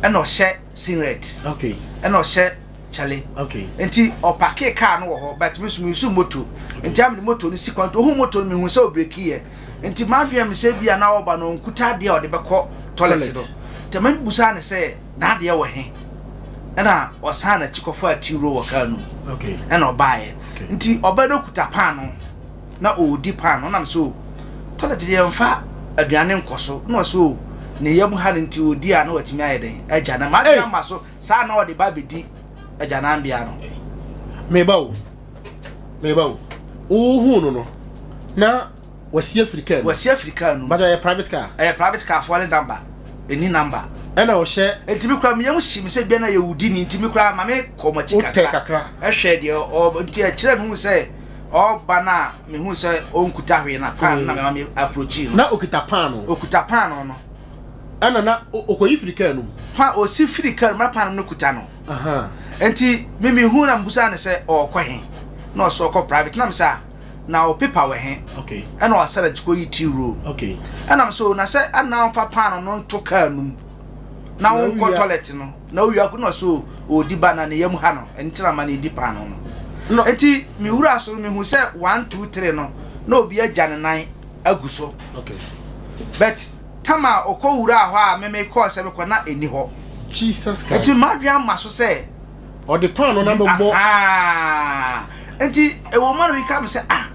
ɛna ɔhyɛ singlet. Okay. Ɛna ɔhyɛ kyale. Okay. Nti ɔparke car no wɔ hɔ but me nso me nso moto. Nti a mede moto no si kwan nti ohun moto no mehu sɛ ɔbreki yɛ. Nti m'adwene me sɛ bi a na ɔba no ɔnkuta adeɛ a ɔde bɛkɔ toilet no. Nti mebusaa no sɛ n'adeɛ wɔ he? Ɛna ɔsan n'akyi kɔfaa tea roll wɔ kaa no mu. Ɛna ɔbaeɛ. Nti ɔbaa no kuta paano na ɔredi paano na mesɛ o toilet deɛ yɛmfa aduane nkɔ so na ɔsɛ o ne yam ha no nti ɔdi a na watumi ayɛ dɛn agya na m'adwene ama so saa na ɔde ba bɛdi agyananbea no. Meba o, meba o, wohuu no no na wasi afiri kaa mu. Wasi afiri kaa no mu. But ɛyɛ private car. Ɛyɛ private car foreign number, ɛni number. Ɛna ɔhyɛ. Nti me kura me yam hyi me sɛ bia na yɛ wudi ni nti me kura ma me kɔ m'akyi kakra. Wotɛ kakra. Ɛhwɛ deɛ ɔ nti ɛkyerɛ me hu sɛ ɔba na me hu sɛ ɔnkuta hwee na pan na me ma me approach no. Na okita paano. Okuta paano no. Ɛna na ɔkɔyi firi kaa no mu. Pa ɔsi firi kaa no mu na paano no kuta no. Nti me me hu na me busa no sɛ ɔɔkɔ he na ɔsɛ ɔkɔ private na me sɛ ah na o paper wɔ he ɛna ɔsɛ na nti yi tea roll ɛna me sɛ na sɛ ana ɔmfa paano no nto kaa no mu na wonkɔ toilet no na owia ko na ɔsɛ ɔdi ba na ne yam ha no nti na ma ne di paano no nti me wura so me hu sɛ 1 2 3 no na obi agya ne nan agu so but Tam a ɔkɔ wuraa hɔ a me me kɔɔ sɛ mekɔ na ɛni hɔ. Jesus Christ. Nti m'adwene ama so sɛ. Ɔde paano no abɛbɔ. Ahaa. Nti ɛwɔ mu a na bi ka me sɛ ah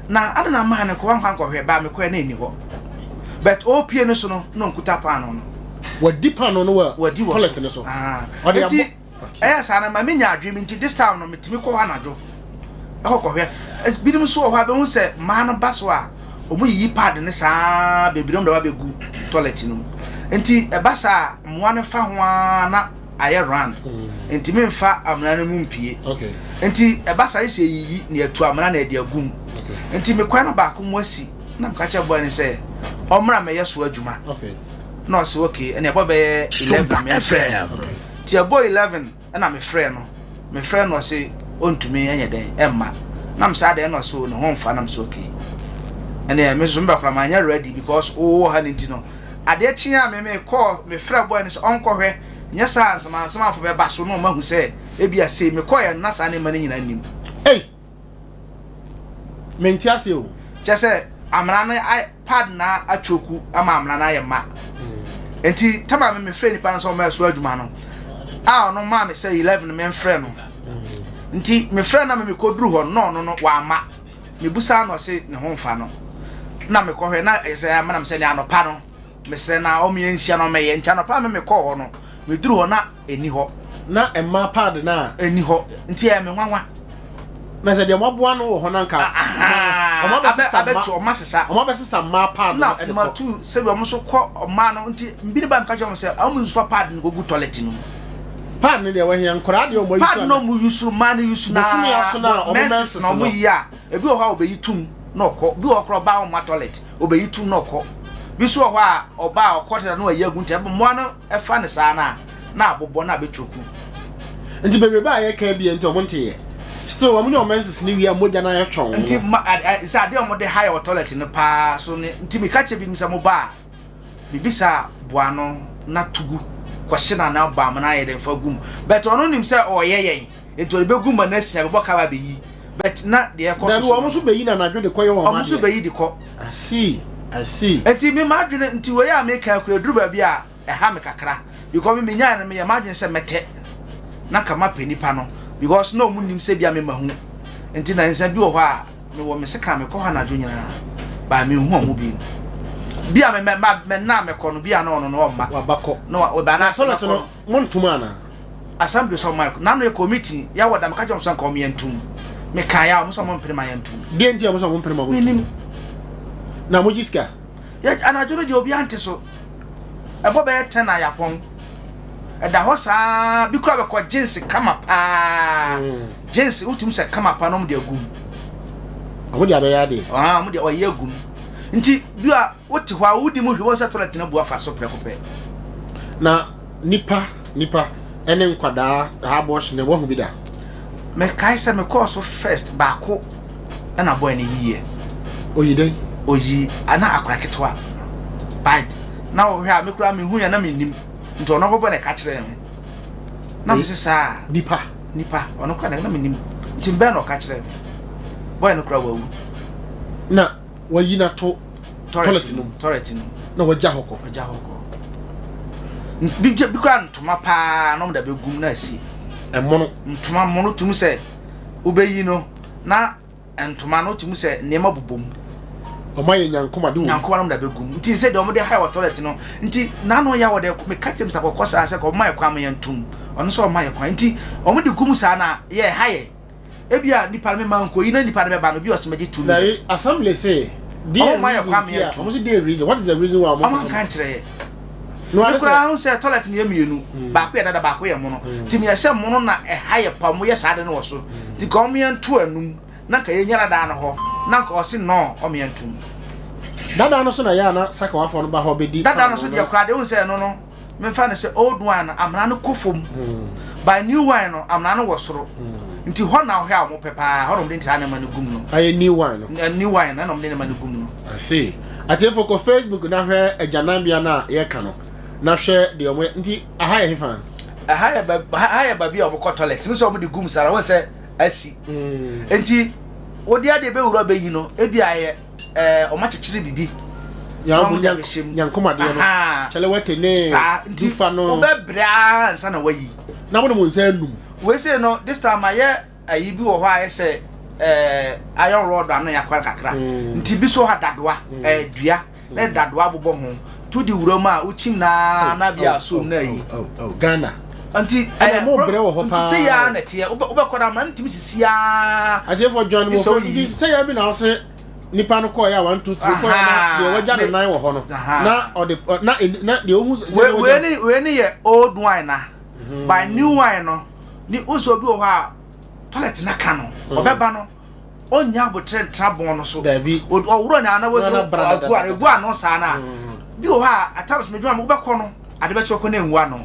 na adɛn na maa no kɔ wankɔ ankɔhwɛ baa mekɔɛ na ɛni hɔ. But ɔrepie no so no na ɔnkuta paano no. Wadi paano no wɔ Wadi wɔ toilet so. no so. Ahaa. Ɔde Nti abɔ. Ɛyɛ saa no ma menya adwene bi nti this time no metumi kɔ hɔ anadwo ɛkɔ kɔhwɛ. Binom nso wɔ hɔ a bɛhu sɛ mmaa no ba so a wɔn yiyi pad no saa bebree wɔn de ba bɛgu toilet no mu. Nti ɛba saa a mmoa no fa ho ara na ayɛ run. Nti memfa amena no mu mpie. Nti ɛba saa yɛ sɛ yɛyiyi na yɛtu amena na yɛde agu mu. Nti mekɔɛ no baako mu asi na meka kyerɛ boy no sɛ ɔmmra mɛyɛ so adwuma. Na ɔse okay ɛnna ɛbɔ bɛyɛ 11 mɛmfrɛ no. Nti ɛbɔɔ 11 ɛna me frɛɛ no, me frɛɛ no ɔse ɔntumi ɛnyɛ dɛn ɛmma, na me sɛ adɛn ɛna ɔse o ne ho mfa na me sɛ okay ɛneɛ me nso me ba koraa manyɛ ready because wowɔ ha no nti no adeɛ kye a me me kɔɔ me frɛ boy no sɛ ɔnkɔhwɛ nyɛ saa nsamansamanfo bɛba so na ɔmahu sɛ ebia sei mekɔɛ no na saa nneɛma no nyinaa nnim. Ei! Mente aseɛ o. Kyerɛ sɛ amena no ay pad na atwoku ama amena no ayɛ ma. Nti tama me mefrɛ nipa no sɛ ɔma ɛso adwuma no a ɔno maa me sɛ 11 memfrɛ no. Nti mefrɛ na me mekɔduru hɔ no na ɔno no wamma. Mebusaa no ɔse ne ho mfa no. Na mekɔhwɛ na ɛyɛ sɛ amena me sɛ ne anɔpa no mesrɛ na ɔmo yɛnhyia na ɔmɛyɛ. Nti anɔpa me mekɔɔ hɔ no meduru hɔ na Ɛnni hɔ. Na mmaa paadi no a. Ɛnni hɔ. Nti ɛyɛ me nwanwa. Na sɛ deɛ wɔaboa ano wɔ hɔ no anka. Wɔn abɛsesa mma. Abɛto wɔn asesa. Wɔn abɛsesa mmaa paadi no ɛde kɔ. Na matu sɛbi wɔn nso kɔ mmaa no nti mbi ne ba meka kyerɛ wɔn sɛ wɔn nso fa paadi no kɔgu toilet no mu. Paadi no deɛ wɔhia nkwadaa deɛ wɔn ayusu. Paadi no wɔn yusu mmaa no yusu naa. Bosome aso na wɔn menses no. Na wɔn yi a ebi wɔ hɔ a wɔbɛyi tum na ɔkɔ bi wɔ hɔ koraa ɔbaa wɔn ma toilet wɔbɛyi tum na ɔkɔ bi nso wɔ hɔ a ɔbaa ɔkɔ tena na wɔyi agu nti mmoa no ɛfa no saa no a na abobɔ na abɛtwoku. Nti bebrebe a yɛka bi nti ɔmo nte yɛ. Still ɔmo nyɛ ɔmo menses no wie a mogya no ayɛ twɔnn. Nti ma sɛ adeɛ a ɔmo de ha yɛ wɔ toilet no paa so ne nti meka kyerɛ binom sɛ mo ba a biribi saa boa ano na to gu kɔhye no anaa bɔ amena ayɛ dɛn fa gu mu but ɔno nim sɛ ɔɔyɛ yɛn nti ɔde bɛgu ma no asi abɛbɔ ka ba abɛyi but na deɛ ɛkɔ so Dabi so ɔmo no nso bɛyi no anadwo de kɔyɛ wɔn ɔmo nso adeɛ. bɛyi de kɔ. I see, I see. Nti me m'adwene nti wei a meka yi koraa ɛduru baabi a ɛha me kakra because me menyae no meyɛ m'adwene sɛ mɛtɛ na nka mapɛ nipa no because na ɔmo nim sɛ bia me mahu nti na nsa bi wɔ hɔ a mewɔ me sekan mekɔ hɔ anadwo nyinaa baa menhu ɔmo bi bi a me mɛ mɛ na mɛkɔ no bi a na ɔno no ɔmma wabakɔ na wa ɔba na toilet no mo ntom ana assembly sɛ ɔmo na no yɛ committee yɛ wɔ da meka kyerɛ ɔmo sɛ nka ɔmo yɛ ntom meka yɛ a ɔmo sɛ ɔmo mpere ma yɛ ntom deɛ nti a ɔmo sɛ ɔmo mpere ma ɔmo ntom na mo gye sika Yɛ anadwo no deɛ obiara nte so. Ɛbɔ bɛyɛ tɛn a yɛapɔn. Ɛda hɔ saa bi koraa bɛkɔ jeans kama paa. Mm. Jeans wotumi sɛ kama paa na wɔn de agu mu. Wɔn de abɛyɛ adeɛ. Ah, wɔn de ɔyɛ agu mu. Nti bi a wote hɔ a wodi mu hwɛ wɔn sɛ toilet na bu afa so prɛko pɛ. Na Nipa nipa ɛne nkwadaa abortion no wahu bi da? Mekae sɛ mekɔɔ so first baako ɛna boy no yiiɛ. Oyi dɛn? Oyi ana akora ketewa but na wohwɛ a me koraa mehu yɛ na mennim nti ɔno kɔbɔ na ɛka kyerɛɛ me na mese saa nipa nipa ɔno koraa na mennim nti mbɛn na ɔka kyerɛɛ me. Boy no koraa wawu. Na wayi no ato toilet no mu. Toilet no mu. Na wagya hɔ kɔ. Wagya hɔ kɔ. Bi bi koraa ntoma paa na wɔn de abɛgum na asi. Ɛmono. Ntoma mono tum sɛ wobɛyi no na ntoma no tumi sɛ nneɛma bobɔ mu. Wɔn ayɛ nyankoma de wɔ mu. Nyankoma no de abɛgu mu. Nti sɛ deɛ wɔn de ha wɔ toilet no nti n'ano yɛ wɔ de meka kyerɛ Mr. Kɔkɔ saa sɛ kɔ ɔma yɛ kwan ma yɛn tum. Ɔno nso ɔma yɛ kwan. Nti wɔn de gu mu saa na yɛ ha yɛ. Ebi a nipa no mema nkoyi na nipa no bɛba no obi ɔsɛ mɛgye tumi. Na yi assembly se deɛ reason ti a wɔn se deɛ reason what is the reason why wɔn. Wɔn anka nkyerɛ yɛ. No ade sɛ. ho sɛ toilet no yɛ mmienu hmm. baako yɛ dada baako yɛ mono hmm. nti meyɛ sɛ mono na ɛha yɛ pa mo yɛ saa de no wɔ so hmm. nti ka ɔmo yɛ nto anum na nka yɛnya dada no hɔ na nka ɔse nɔ ɔmo yɛ ntom. Dada no so na yɛ ana sakawafoɔ no ba hɔ bɛdi. Dada no so deɛ koraa deɛ wohu sɛ ɛno no memfa no sɛ old one no amena no kɔ fam by new one no amena no wɔ soro nti hɔ na wohwɛ a wɔn pɛ paa hɔ na wɔn de saa nneɛma no gum no. Ayɛ new one no. New one no ɛna wɔn de nneɛma no gum no. I see. Atiefo kɔ Facebook na hwɛ agyananbea no a yɛka no na hwɛ deɛ wɔn nti aha yɛ hefa. Aha yɛ ba aha yɛ baabi a wɔn kɔ toilet no sɛ wɔn de gum saa wɔn sɛ asi. Nti wɔde adeɛ bɛwura bɛyi no ebi ayɛ. ɛɛ wɔn akyekyere biribi. na wɔn de abɛhyɛ mu nyankomadeɛ no kyɛlɛwɛte ne saa nti dufa no wobɛbrɛ ara nsa na wayi. Na wɔde mo nsa anum. Wei sei no this time ayɛ ayi bi wɔ hɔ a ayɛ sɛ ɛɛ iron rod ano yɛ akora kakra mm. nti bi so ha dadoa mm. ɛɛ dua na mm. dadoa bobɔ ho to di wura mu a wokyim naa oh, na bi oh, asom oh, na ayi. Ghana. Nti ɛyɛ mo brɛ wɔ hɔ paa. Nti sɛ yɛ na ɛteɛ wobɛkɔ na ama ntumi sisi aa. Atiefo join mo fɛ nti sɛ yɛ bi na ɔsɛ. nipa no kɔɔ yɛ a one two three kɔɔ yɛ na deɛ wagya ne nan wɔ hɔ no na ɔde na na deɛ ohun sɛ wei ne wei ne yɛ old wine na mhm. by new wine no ni nso obi wɔ hɔ a toilet na ka no mhm. ɔbɛba no ɔnya abotire ntra bɔn no so ɔwura na anabɔ sɛ ɔgu ano egu ano saa na mhm. bi wɔ hɔ a at times medwuma mo wobɛkɔ no ade bɛkyɛ ɔkɔ na engu ano.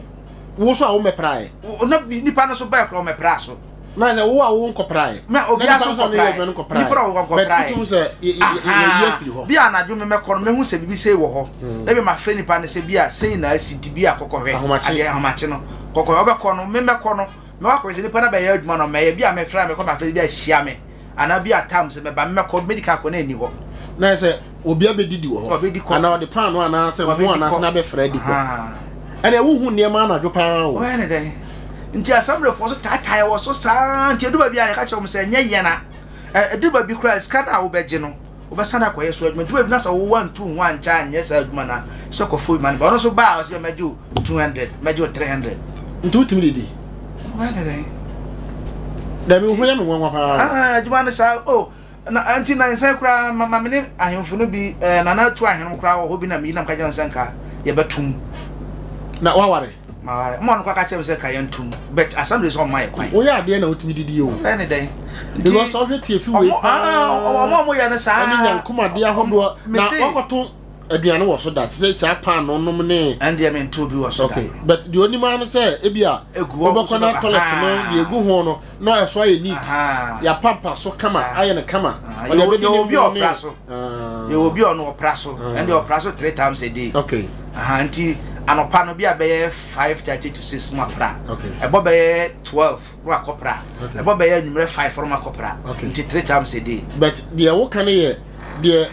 wo so a wo mɛpra yɛ. na nipa no so bɛɛ korɔ mɛpra so. Na sɛ wo a wo nkɔpraeɛ. Na obiara nso nkɔpraeɛ. Nipa na ɔnkɔpraeɛ. But wotum sɛ yɛyi afiri hɔ. Bi a anadwo me mɛkɔ no mehu sɛ biribi sei wɔ hɔ. Hmm. Na bi mafrɛ nipa no sɛ bi a sei na asi nti bi a kɔkɔhwɛ. Ahomakye. Adeɛ ahomakye no. Kɔkɔhwɛ wobɛkɔ no me mɛkɔ no mɛkɔ akɔhwɛ sɛ nipa no bɛyɛ adwuma no mɛyɛ bi a mɛfrɛ a mɛkɔ mafrɛ bi a hyia me anaa bi a tam sɛ mɛba me mɛkɔ mɛdi kan akɔ na ɛnni hɔ. Na sɛ obi abɛdidi wɔ hɔ. Ɔbɛdi kɔ. Anaa ɔde paano anaasɛ mo anaasɛ n'abɛfra adi kɔ. Ɛnna wohu nneɛma anadwo paa o. Wɔyɛ ne dɛn? Nti asɛmbrɛfoɔ so taatae wɔ so saa nti ɛdu baabi a yɛka kyerɛ wɔn sɛ ɛnyɛ yɛn a ɛdu baabi koraa sika no a wobɛgye no wobɛsan akɔyɛ so adwuma nti baabi na sɛ wowɔ ntu ho ankyɛ anyɛ saa adwuma no a sɛ kɔfo bi ma no ba ɔno nso baa a ɔsɛ mɛgye wo 200 mɛgye wo 300. Nti wotumi didi? Wɔyɛ ne dɛn? Dabi wo ho yɛ me nwanwa paa. Adwuma no saa o. Oh. Na nti nansa yi koraa ma ma me ne ahemfo no bi ɛɛ eh, nana atu ahene koraa wɔ hɔ bi na meyi nam ka kyerɛ sɛ nka yɛbɛtum. Na waware? Maware. Mo ano kɔ aka kyerɛ me sɛ ka yɛntum but assembly sɛ ɔmma yɛ kwan. Woyɛ adeɛ na wotumi didi o. Ɛyɛ ne dɛn? Because ɔhwɛ tie fi wei paa. Ɔmo a ɔmo yɛ no saa. Ɛne nyankomadeɛ ahodoɔ na wakɔto aduane wɔ so da te sɛ saa paano nom ne. Ɛndeɛ me nto bi wɔ so da. Okay but deɛ onim ara ne sɛ ebi a wobɛkɔ na toilet no deɛ egu ho no na ɛso ayɛ neat yɛapampa so kama ayɛ no kama ɔde abɛdi ne obi a ɔpra so yɛ obi a ɔno ɔpra so ɛndeɛ ɔpra so three times a day. Okay. Aha nti anɔpa no bi a bɛyɛ 5:30 to 6 mo apra. Ɛbɔ bɛyɛ 12 no akɔpra. Ɛbɔ bɛyɛ anwummerɛ 5 no akɔpra. Nti three times a day. But deɛ woka no yɛ deɛ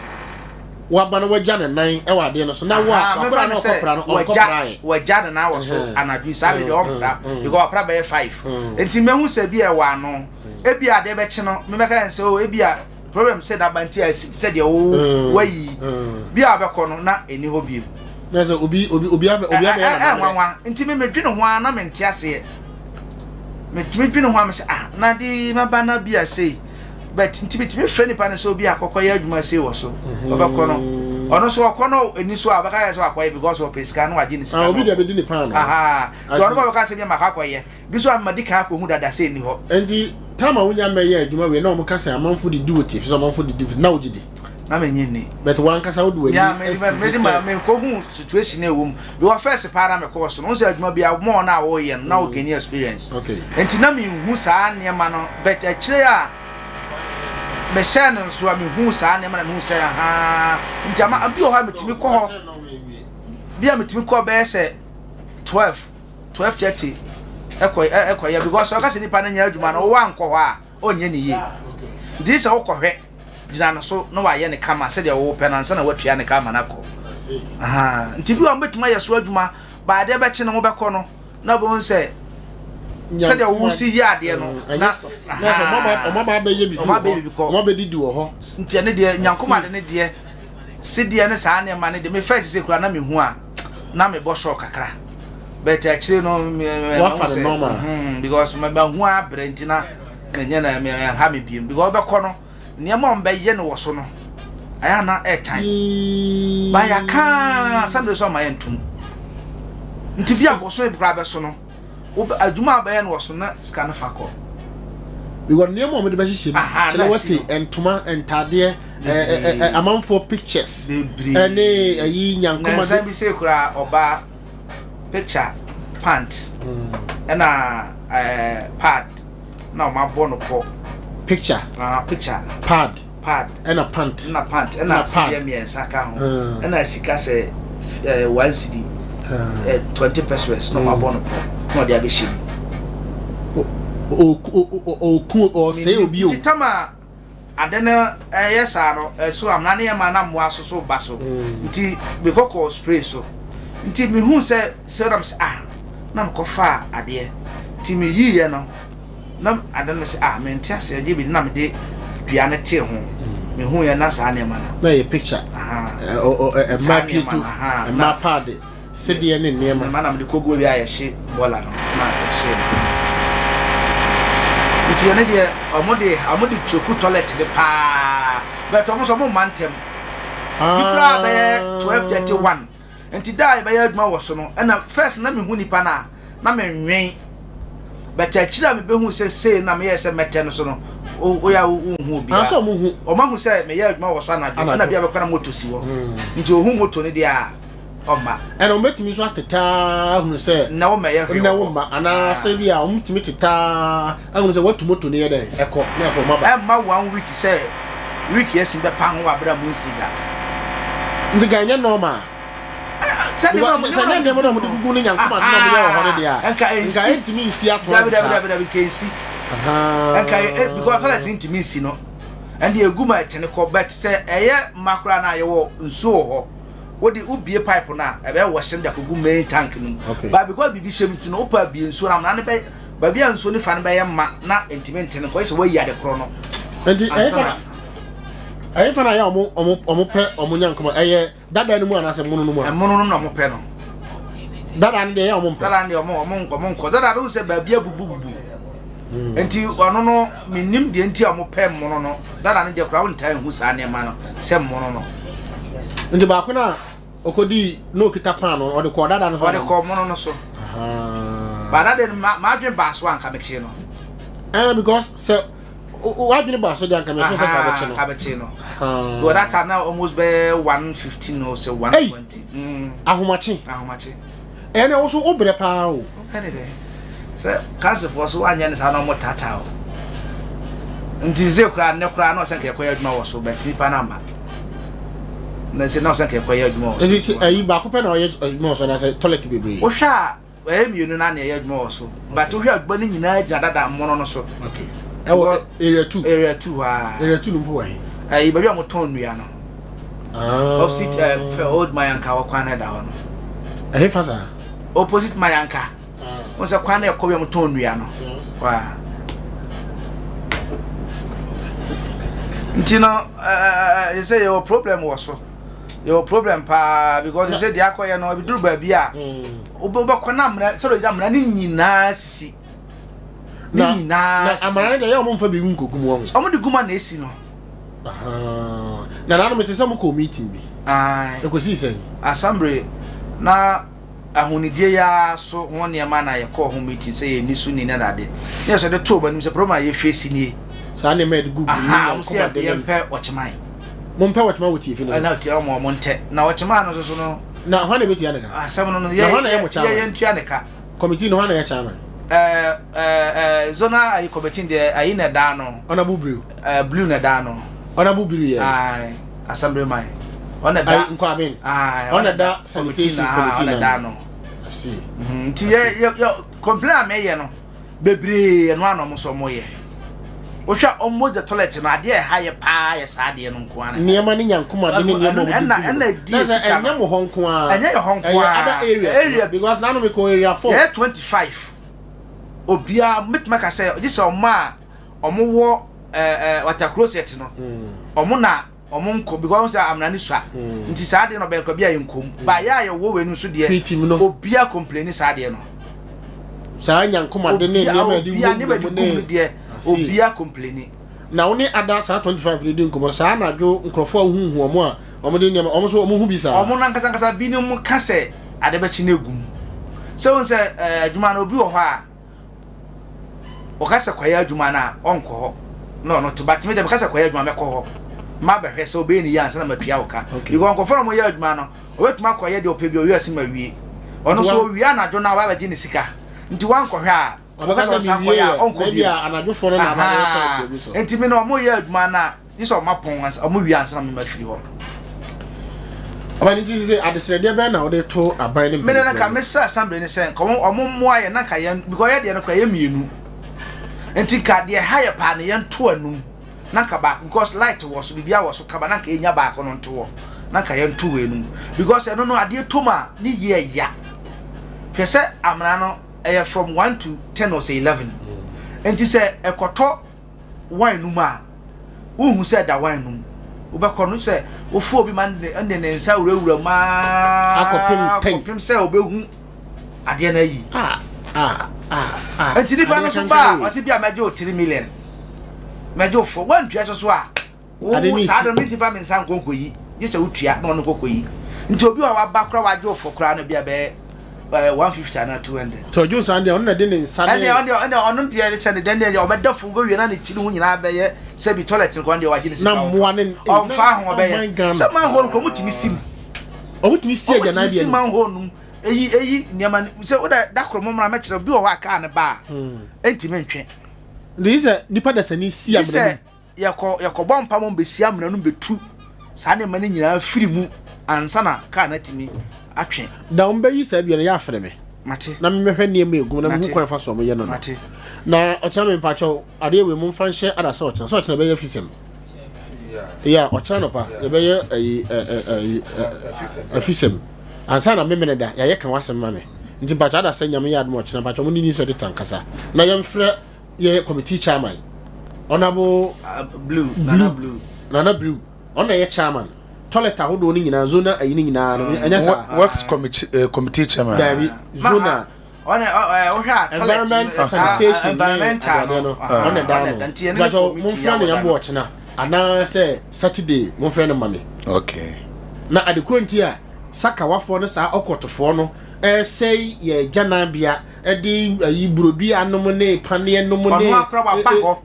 waba no wagya ne nan wɔ adeɛ no so na wo a wakora no ɔkɔpra no ɔnkɔpra yɛ. Wagya ne nan wɔ so anadwo saa bere deɛ ɔmpra because wapra bɛyɛ 5. Nti mehu sɛ bi a ɛwɔ ano ebi a adeɛ bɛkye no mebɛka yɛn sɛ o ebi a problem sɛ n'aba nti a ɛsi te sɛ deɛ wo mm. wayi mm. bi a bɛkɔ no na ɛni hɔ biem. na sɛ obi obi obi abɛ obi abɛyɛ na ɛɛ nwanwa nti mi mi dwene ho a na mi nte aseɛ mi tumi dwene ho a mi sɛ ah na de ma ba na bi a sei but nti mi tumi fɛ nipa no sɛ obi akɔkɔ yɛ adwuma sei wɔ so mhm. ɔbɛkɔ no ɔno nso ɔkɔ no ani so a ɔbɛka yɛ sɛ wakɔyɛ because ɔpɛ sika no wagye ne sika ah, obi deɛ bɛdi ne paano aha nti ɔno bɛka sɛ bi ma akɔ akɔyɛ Bi so a madi kan akɔhu dada sɛ ɛnni hɔ. Enti time a wonya mmɛyɛɛ adwuma wei na wɔn ka sɛ amanfo didi wɔ tiafi so amanfo didi na wogye di? Na mennye nni. But w'ankasa wode w'ani Mea me me mede ma mekɔhu situation a ɛwɔ mu. Because first paa na mekɔɔ so no, wohu sɛ adwuma bi a more no a woreyɛ no na wo gain experience. Okay. Enti na menhu saa nneɛma no but akyire a mehyɛɛ no nso a mehu saa nneɛma na mehu sɛ ahaa nti ama bi wɔ hɔ a metumi kɔ hɔ bi a metumi kɔ bɛyɛ sɛ 12 12:30 ɛkɔ ɛkɔ yɛ because ɔka sɛ nipa no nyɛ adwuma no wowɔ ankɔ hɔ a ɔnyɛ ne yie. Nti sɛ wokɔhwɛ gyina no so na wayɛ ne kama sɛdeɛ wopɛ no ansa na watua ne ka ama no akɔ. Nti bi wɔ mobɛtumi ayɛ so adwuma ba adeɛ bɛkye no mobɛkɔ no na wobɛhu sɛ sɛdeɛ wosi yɛ adeɛ no mm, na ɔmaba abɛyɛ biribi kɔ ɔma bɛdidi wɔ hɔ. Nti ɛne deɛ nyankoma de ne deɛ sedeɛ ne saa nneɛma ne deɛ mefɛ sese kura na mehu a na mebɔ sɔɔ kakra but akyire no wafa no normal hmm, because mahu abrɛ nti na menyɛ na ɛha me biem because wobɛkɔ no nneɛma a wɔbɛyɛ no wɔ so no ɛyɛ ana ɛtan ba yɛaka sɛmde sɛ ɔma yɛntom nti bi a bɔsome koraa bɛso no adwuma a bɛyɛ no wɔ so na sika no fa kɔ. Because nneɛma a wɔde bɛhyehyɛ mu kyerɛ wɔte ntoma ntaadeɛ amanfoɔ pictures ɛne ɛyi nyankoma. Nansa bi sɛ kura ɔbaa picture pant ɛna ɛɛ pad na wɔn abɔ no pɔ. Picture. Ah picture. Pad. Pad. Ɛna pant. Ɛna pant ɛna sedeɛ mmiɛnsa ka ho. Ɛna sika sɛ ɛɛ one cedi. Ɛɛ 20 pesos na ɔmo abɔ no pɔ na ɔde abɛhyɛ mu. Oku ɔsɛe obi o. Nti tam a ade no ɛyɛ saa no ɛso amena ne yɛ ma na mmoa soso ba so nti mekɔ kɔ spray so nti mehu sɛ sɛ nam sɛ ah na mekɔ faa adeɛ nti meyiiɛ no. Na ade no sɛ ah mente aseɛ gye bi na mede dua no tee ho mehu yɛ na saa nneɛma no. Na yɛ picture mmaa pieto mmaa paade sedeɛ ne nneɛma. Nneɛma na mede kɔgu baabi a yɛhye bɔɔla no na yɛhye no. Nti ɛno deɛ ɔmo de ɔmo de kyoku toilet de paa but ɔmo nso ɔmo mma ntɛm. Bi koraa bɛyɛ 12:31. Nti da a yɛbɛyɛ adwuma wɔ so no, ɛna first na mehu nipa no a, na menwen. But akyiri a mebehu sɛ sei na meyɛɛ sɛ mɛtɛ no so no, woyɛ a wonhu obiara. Ansa ɔmo hu. Ɔmo ahu sɛ meyɛ adwuma wɔ so anadwo, ɛna bi a bɛkɔ na moto si hɔ. Nti ohu moto no deɛ a, ɔmma. Ɛna ɔmo bɛtumi nso atetaa ahunu sɛ. Nnɛ wommɛyɛ hwee wɔ hɔ. Nnɛ womma, anaasɛ bi a ɔmo tumi tetaa ahunu sɛ watu moto no yɛ dɛn, ɛkɔ, na afei ɔmo aba. Ɛmma one week sɛ. Week asi bɛpa ho wɔ abere a mo nsi da. Nti nka ɛnyɛ normal. Sɛ nyɛ nneɛma na wɔde gugu ne nyankoma ade na wɔyɛ wɔ hɔ no deɛ a, nka ɛntumi nsi ato ase saa. Dabi dabi dabi nka ɛnsi. Nka because toilet ntumi nsi no. Ɛnde egu ma ɛtene kɔ but sɛ ɛyɛ mma koraa na yɛwɔ nsuo wɔ hɔ. Wode wobie pipe no a ɛbɛyɛ wɔhyɛm de akɔgu main tank no mu. But because biribi hyɛ mu nti no wopɛ abie nsuo no amena no bɛ Baabi a nsuo no fa no bɛyɛ ma na ntumi nte no nkɔyɛ sɛ wɔayi ade korɔ no. Nti ɛyɛ ɛyɛ fa na yɛ ɔmo ɔmo ɔmo pɛ ɔmo nyankoma ɛyɛ dada no mu anaasɛ mono no mu a. Ɛmono no na ɔmo pɛ no. Dada no deɛ ɛyɛ ɔmo mpɛ. Dada no deɛ ɔmo ɔmo ɔmo nkɔ dada no sɛ baabi abubu bubu. Hmm. Nti ɔno no menim deɛ nti a ɔmo pɛ mono no dada no deɛ koraa wontaa nhu saa nneɛma no sɛ mono no. Nti baako no a Ɔkɔdii na ɔkita paano no, ɔde kɔɔ dada no so. Ɔde kɔɔ mono no so. Ba dada no m'adwene baa so anka mekye no. Eh, because sɛ w'adwene baa so deɛ anka mehwɛ sɛ ka bɛkye no. Ka bɛkye no. Because that time na almost bɛyɛ 115 or sɛ 120. Mm. Ahomakye. Ahomakye. Ɛnna wo so wobrɛ paa o. Wopɛ ne dɛ. Sɛ kansefoɔ so woanyɛ ne saa na ɔmo taataa o. Nti sɛ koraa nnɛ koraa na ɔsɛ nka yɛkɔyɛ adwuma wɔ so but nipa no amma. Na sɛ na ɔsɛ nka yɛkɔyɛ adwuma wɔ so. Nti ayi baako pɛ na ɔyɛ adwuma wɔ so anaasɛ toilet bebree? Wohwɛ a ɛyɛ mmienu na na ɛyɛ adwuma wɔ so but wohwɛ adwuma no nyinaa gyina dada mmono no so. Okay. Ɛwɔ area 2. Area 2 hɔ a. Area 2 no mpo wɔ he? Ɛyi baabi a wɔtɔn nnua no. Ah. Opposite uh, old Mayanka wɔ kwan na ɛda hɔ no. Ɛhe fa saa? Opposite Mayanka. Wɔn sɛ kwan na ɛkɔ bi a wɔtɔn nnua no. Waa. Nti no ɛɛ sɛ yɛwɔ problem wɔ so. Yɛwɔ problem paa because sɛ deɛ akɔyɛ no ebi duru baabi a wobɛkɔ na amena sɛ ɔgyina amena ne nyinaa sisi. Ne nyinaa sisi. Na amena no deɛ ɛyɛ wɔn mfa biribi nkɔgu mu wɔn. Wɔn de gu mu a na esi no. Na na mete sɛ mokɔɔ meeting bi. Ɛkɔsii sɛn? Assembly na ahonidie yi ara so ho nneɛma na yɛkɔɔ ho meeting sɛ yɛn ani so ni ne ade. Ne yɛ sɛ de too wɔn anim sɛ problem a yɛfeesi nie. Saa nneɛma yɛde gu gu ne nyankoma de yɛmpɛ ɔkyeman. Mompɛ ɔkyeman wɔ tiefi no. Ɛna tia wɔn wɔn ntɛ. Na ɔkyeman no nso so no. Na hwan na ebetua ne ka? Asɛm no no yɛ yɛ yɛntua ne ka. Committee no hwan na yɛ chairman? Ɛɛ ɛɛ zonal ayi committee deɛ ayi na ɛda ano. Honourable Brew. Ɛɛ blue na ɛda ano. Honourable Brew yɛ. Ayi assembly man. Ɔna da. Ayi Nkwaben. Ayi ɔna da sanitation committee na. Ɔna da ano. I see. Mhm, nti yɛ yɛ yɛ complain a mɛyɛ no bebree ɛno ano ɔmo nso ɔmo yɛ. Wohwɛ a almost the toilet no adeɛ a ɛha yɛ paa yɛ saa adeɛ no nko ara. Nneɛma ne nyankomade ne nneɛma a wɔde Ɛna gu mu ɛna no. ɛdi Na sɛ sika no. ɛnyɛ mo hɔ nko ara. Ɛnyɛ yɛ hɔ nko Ɛyɛ ara. other areas no Area because nanu mi kɔ area 4. Yɛyɛ 25. Obiara mɛtumi aka sɛ gye sɛ ɔmo a ɔmo wɔ ɛɛ ɛɛ water closet no ɔmo na ɔmo nkɔ because sɛ amena ne sua nti saa adeɛ no ɔbɛn kɔ bi a yɛ nkɔm ba yɛ a yɛwɔ wei no nso deɛ obiara complain saa adeɛ no. Saa nyankomade ne nneɛma a yɛde Obiara nneɛma wurawura yɛde mu gum ne no deɛ obiara complain. Na wo ne ada saa 25 no di nkɔmmɔ saa anadwo nkurɔfoɔ a wohuhu wɔn a wɔde nneɛma wɔn nso wɔn ho bi saa. Wɔn no ankasa ankasa binom ka sɛ ade bɛkye no agu mu. Sɛ wohu sɛ ɛɛ adwuma no obi wɔ hɔ a ɔka sɛ kɔyɛ adwuma no a ɔnkɔ hɔ na ɔno te but me deɛ meka sɛ kɔyɛ adwuma mɛkɔ hɔ mabɛhwɛ sɛ ɔbɛyɛ ne yie ansa na matua wo ka because nkurɔfoɔ na wɔyɛ adwuma no ɔbɛtumi akɔyɛ deɛ ɔpɛ bi ɔwie ɔse mawie ɔno nso ɔwie anadwo no a wabɛgye ne sika nti wankɔhwɛ a ɔbɛka sɛ mewie yɛ na bi a anadwofoɔ no na aba bɛyɛ tɔɔte agu so nti me na ɔmo yɛ adwuma no a Gye sɛ ɔma pɔn ansa, ɔmo wie ansa na mema firi hɔ. Ɔba ne ti sɛ adesrɛdeɛ bɛn na wode to aban ne Mene no mpanimfoɔ nka anim? mesrɛ assembly no sɛ nka ɔmo ɔmo mmoa yɛn na nka yɛn because yɛ deɛ no koraa yɛ mmienu nti nka deɛ ɛha yɛ paa no yɛn to anum na nka baako because light wɔ so biribiara wɔ so kaba na nka yɛnya baako no nto hɔ na nka yɛn to wei no mu because ɛno no adeɛ tom a ne yie ɛya hwɛ sɛ amena no ɛyɛ from 1 to 10 or sɛ 11 nti sɛ ɛkɔtɔ wine no mu a, wonhu sɛ ɛda wine no mu. Wobɛkɔ no sɛ wofa obi ma no de ne nsa wurawura mu aa kɔpem sɛ obehu adeɛ no ayi. Ah, ah, ah, ah. Nti nipa no so ba a ɔse bi a mɛgye wo 3 million, mɛgye wo 4, woantua so so a Wo saa no mentumi fa me nsa nkɔ nkɔyi gye sɛ wotua na ɔno kɔkɔyi nti obi a waba koraa wagye wo fɔ koraa no bi a bɛyɛ 150 anaa 200. Nti ɔgye wo saa deɛ ɔno na ɛde ne nsa ne. Ɛnna ɔno ɛnna ɔno deɛ sɛ ne dɛn deɛ ɔbɛda fam bɛwie na ne tiri ho nyinaa bɛyɛ sɛ bi toilet no kɔ deɛ wagye ne sika na mmoa ne ɔmfa ho ɔbɛyɛ sɛ manhole kɔ ɔmo tumi si mu. Ɔmo tumi si agya nan deɛ no. Ɔmo tumi si manhole no mu eyi eyi nneɛma no sɛ woda da koro mo mmra mɛkyerɛ bi wɔ hɔ a kaa ne ba a ɛntumi ntwe. Nti sɛ nipa dasani si amena mu. Yɛkɔ yɛkɔbɔ mpa ma wɔbɛsi amena no bɛtu saa nneɛma no nyinaa firi mu ansa na kaa no atumi atwe. Da wɔn bɛyi saa dua no yɛ afrɛ me. Mate. Na memmɛhwɛ nneɛma egu mu na mehu kwan fa so wɔn yɛ no no. Mate. Na ɔkyena me mpakyɛw adeɛ wei mo mfa nhyɛ ada sɛ ɔkyena sɛ ɔkyena bɛyɛ afisɛm. Yeah, ɔkyena nɔpa yɛbɛyɛ ayi ayi afisɛm ansa na memene da yɛayɛ ka wasɛm ma me nti mpakyɛw ada sɛ nyame yɛ adom ɔkyena mpakyɛw mo ne ni sɛ de tankasa na yɛmfrɛ yɛ committee chairman honorable uh, blue nana blue nana blue ɔna yɛ chairman toilet ahodoɔ no nyinaa zona ayi no nyinaa no ɛnyɛ saa works committee uh, committee chairman daabi zona environment sanitation ne adeadeɛ no ɔna da no gbàtɔ momfrɛ no yɛn bɔ ɔkyena anaasɛ saturday momfrɛ no ma me okay na adekoro nti a sakawafoɔ no saa ɔkɔtofoɔ no ɛsɛe yɛ gyanabea de ayi burodua nom ne paneɛ nom ne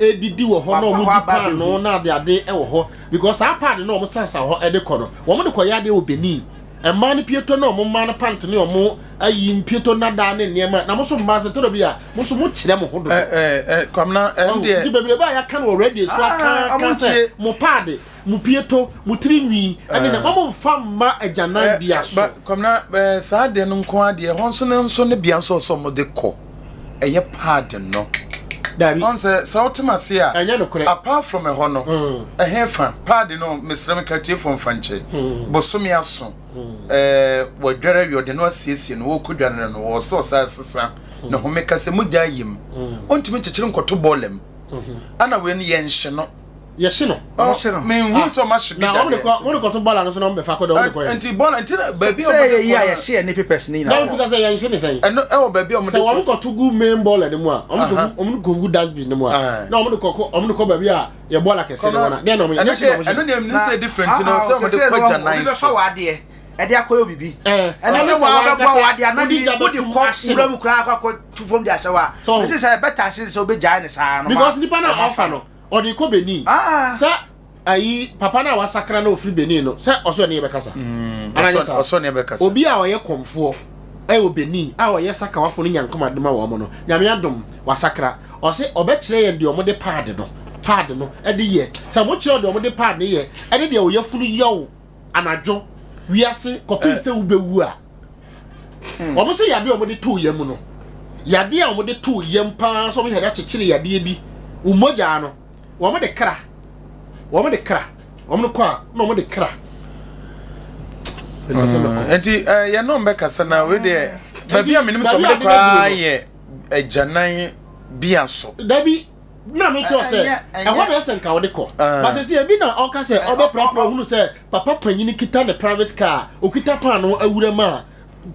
edidi wɔ hɔ na wɔn di paano na ade ade wɔ hɔ because saa paade na wɔn sansan hɔ de kɔ no wɔn de kɔ yɛ adeɛ wɔ Benin mmaa no pieto na wɔn mmaa no pant ne wɔn ayi mpieto nada ne nneɛma na mo nso mmaa sɛ tɔrɔ bi a mo nso mo kyerɛ mo ho dodo. Ɛɛ ɛɛ kwamina ɛn deɛ nti bebrebe a yɛaka no wɔ radio so aka ka sɛ mo paade mo pieto, mo tiri nwi, ɛne na mo nfa mma agyanan bea so. Kwamina ɛɛ saa adeɛ no nko adeɛ ɛhɔ nso no nso ne bea nso ɔsɛ ɔmo de kɔ ɛyɛ paadi no. Dabi. Ɔn sɛ sɛ ɔte ma se a. Ɛnyɛ nokorɛ. Apart from ɛhɔ no ɛhe fa paadi no mesrɛ me ka tiefo nfa nkyɛ bosome aso ɛɛ wɔdware awie ɔde no asiesie no wɔkɔ dware no no wɔsɛ ɔsa sesa ne ho meka sɛ mogya ayɛ mu ɔntumi nkyekyere nkɔto bɔɔla mu ana wei no yɛnhye no. Yɛhye no. Wɔn hye no. Menhu sɛ wɔn ahye bi da. Na wɔn de kɔ wɔn de kɔto bɔɔla no so na wɔn bɛfa kɔ de wɔn de kɔ yɛ. Nti bɔɔla nti na baabi a Sɛ wɔn de yɛ yi a kɔ no. yɛhye yɛ ne papers ne Na nyinaa wɔn bisa sɛ yɛn hye ne sɛn. Ɛno ɛwɔ baabi a wɔn de Sɛ kɔ. wɔn kɔto gu main bɔɔla no mu a wɔn de kɔ wɔn de kɔ gu dustbin no mu a na wɔn de kɔ wɔn de kɔ baabi a yɛ bɔɔla kɛse no wɔ na deɛ na wɔn yɛ Ɛno nyɛ hye na deɛ wɔn hye. ɛno deɛ menim sɛ different nti no sɛ wɔn de kɔ agyanan Obi so. bɛfa w'adeɛ ɛde akɔyɛ obibi. Ɛɛ Ɛne ɛne sɛ sɛ w'abɛboa w'adeɛ wankasa ana wode gya wode bɛtum kɔ ahye wura no. mu koraa akɔ akɔ tu fam de ahyɛ hɔ a. So Ɛsɛ sɛ ɛbɛta ahye sɛ wobɛgyae ne saa no ma because nipa na wɔn afa ɔfa no ɔde kɔ Benin Ah. sɛ ayi papa no a wasakra na ofiri Benin no sɛ ɔsɔ ne yɛbɛkasa ananyɛ saa ɔsɔ ne yɛbɛkasa obi a ɔyɛ kɔmfoɔ ɛwɔ Benin a ɔyɛ sakawafo no nyankoma de ma wɔn no nyame adom wasakra ɔse ɔbɛkyerɛ yɛn deɛ wɔde paade no paade no ɛde yɛ sɛ mo kyerɛ deɛ wɔde paade no yɛ ɛne deɛ ɔyɛ funu yɛw anadwo wiase kɔpem sɛ wobɛwu a wɔn sɛ yadeɛ a wɔde too yam no yadeɛ a wɔde too yam paa sɛ wɔn yɛ de akyekyere yadeɛ bi wɔn mogya no. Wɔn de kra. Wɔn de kra. Wɔn no kɔ a na wɔn de kra. Nti yɛn no mbɛkasa na wei deɛ baabi a menim sɛ wɔn de kɔ ara yɛ agyanan bia so. Dabi na mi kyerɛ sɛ ɛhɔ na ɛsɛ nka wɔde kɔ. Basɛsɛ ebi na ɔka sɛ ɔbɛprapra ohunu sɛ papa panyin kita ne private car okita paano awura mu a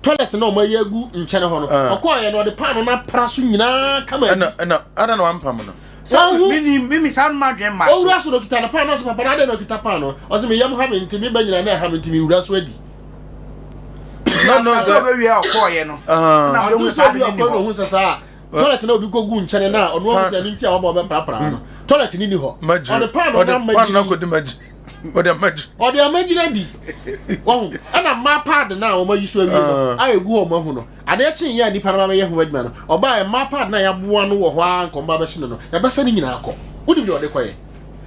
toilet na ɔmo ayi agu nkyɛn hɔ no ɔkɔɔ yɛ no ɔde paano no apra so nyinaa kama. Ɛna ɛna ada na wampam no. Wahu mimi mimi saa no ma dwen ma so. Owura so na okita ne paano ɔsɛ papa na adɛn na okita paano ɔsɛ me yam ha me nti me ba nyinaa na ɛha me nti me wura so adi. No no sɛ ɔbɛwie a ɔkɔɔ yɛ no. Na ɔhu sɛ obi ɔkɔ na ɔhu sɛ saa toilet na obi kɔ gu nkyɛn na ɔno ɔhu sɛ ne nti a wɔba ɔbɛprapra no toilet ni ni hɔ ɔde paano na ma gyina. ɔde ama gyina ɔde ama gyina di wɔn ɛna mmaa paadi na wɔn ayi so awie no ah. a egu wɔn ahu no adeɛ kyen yɛ a nipa no ba bɛyɛ ho adwuma no ɔbaa mmaa paadi na yɛaboa no wɔ hɔ a nkɔmba bɛhyɛ no no yɛbɛsɛ ne nyinaa kɔ wonim deɛ ɔde kɔyɛ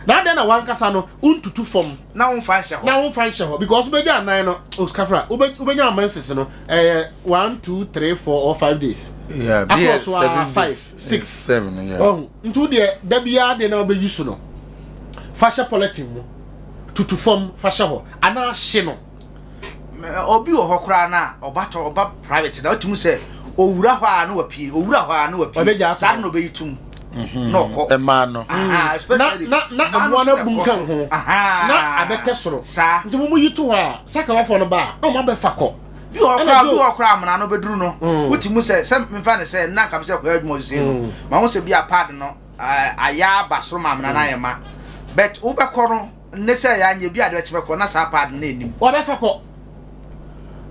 na adɛn na wankasa no wontutu fam na wonfa nhyɛ hɔ na wonfa nhyɛ hɔ because wobɛgya anan no osikafra wobɛnya amansis no ɛyɛ 1 2 3 4 or 5 days yeah, akɔ so a 5 6 7 yeah. ɔho nti wo deɛ da biara deɛ na wobɛyi so no fa hyɛ polythene mu tutu fam fa hyɛ hɔ anaa hye no. Obi wɔ hɔ koraa na ɔba tɔ ɔba private na ɔtumi sɛ owura hɔ a na wapie owura hɔ a na wapie saa na ɔbɛyi tum mhm. na ɔkɔ ɛmaa no mm. na na na mmoa no abu nka ho na abɛtɛ soro nti mo yi to hɔ a sakawafoɔ no ba a na wɔn abɛfa kɔ bi wɔ koraa bi wɔ koraa amena no bɛduru no mm. wotumi sɛ sɛ mfa ne sɛ na nka sɛ kɔyɛ adwuma ɔsese no mm. ma ho sɛ bi a pad no ayɛ aba soro ma amena no ayɛ ma but wobɛkɔ no ne sɛ yɛ anyɛ bi ade bɛkye bɛkɔ na saa pad no anim. Wɔbɛfa kɔ.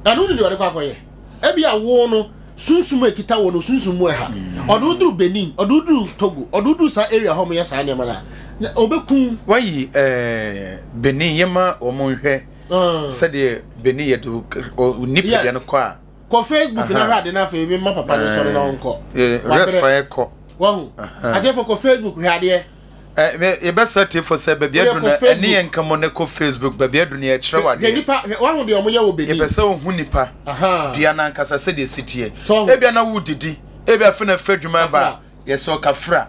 Ɛno ne deɛ ɔde kɔ akɔyɛ. Ebi a wo no sunsum a ekita wo no sunsum mu ɛha. Ɔde wo duru Benin, ɔde wo duru Togo, ɔde wo duru saa area hɔ wɔyɛ saa nneɛma no a, ɔbɛku. Wayi ɛɛ Benin yɛma wɔn nhwɛ sɛdeɛ Benin yɛde nipadua no kɔ a. Kɔ Facebook na hwɛ ade no afei mema papa no sɔre na ɔnkɔ. Rest fa yɛ kɔ. Wahu. Atiefo kɔ Facebook hwɛ adeɛ. Yɛbɛsrɛ atiefo sɛ baabi adu no ɛne yɛn nka mo ne kɔ Facebook baabi adu no yɛkyerɛ wo adeɛ. Hwɛ nipa hwɛ wahu deɛ wɔyɛ wɔ Benin. Yɛpɛ sɛ wohu nipa dua no ankasa sɛdeɛ ɛsi teɛ. Ebia na wodidi ebia afei na afiri adwuma ba a yɛsɛ ɔkafra.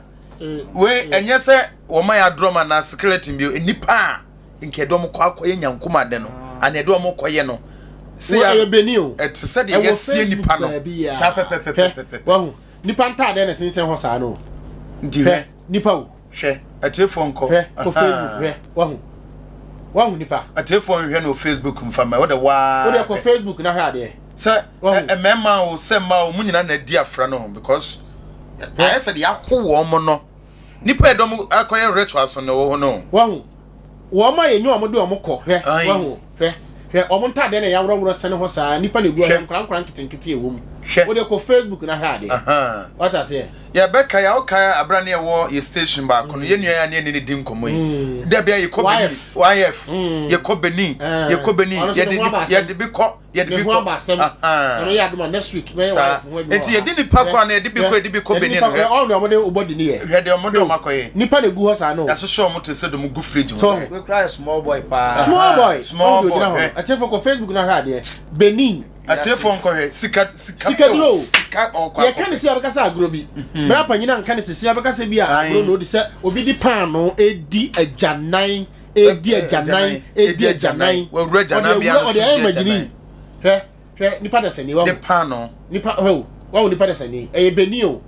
Wei ɛnyɛ sɛ wɔma yɛ adorɔm anaa skeleton bio nipa a nka yɛde wɔn kɔ akɔyɛ nyankom ade no ana yɛde wɔn kɔyɛ no sɛ yɛ Benin o ɛte sɛ deɛ yɛsie nipa no saa pɛpɛpɛpɛpɛ wahu nipa ntaadeɛ na sensɛn hɔ saa no nti hwɛ nipa o hwɛ atiefoɔ nkɔ hwɛ kɔ Facebook hwɛ wahu wahu nipa atiefoɔ nhwɛ no Facebook mfa ma wode waa wode kɔ Facebook na hwɛ adeɛ sɛ mmarima o sɛ mmaa o mu nyinaa na adi afra no because ayɛ sɛ deɛ aho wɔn mo no Nipa yɛ dɔm akɔyɛ rituals no wɔ hɔ no. Wahu? Wɔn a yɛnyɛ wɔn de wɔn kɔ. Hwɛ, wahu? Hwɛ, hwɛ, wɔn ntaadeɛ na yɛaworɔworɔ sɛne hɔ saa, nipa na egu hɔ, nkora nkora nketenkete ɛwɔ mu. Hwɛ. Wode kɔ Facebook na hwɛ adeɛ. Wate aseɛ? Yɛbɛkae a, wokae abere a ne yɛwɔ yɛ station baako no, yɛn nua yi a ne yɛne no di nkɔmmɔ yi. Da bi a yɛkɔ Benin, YF, yɛkɔ Benin, yɛkɔ Benin, yɛde bi kɔ. yɛde bi kɔ ho aba asɛm ɛno yɛ adoma next week mɛyɛ saa nti yɛde nipa kɔ ana yɛde bi kɔ yɛde bi kɔ benin hwɛ ɔno deɛ ɔmo de ɔbɔ di ni yɛ hwɛ deɛ ɔmo de ɔmo akɔ yɛ nipa na egu hɔ saa no yɛahyehyɛ ɔmo te sɛ de ɔmo gu fridge mu so wekura yɛ small boy paa small boy small boy gyina hɔ ɛtiɛfo kɔ facebook na hwɛ adeɛ benin atiefo nkɔhwɛ sika sika sika duro sika ɔkɔ yɛka ne si abɛkasa agorɔ bi bɛrɛ panyin anka ne sisi abɛkasa bi a agorɔ na odi sɛ obi di paano edi agyanan edi agyanan edi agyanan wawura agyanan bi ano so di agyanan hwɛ hwɛ nipa dasani wahu de paano nipa hwɛ o wahu nipa dasani ɛyɛ benin o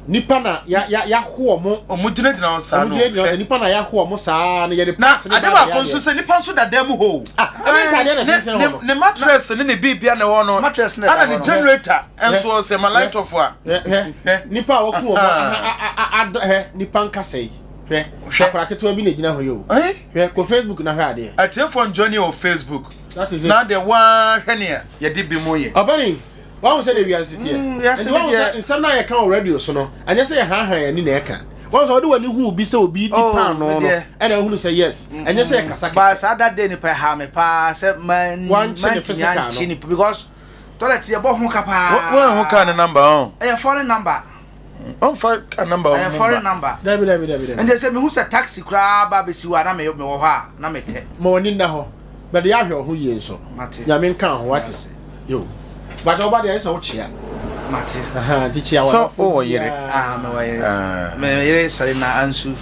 nipa na ya ya yaho ɔmo ɔmo gyinagyina hɔ saa ɔmo gyinagyina hɔ saa nipa na yaho ɔmo saa na yɛde paasi ne ba na ade baako nso sɛ nipa nso da dan mu hɔ o ah ɛne ntaadeɛ na ɛsensɛn hɔ no ne mattress ne ne biribia na ɛwɔ no mattress na ɛna ne generator nso ɔsɛ ma light off a hwɛ hwɛ nipa a wɔko ɔmo a a hwɛ nipa nkasa yi. Hwɛ, Hwɛ. akwadaa ketewa bi na egyina hɔ yi o. Eh? Hwɛ, kɔ Facebook na hwɛ adeɛ. Atiefoɔ njoin wɔ Facebook. That is it. Na deɛ waa hwɛ nea yɛde bi mu yɛ. Ɔbɛni, wahu sɛ deɛ wiase teɛ. Wiase Nti wahu deɛ- sɛ nsɛm no a yɛka wɔ radio so no, ɛnyɛ sɛ yɛhaahaa yɛn ani na ɛka. Wahu sɛ wode w'ani hu obi sɛ obi di Oh, paanoo me no, deɛ. ɛna ahunu sɛ yes, ɛnyɛ sɛ yɛkasa kɛkɛ. But saa that day nipa ɛha me paa sɛ man Wankye ne mantumi physical no. ankye nipa because toilet yɛbɔ ho ka paa. Wɔn ho kaa ne number ɔn. Ɛyɛ foreign number. Ɔnfa car number ɔmo ba. Foreign number. Dabi dabi dabi dabi. Nti sɛ mehu sɛ taxi koraa ba bɛsi hɔ a na me wɔ hɔ a na metɛ. Ma w'ani nna hɔ. But yɛ ahwɛ ɔho yie nso. Mate. Nyame nka ho wate. Yo. But ɔba deɛ ayɛ sɛ wokyea. Mate. Aha nti kyea So w'adɔfo wowɔ yere? Ah mewɔ yere. Me yere Selina Ansu.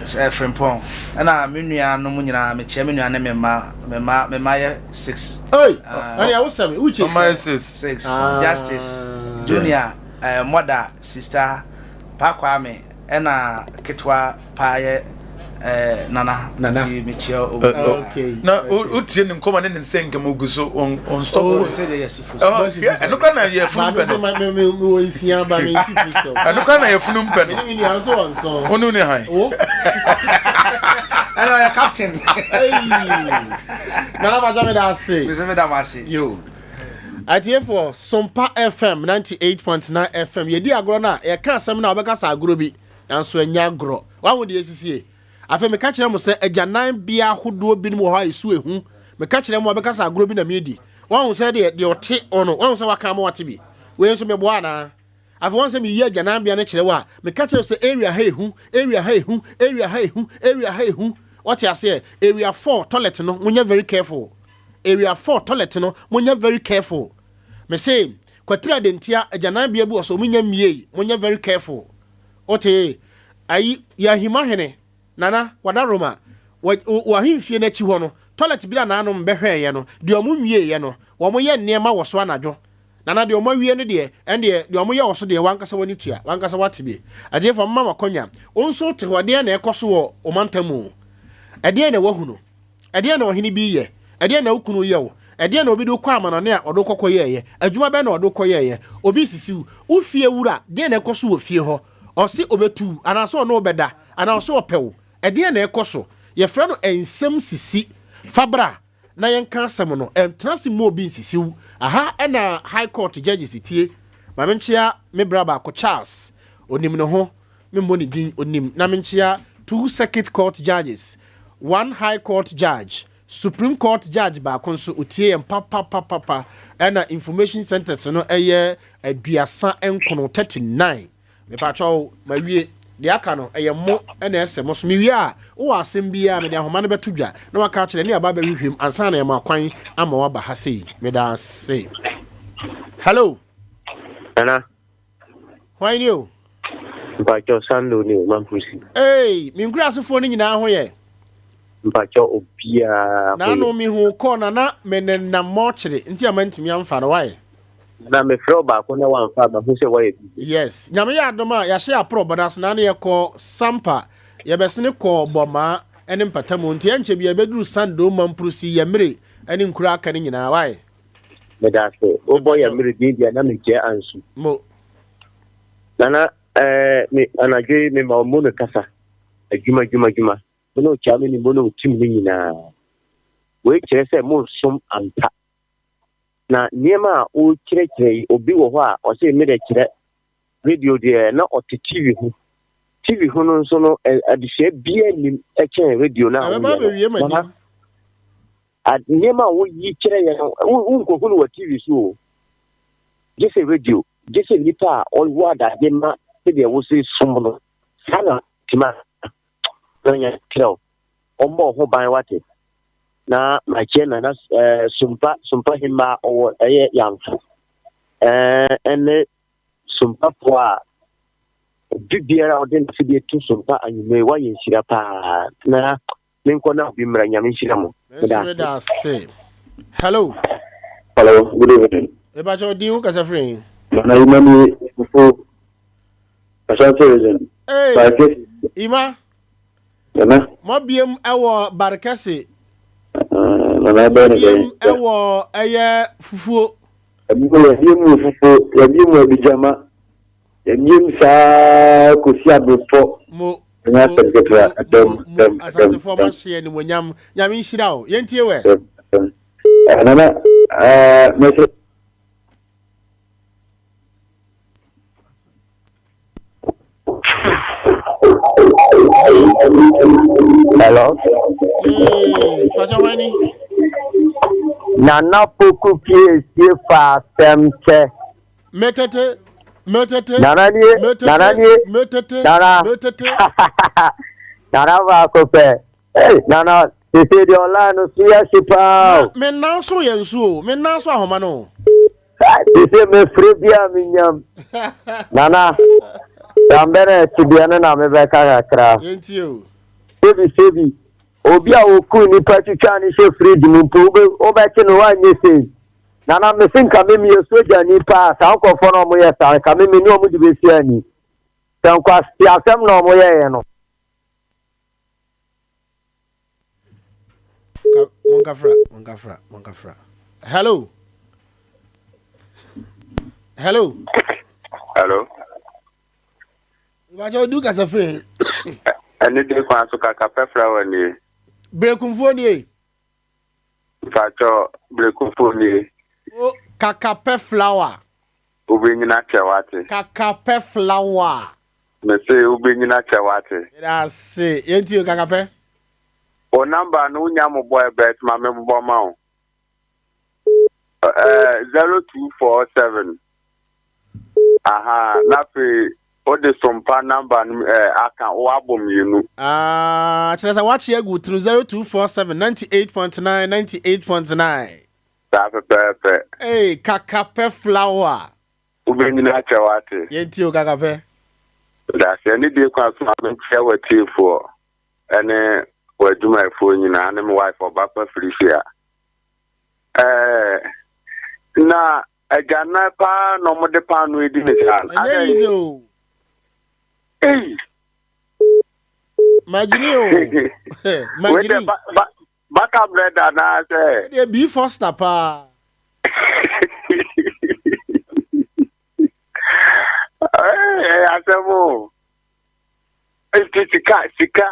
Sɛ Frimpong. Ɛna me nua nom nyinaa mekyia me nua ne me mma me mma me mma yɛ six. Oi! Ɛne ɛwo sɛm wo kye Ɔma yɛ six. Six. Justice, Junior, eh, mother, sister, Pa Kwame, ɛna ketewa paa yɛ eh, Nana. Nana. Nti mekyia obi. Okay. Na wotie ne nkɔma ne ne nsɛ nkɛm ogu so on stop. Oh, sɛ deɛ yɛsi full stop. Ɛno kora na yɛ funu mpɛ no. Me me me wɔ nsia ba me nsi full stop. Ɛno kora na yɛ funu mpɛ no. Me ne me nua nso wɔ nson. Wo ne ne han. Wo. Ɛna ɔyɛ captain. Nana Baja me da ase. Me nso me da mo ase. Yo. Atiefoɔ, Sompa FM 98.9 FM yɛdi agorɔ no a yɛka asɛm no a wobɛka sɛ agorɔ bi nanso ɛnyɛ agorɔ. Wahu deɛ ɛsisie? Afei meka kyerɛ mo sɛ agyanan bea ahodoɔ binom wɔ hɔ a ɛsu ehu. Meka kyerɛ mo a bɛka sɛ agorɔ bi na meredi. Wahu sɛ deɛ deɛ ɔte hɔ no, wahu sɛ waka ama wate bi. Wei nso meboa anaa? Afei wahu sɛ meyi agyanan bea no kyerɛ wo a, meka kyerɛ wo sɛ area ha ehu, area ha ehu, area ha ehu, area ha ehu. Wate aseɛ? Area 4 toilet no, monyɛ very careful. Area 4 toilet no, monyɛ very careful. Mese, Kwatiri Adentia, agyanan bea bi wɔ so, wɔnnya mmiei, monyɛ very careful. Wote, ayi, yɛ ahimahene, Nana, Wadaroma, wɔ, wɔ ahemfie no akyi hɔ no, toilet bi na naanom bɛhwɛeɛ no, deɛ wɔn nwieeɛ no, wɔn yɛ nneɛma wɔ so anadwo. Nana, deɛ wɔn awie no deɛ, ɛndeɛ, deɛ wɔn yɛ wɔ so deɛ, w'ankasa w'ani tua, w'ankasa w'ate bi. Atiefoɔ, mema mo akwanya, wo nso wote hɔ, ɛdeɛn na ɛrekɔ so wɔ wo mantam mu? Ɛdeɛn na woahunu? Ɛdeɛn na ɔhene bi reyɛ? Ɛdeɛn na wo kunu reyɛ wo? Ɛdeɛn na obi de wo kɔ amanɔne a ɔde wo kɔkɔyɛeɛ? Adwuma bɛn na ɔde wo kɔyɛeɛ? Obi resisi wo. Wo fie wura, deɛn na ɛkɔ so wɔ fie hɔ? Ɔse ɔbɛtu wo, anaasɛ ɔne wo bɛda, anaa ɔse ɔpɛ wo? Ɛdeɛn na ɛkɔ so? Yɛfrɛ no nsɛm sisi. Fa bra na yɛnka asɛm no. Ɛntena ase mma obi nsisi wo. Aha na High Court judges tie. Ma menkyea me bra baako, Charles. Ɔnim ne ho. Memmɔ ne din, ɔnim. Na menkyea two Circuit Court judges, one High Court judge, Supreme Court judge baako nso, ɔtie yɛn papapapapa. Ɛna information centers no yɛ 39, 39. Mepakyɛw, mawie. Deɛ aka no, ɛyɛ mo na ɛsɛ mo so. Mewie a, wowɔ asɛm biara a, mede ahoma no bɛto dwa na waka akyerɛ ne aba abɛhwehwɛ mu ansa na yɛama kwan ama waba ha sei. Meda ase. Hello. Nana. Hwan ni o? Mpakyɛw Sando ni o, Mampurusi. Ei, me nkurasefoɔ no nyinaa ho yɛ. Mpakyɛw obiara ho yɛ. Naano me hu kɔ na na me nenam mɔkyere nti a mantumi amfa no why? Na me frɛ wo baako na wamfa a mahu sɛ woayɛ busy. Yes, Nyame yɛ adom a yɛahyɛ aprɔ bɔ no ase naano yɛkɔ Sampa, yɛbɛsene kɔɔ Bɔmaa ne mpatamu nti ɛnkyɛ biara yɛbɛduru Sando, Mampurusi, Yɛmire ne nkuro a aka no nyinaa why? Meda ase. Wobɔ yɛ mmere din deɛ na mekyɛ ansu. Mo. Nana, eh, me anadwo yi mema ɔmo no kasa. Adwuma, adwuma, adwuma. Mo ne ɔkyaa me ne mo ne ɔtim no nyinaa. Wei kyerɛ sɛ monsom ampa. Na nneɛma a wokyerɛkyerɛ yi, obi wɔ hɔ a ɔse me dɛ kyerɛ radio deɛ na ɔte TV ho. TV ho no nso no, adesua biara nnim ɛkyɛn radio no a woyɛ no. Nana, Nneɛma a woyi kyerɛ yɛn no, wonkohu no wɔ TV so o. Gye sɛ radio, gye sɛ nnipa a ɔwɔ adagye ma sɛdeɛ wose som no. Saa na tumi a na ɔnya kyerɛ wo. Ɔmmɔ wo ho ban wate. Na makyɛ nana eh, Sumpa, Sumpa hemmaa ɔwɔ ɛyɛ Yamfo. Eh, ɛne Sumpafoɔ a obi biara a ɔde n'afidie to Sumpa anwummerɛ wayɛ nhyira paa. Na Menkɔ na obi mmra Nyame nhyira mo. Me nso meda ase. Hello. Hello, good evening. Mepakyɛ wo din wo kasa firi he? Nana Ima ni fufu Ashanti region. Hey, Barikesi. Ima. Nana. Mɔbiem ɛwɔ Barikɛse. Uh, Nana ɛbɛyɛ ne dɛn? Mɔbiem ɛwɔ ɛyɛ fufuo. Yɛbiem wɔ fufuo, yɛbiem wɔ abijama. Yɛbiem saa kɔsi abrepɔ. Mo. Ɛnyɛ asɛm ketewa. Ɛdɛm, Mo, dɛm, dɛm, Asantefoɔ dɛm. moahye animuonyam. Nyame nhyira wo. Yɛntie wɛ. Dɛm, dɛm. Eh, Nana, eh, mɛsɛ. Hello. Hello. Yee, Pacha hwan ni? Nana Poku pie sie fa asɛm kyɛ. Metete, metete, Nana nie, metete, Nana nie, metete, Nana. metete. Nana baako pɛ. Hey, Nana, sese deɛ ɔlaa no so yɛ hye paa o. Me nan so yɛ nsuo o, me nan so ahoma no o. Sese mefiri bi a menyam. Nana, dambɛ na ɛte deɛ no na mebɛka kakra. Yɛntie o. Sebi sebi, obi a okuu nipa twitwaa no hyɛ fridge mu mpo wobe wobɛkye no woanyɛ sei. Nana mese nka me meyɛ sogyani paa saa nkorɔfoɔ no a wɔyɛ saa nka me me ne wɔn de bɛsi ani. Sɛ nkwaseasɛm na wɔyɛeɛ no. Monkafra, monkafra, monkafra. Hello. Hello. Hello. Ìbàjẹ́ odu kasa firi. Ɛne de kwan so kaka pɛfra wɔ nie. Berekumfoɔ nie. Mpakyɛ berekumfoɔ nie. O kaka pɛ flower. Wobɛnyina kyɛ wate. Kaka pɛ flower. Mese wobɛnyina kyɛ wate. Yɛda ase. Yɛntie o kaka pɛ. Wo number no wonya mobɔɛ but ma me bobɔ ma wo. Eh, 0247. Aha, na afei wode sompa number no eh, aka woabɔ mmienu. Ah, kyerɛ sɛ woakye agu tiri 0247 98.9 98.9. Saa pɛpɛɛpɛ. Hey, kakapɛ flower. Wobɛnyini akyɛ wate. Yɛntie o kakapɛ. Medase ɛne die kwan so ma menkyia w'atiefoɔ ɛne w'adwumayɛfoɔ nyinaa ne me wife ɔbapa Felicia. Ɛɛ na agyanan paa na wɔde paano edi ne saa. Ɛnyɛ easy o. Ei. Magyini o. Magyini. Butter bread anaasɛ. Ɛdeɛ B Foster paa. Ɛyɛ asɛm o. Nti sika sika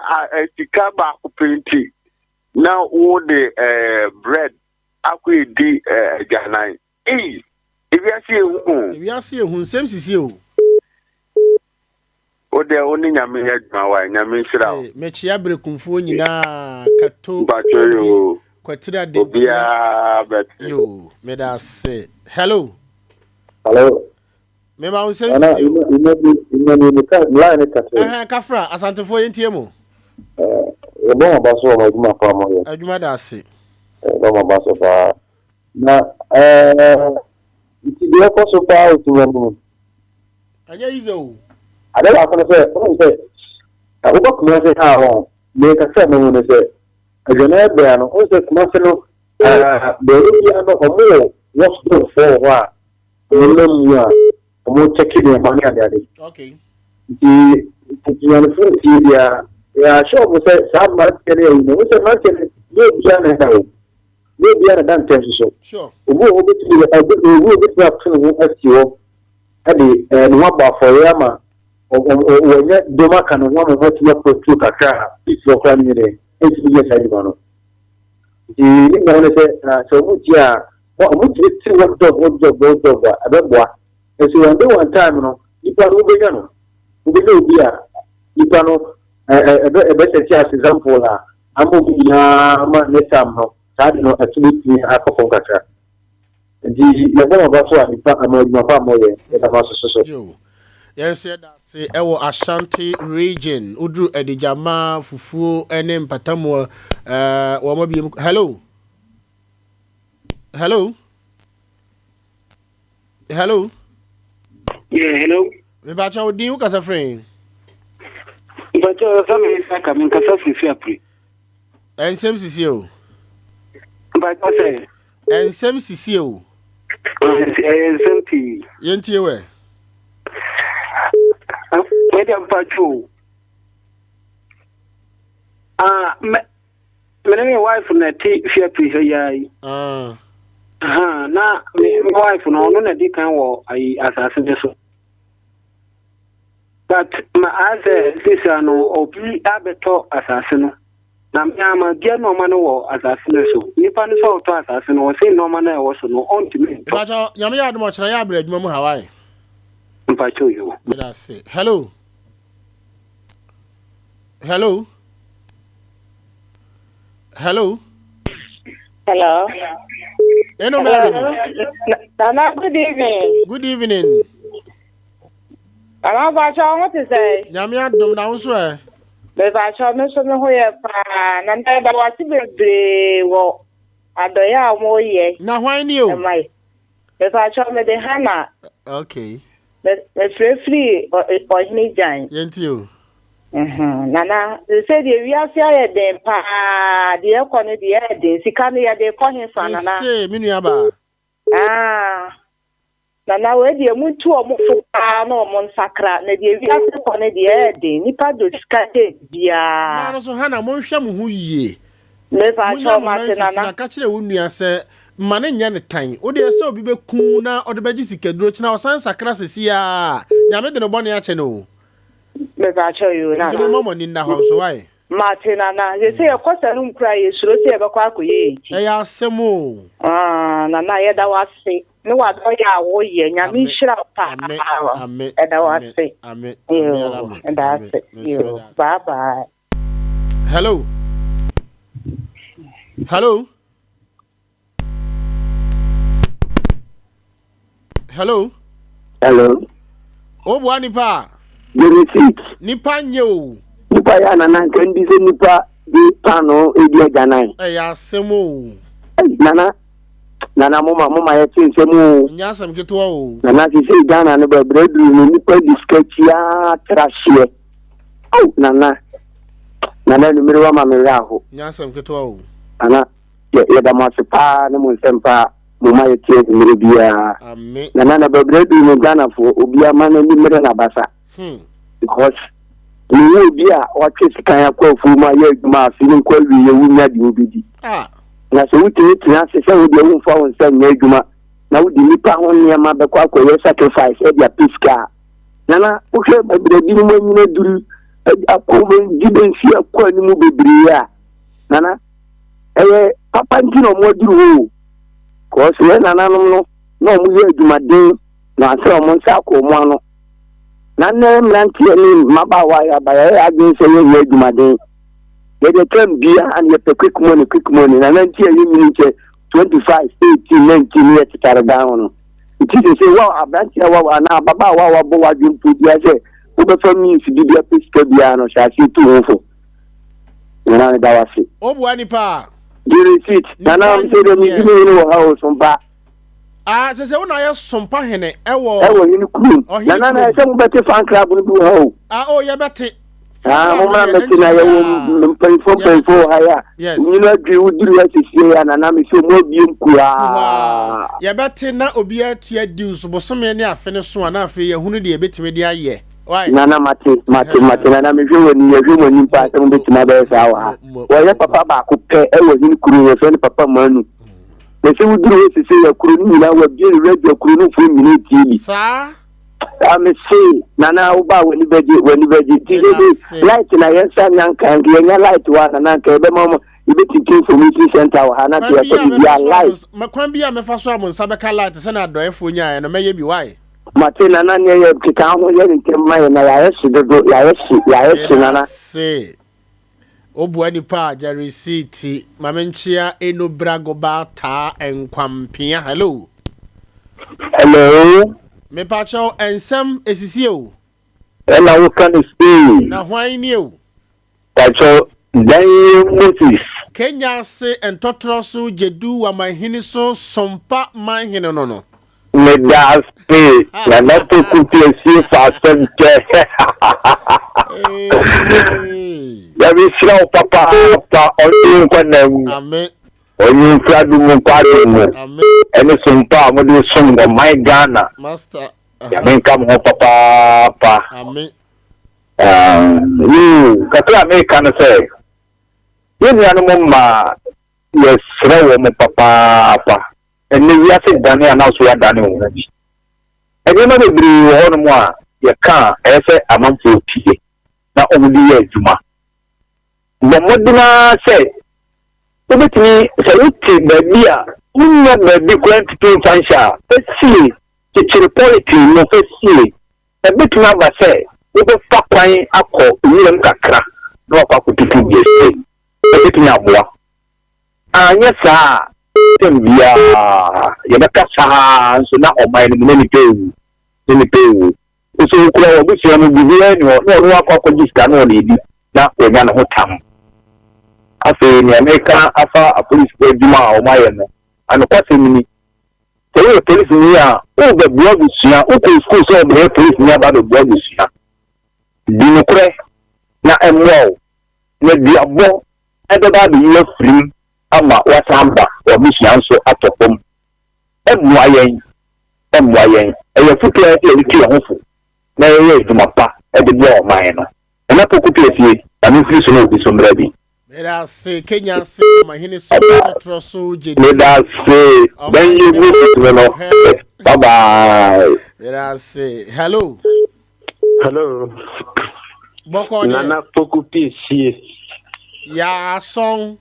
sika baako pɛ nti na wode bread akɔ edi agyanan. Ei, ewiase yɛ hu o. Ewiase yɛ hu, nsɛm sisi o. Wo deɛ wo ne Nyame yɛ adwuma wae, Nyame nhyira wo. Se mekyea berekumfoɔ nyinaa, Kato, Mpakyɛ Abi, yoo, Kwatiri Adentia. Obiara bɛte. Yoo, meda ase. Hello. Hello. Mema wo nsɛm Nana, sisi o. ina ina ina ni ni ka line ne kasa. Ɛhɛn kafra, Asantefoɔ yɛntie mo. Eh, yɛbɔ mo aba so wɔ mo adwuma pa a moyɛ. Adwuma da ase. Yɛbɔ mo aba so paa. Na ɛɛ nti deɛ ɛkɔ so paa wɔ Sunyani mu. Ɛnyɛ easy o. Ade baako ne sɛ, wonim sɛ woba Kumasi ha a wɔn, deɛ kakra a mahu ne sɛ, adwanan bea no, wohu sɛ Kumasi no, baabi biara no wɔn wɔ watchdog foɔ wɔ hɔ a wɔn nam mu a wɔn kyɛke nneɛma ne adeade. Okay. Nti Sunyanifoɔ tie biara, yɛahyɛ wɔn sɛ saa mmeranteɛ no yɛ yi no, wohu sɛ mmeranteɛ no nyɛ obiara na ɛda o. Nyɛ obiara na ɛda ntɛm nso so. Obi wɔ hɔ obetumi obi wɔ obetumi ato ne ho asi hɔ de ne ho abɔ afɔre ama wɔanya dɔm aka ne ho ama wɔatumi akɔ atuo kakra a polisifoɔ koraa no nyɛ dɛ ɛntumi nyɛ saa adwuma no. Nti ne nyinaa ne sɛ sɛ wɔn tie a wɔtumi te watchdog watchdog watchdog a ɛbɛboa. Nso one day one time no nipa no wobɛnya no wobɛnya obi a nipa no ɛbɛ ɛbɛsɛte as example a ama wɔn nyinaa ama ne sam no saa de no ɛso bɛtumi akɔ fam kakra nti yɛbɔ mo aba so a nipa ama adwuma pa a moyɛ yɛda mo ase so. Yo, yɛn nso yɛda ase ɛwɔ Ashanti region woduru Adigyama fufuo ne mpatamu ɛɛ wɔn abiem hello hello hello. Yeah, hello. Mepakyɛ wo din wo kasa firi. Mepakyɛ sɛ me nsa ka me nkasa firi fi apiri. Ɛnsɛm sisi o. Mepakyɛ sɛ. Ɛnsɛm sisi o. Ɛyɛ nsɛm pii. Yɛntie wɛ. Wɛdeɛ mepakyɛ o. Ah, me Me ne me wife na ɛte fiapiri ha yi ara yi. Ah. Aha, na me me wife no ɔno na di kan wɔ ayi asase no so. But ma ayɛ sɛ sisia no obi abɛtɔ asase no. Na me ama bia nneɛma no wɔ asase no so. Nipa no sɛ ɔtɔ asase no ɔse nneɛma no a ɛwɔ so no ɔntumi ntɔ. Mpakyɛ nyame yɛ adom ɔkyena yɛ abrɛ adwuma mu Hawaii. Mpakyɛ yo. Meda ase. Hello. Hello. Hello. Hello. Eno Mary. Nana, good evening. Good evening. Mama Bacho, ho te sɛ? Nyame adom na wo nso ɛ? Mebacho, me nso me ho yɛ paa. Na mɛda wase bebree wɔ adɔeɛ a wɔyɛ. Na hwan ni o? Mepakyɛw mede Hannah. Okay. Me mefrɛ firi Ɔhene Gyan. Yɛntie o. Nana, sɛ deɛ wiase ayɛ den paa, deɛ ɛkɔ no deɛ ɛyɛ den, sika no yɛde kɔ he fa, Nana? Mese, me nua baa. Ah, Nana wei deɛ montu ɔmo fo paa na ɔmo nsakra, na deɛ wiase kɔ no deɛ ɛyɛ den, nipa dɔ sika kyɛn Mmaa biaa. no nso, Hana, monhwɛ mo ho yie. Mepa Monya kyɛw mo mate menses Nana. na ka kyerɛ wo nua sɛ mma no nyɛ no tan. Wo deɛ sɛ obi bɛku wo na ɔde bɛgye sikaduro kyena ɔsan sakra sesie ara a, Nyame de ne bɔne akyɛ no o. Mepa kyɛw yoo Nti Nana. momma mo ani nna hɔ nso wai. Mate Nana, sese yɛkɔ saloon koraa yɛsuro sɛ yɛbɛkɔ akɔyɛ yɛn ti. Ɛyɛ asɛm o. Ah Nana yɛda wo ase ne w'adɔyɛ a woyɛ Nyame Ame, nhyira wo paa ame, ame, yɛda wo ame, ase ame, ame ara yoo me, yɛda ame, ase me nso yoo meda ase. bye bye. Hello. Hello. Hello. Hello. O bua nipa a. Genesis. Nipa nye o. Nipa yɛ anana nka ndi sɛ nipa de paano edi agyanan. Ɛyɛ asɛm o. Nana nana moma moma yɛ te nsɛm o. Nyɛ asɛm ketewa o. Nana sisi Ghana no bɛbrɛ duru no nipa di sika kyia tra hyeɛ. Ao nana nana anumere wama me werɛ aho. Nyɛ asɛm ketewa o. Nana yɛ yɛda mo ase paa ne mo nsɛm paa mo ma yɛte anumere biara. Ame. Nana na bɛbrɛ duru no Ghanafoɔ obiara ma n'ani mmere n'abasa. Hmm. Because mehu obi a watwe sekan akɔ afuo mu ayɛ adwuma afe no nkɔ awieɛ wonya deɛ wobɛdi. Ah. Na sɛ wotumi tena ase sɛ wo deɛ womfa wo nsa nyɛ adwuma na wode nnipa ho nneɛma bɛkɔ akɔyɛ sacrifice de apɛ sika a, Nana, wohwɛ baabi a binom anyini aduru akɔ di bɛnsi akɔ anim bebree a, Nana, ɛyɛ papa nti na wɔn aduru hɔ o. Kɔɔso yɛn nananom no, na wɔn yɛ adwumaden na ansa wɔn nsa akɔ wɔn ano. Na nnɛ mmeranteɛ ne mmabaawa yɛ aba yɛyɛ adwene sɛ yɛnyɛ adwumaden. Yɛde tam biara na yɛpɛ quick money quick money. Nana nti a yɛnyini nkyɛ 25, 18, 19 ne yɛtetare dan ho no. Nti sese wo aberanteɛ a wa anaa ababaawa a wabɔ w'adwene mpo biara sɛ wobɛfa means bi de apɛ sika biara no hyɛ aseɛ tu ho fo. Nana meda wo ase. Woboa nipa a. Gye receipt. Nana sɛ deɛ medi me hene wɔ ha o sompa. Ah sese wo na ayɛ sompa hene ɛwɔ. Ɛwɔ hene kurom. Ɔhene Nana na kurom. ɛsɛ mobɛte fan club no bi wɔ ha o. Ah oh yɛbɛte. Ah, mo mmra mmɛte na yɛwɔ mpanyinfoɔ mpanyinfoɔ wɔ ha yi a. Yes. Nyina adwi woduru ha siesie yi a nana me sɛ ɔmo abiem kuraa. Yɛbɛte na obiara atua dues bosome ne afe no so a na afei yɛahunu deɛ yɛbɛtumi de ayɛ. Wai? Nana mate mate mate nana mehwɛ w'ani yɛhwɛ mo anim paa sɛ mobɛtumi abɛyɛ saa wɔ ha. Wɔyɛ papa baako pɛ ɛwɔ hene kuro yɛfrɛ no papa Manu. Na sɛ woduru hɔ siesie yɛ kuro no nyinaa wabie ne radio kuro no foɔ nyinaa tie bi. Saa? Ah, me se nana wo ba w'ani bɛgye w'ani bɛgye nti sɛ sɛ light na yɛn nsa nya nka nka yɛnya light wɔ ha nana nka yɛbɛma mo yɛbɛtiti information center wɔ ha na nka yɛkɔ biribi a light. Kwan bi a mɛfa so a mo nsa bɛka light sɛnea adɔeɛfoɔ nyaeɛ no mɛyɛ bi why? Mate nana neɛ yɛ keka ho yɛ ne ntɛm ma yɛ na yɛayɛ hye dodo yɛayɛ hye yɛayɛ hye nana. Meda se. Wobua nipa a gya risiiti. Ma me nkyea Eno Brago Ba Taa Nkwampea hello. Hello. Mepakyɛw nsɛm esisie o. Ɛna wo ka no sei. Na hwan nie o. Pakyɛw Daniel Moses. Kenya ase ntɔtorɔ so Gyedu Wamanhene so Sompa manhene no no. Meda ase Nana Poku Piesie fa asɛm kyɛ. Nyame nhyira wo papaapa ɔnye wo nkwa nna mu. Ɔnye wo mfiri adom mu nkɔ adom mu. Ɛne som pa a mode som ɔman Ghana. Nyame nka mo ho papaapa. Yoo, kakra a meka no sɛ yɛn nuanom mmaa yɛsrɛ wɔn papaapa. Ɛnnɛ wiase dane a na wo nso woadane wo ho bi. Nneɛma bebree wɔ hɔnom a yɛka a ɛyɛ sɛ amanfoɔ tie na wɔde yɛ adwuma. Bɔ mmɔden ara sɛ wobɛtumi, sɛ wote baabi a wonnya baabi koraa ntutu mfa nhyɛ a, fa sie, kyekyere polythene mu fa sie. Ɛbɛtumi aba sɛ wobɛfa kwan akɔ nwuram kakra na wakɔ akɔtutu bi asie. Ɛbɛtumi aboa. Anyɛ saa a, tɛm biara yɛbɛka saa ara nso na ɔman no mu na nnipa rewu, na nnipa rewu. Wo nso wokura w'abusua mu biribiara nni hɔ na ɔno akɔ akɔgye sika na ɔde redi na wanya ne ho tam. Afei nea meka afa apolisifoɔ adwuma a wɔayɛ no, anokwasɛm ni, sɛ woyɛ polisini a, worebɛboa abusua, wokɔɔ sukuu sɛ wobɛyɛ polisini aba abɛboa abusua. Di nokorɛ. na ɛmmoa wo, na duabɔ bɛba abɛyi wo afiri mu ama woasan aba w'abusua nso atɔ fam. Ɛmmoa yɛn, ɛmmoa yɛn. Ɛyɛ afotu a ɛsɛ sɛ yɛde tu yɛn ho fo na yɛyɛ adwuma pa de boa ɔman no. Nana Poku Piesie, ma memfiri so na obi nso mmra bi. Meda ase Kenya ase Ɔmahene so tɔtrɔ so gyedi. Meda ase bɛn yɛ mu no no. Bye bye. Meda ase. Hello. Hello. Bɔkɔ deɛ. Nana Poku Piesie. Yaasɔn.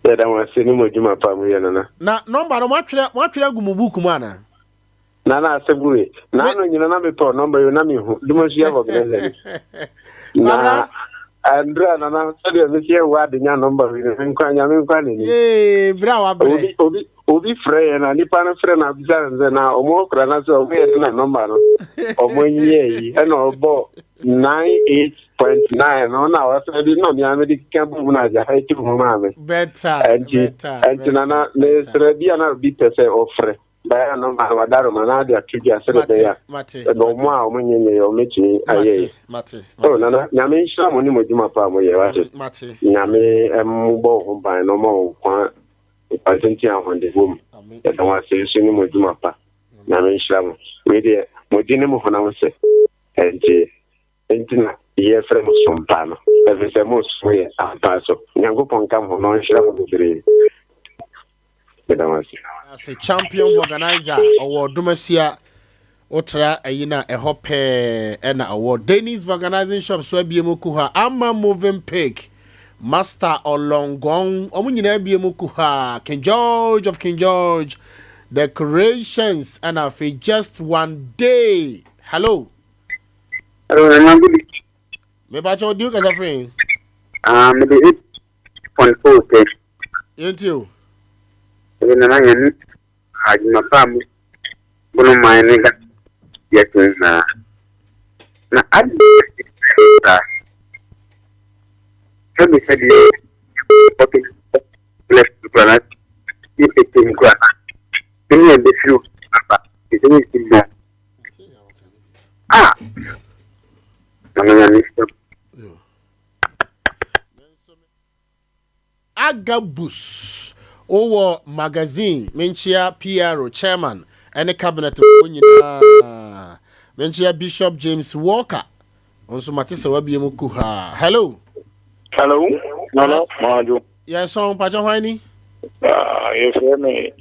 Yɛda mo ase ne mo adwuma pa mo yɛ nana. Na nɔmba no moatwerɛ moatwerɛ agu mo book mu ana? Nana asɛm wei. N'ano nyina na mepɛ nɔmba yi na mehu. Duma nso yɛ organizer ni. Na Andra nana sɛdeɛ mesi ɛwɔ ade nya nɔmba wei no nkwa nyame nkwa n'anim. Yee bere a wabrɛ. Obi obi obi frɛ yɛ na nipa no frɛ na abisa no sɛ na ɔmo kura na sɛ ɔmo yɛ na nɔmba no ɔmo anyi ayi ɛna ɔbɔ 98.9 no na ɔsɛ bi na mmea mede keka bɔ mu na agya ɛti mu maa me. Better better. Ɛnti nana mesrɛ bi a na obi pɛ sɛ ɔfrɛ. Bɛyɛ no ma wadaroma na ade ato dwa sɛdeɛ ɛbɛyɛ a ɛbɛ ɔmo a ɔmo nyɛ nyɛ ɔmo bɛtumi ayɛ yi. Oh nana nyame nhyira mo ne mo adwuma pa a mo yɛ wate. Nyame mmobɔ wo ho ban na ɔma wo nkwa nkwa tenten ahoɔden wɔ mu. Yɛda mo ase nso ne mo adwuma pa. Nyame nhyira mo. Wei deɛ mo di ne mo honam sɛ ɛnti Enti na yɛfrɛ mo sompa no, ɛfiri sɛ mosom yɛ ampa so. Nyankopɔn nka mo ho na ɔnhyira mo bebree. Meda mo ase. Ase champion organizer ɔwɔ Ɔdomasia wotra ayi na ɛhɔ pɛɛ ɛna ɔwɔ Dennis Vulcanizing Shop so abie mu kuha Ama Moving Pig Master Ɔlɔngɔn wɔn nyinaa abie mu kuha King George of King George Decorations ɛna afei Just One Day Hello. Hello, Nana good evening. Me pa cho di kasa free. Ah, me de 8.4 pɛ. Yɛnti o. Ɛde nana yɛn adwuma pa mu bono man ne ga yɛ sen na. Na adi saa. Sɛbi sɛbi ɔtɔ left kura na yɛ pɛtɛ mu kura na. Ɛne ɛbɛfiri aba. Ɛsɛ ne si bɔn. Ah! Nana Nyame nhyira wo. Agabus wowɔ magazine menkyea PRO chairman ɛne cabinet foɔ nyinaa menkyea Bishop James Walker nso mate sɛ wabie mu kuhaa hello. Hello, Nana Maadwo. Yɛsɔn mpakyɛ hwan ni? Ah, yɛfrɛ me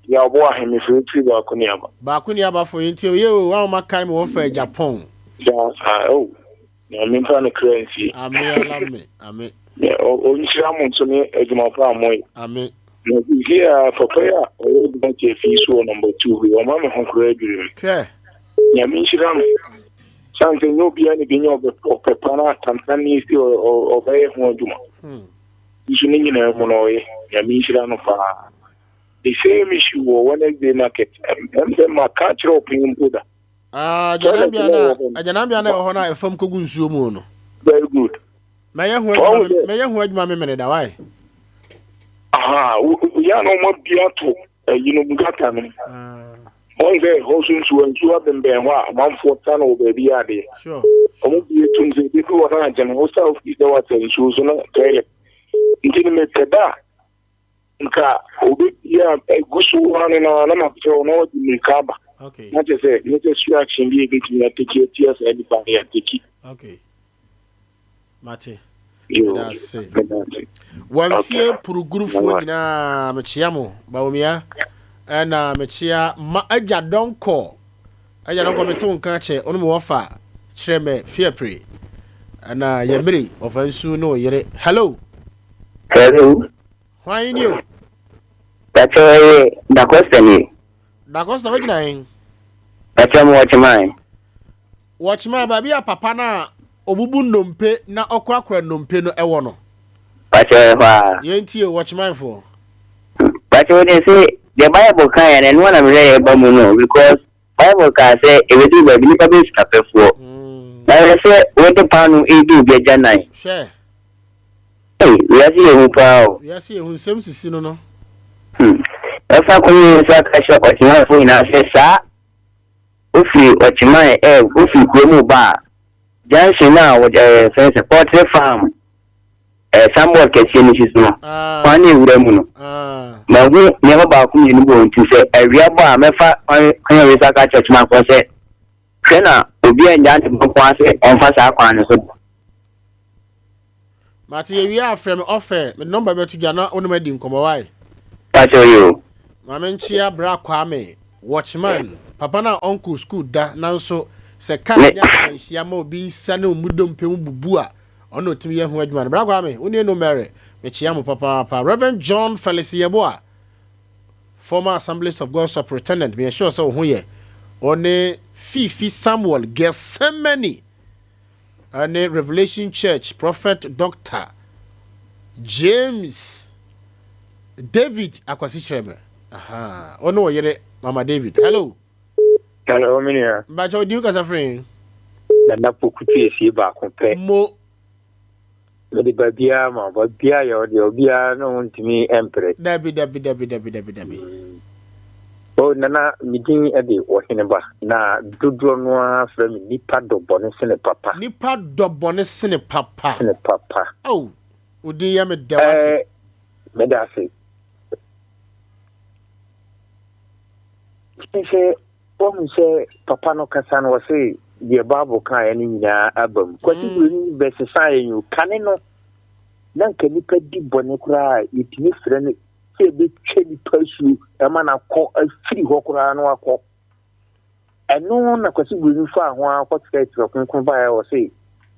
Yɛabɔ ahe mefrɛ firi baako ni aba. Baako ni aba fo yɛntie o yɛ o wɔn a wɔn akae me wɔ fɛ Japan. Saa ah oh Nyame mfa ne kra nsie. Ame ala me ame. Ɔnhyira mo nso ne adwuma pa a moyɛ. Ame. Na sisi a papa yi a ɔyɛ adwuma kyɛ fii so wɔ number 2 yi ɔma me ho koraa dwiri me. Hwɛ. Nyame nhyira no. Sane sɛ nyɛ obiara na ebenya ɔpɛ pa na atantanne si ɔbɛyɛ ho adwuma. Nso ne nyinaa mu no ɔyɛ. Nyame nhyira no paa. The same issue wɔ Wednesday market. Ɛm sɛ maka akyerɛ ɔpanyin mpo da. Ah, agyananbea na agyananbea na ɛwɔ hɔ na ɛfam kogu nsuo mu no. Very good. Mɛyɛ ho adwuma mɛyɛ ho adwuma memene da wae. Aha, yɛ na ɔma bi ato ɛyinom gata no. Wɔn sɛ ɛhɔ so nsuo nsuo abɛnbɛn hɔ a amanfoɔ ta no wɔ baabi yɛ adeɛ. Wɔn bi etum sɛ ebi wɔ hɔ agyene wosa ofi sɛ wasa nsuo so na toilet. Nti no mepɛ da a nka obi a egu so wɔ ano na na mafrɛ wo na wɔde mmirika aba. Na kyerɛ sɛ necessary action bi a ebetumi ateki atia saa nipa no yɛateki. Okay. Mate. Meda ase. Wamfie purugurufoɔ nyinaa mekyea mo. Bawumia ɛna mekyea ma agya dɔnkɔ. Agya dɔnkɔ mete wo nka kyɛ wo ne me wɔfa kyerɛ me fiapre. Ɛna yɛmire ɔfa nsu ne wo yere. Hello. Hello. Hwan ni o? Pakyɛ ɛyɛ Dacosta ni. Dacosta wogyina hen? Pakyɛ mo Wɔkyeman. Wɔkyeman baabi a papa no a obubu nnompe na ɔkorakora nnompe no ɛwɔ no. Pakyɛ ɛhɔ a. Yɛntie o Wɔkyeman foɔ. Pakyɛ wo deɛ se deɛ Bible ka yɛ no ɛno ara na mehwɛ yɛ ba mu no because Bible kaa sɛ ɛbɛduru baabi nipa bɛyɛ sikapɛfoɔ. Na hwɛ sɛ wode paano redi obi agyanan. Hwɛ. Ei, wiase yɛ hu paa o. Wiase yɛ hu, nsɛm sisi no no. Hmm. Ɛfa kwan yi nso aka kyerɛ ɔkyemanfoɔ nyinaa sɛ saa ofiri ɔkyeman ɛ ofiri kuro mu ba a, Junction no a wɔ ɛɛ fɛn sɛ poultry farm ɛɛ signboard kɛseɛ no si so no, kwan no ewura mu no, mahu nneɛma baako mmienu bi wɔ nti sɛ awia bɔ a mɛfa kwan kwan a wei so aka akyerɛ Kyemanfoɔ sɛ hwɛ na obi annyaa ne ba nko ara sɛ ɔmfa saa kwan no so da. Mate yɛwie a frɛ me ɔfɛ mede nɔmba bɛto dwa na wonem adi nkɔmmɔ wae. Pakyɛ yi o. Maame nkyea bra Kwame, watchman, papa no a ɔnkɔɔ school da nanso sɛ car nya akwanhyia ma obi nsa ne ɔmu dompe mu bubu a ɔno na ɔtumi yɛ ho adwuma no. Bra Kwame, wo ne Mary, mekyea mo papaapa. Rev. John Felix Yeboah, former Assemblies of God superintendent, meyɛ sure sɛ wo ho yɛ. Ɔne Fifi Samuel Gethsemane ne Revelation Church Prophet Doctor James David Akwasi Kyerɛmɛ. Aha, ɔne ɔyere Mama David. Hello. Hello, me nua. Mbakyɛ odi kasa firi. Nana Poku Piesie baako pɛ. Mo. Mede baabiara ma baabiara yɛ ɔdeɛ obiara ne ho ntumi mpere. Dabi dabi dabi dabi dabi dabi. O Nana, me din de Ɔheneba, na dodoɔ no ara frɛ me Nipa dɔ bɔne sene papa. Nipa dɔ bɔne sene papa. Sene papa. Ao, wo din yɛ me dɛ wate. Eh, meda ase. Sɛ wahu sɛ papa no kasa no ɔse deɛ Bible kaeɛ no nyinaa aba mu. Kwasi mm. Buroni bɛsesa yɛn o. Kane no, na nka nipa di bɔne koraa yɛtumi frɛ no sɛ yɛbɛtwa nipa asuo ma no akɔ afiri hɔ koraa no akɔ. Ɛno na Kwasi Buroni faa ho ara kɔkyerɛɛ Twerɛ Kronkron baeɛ a ɔse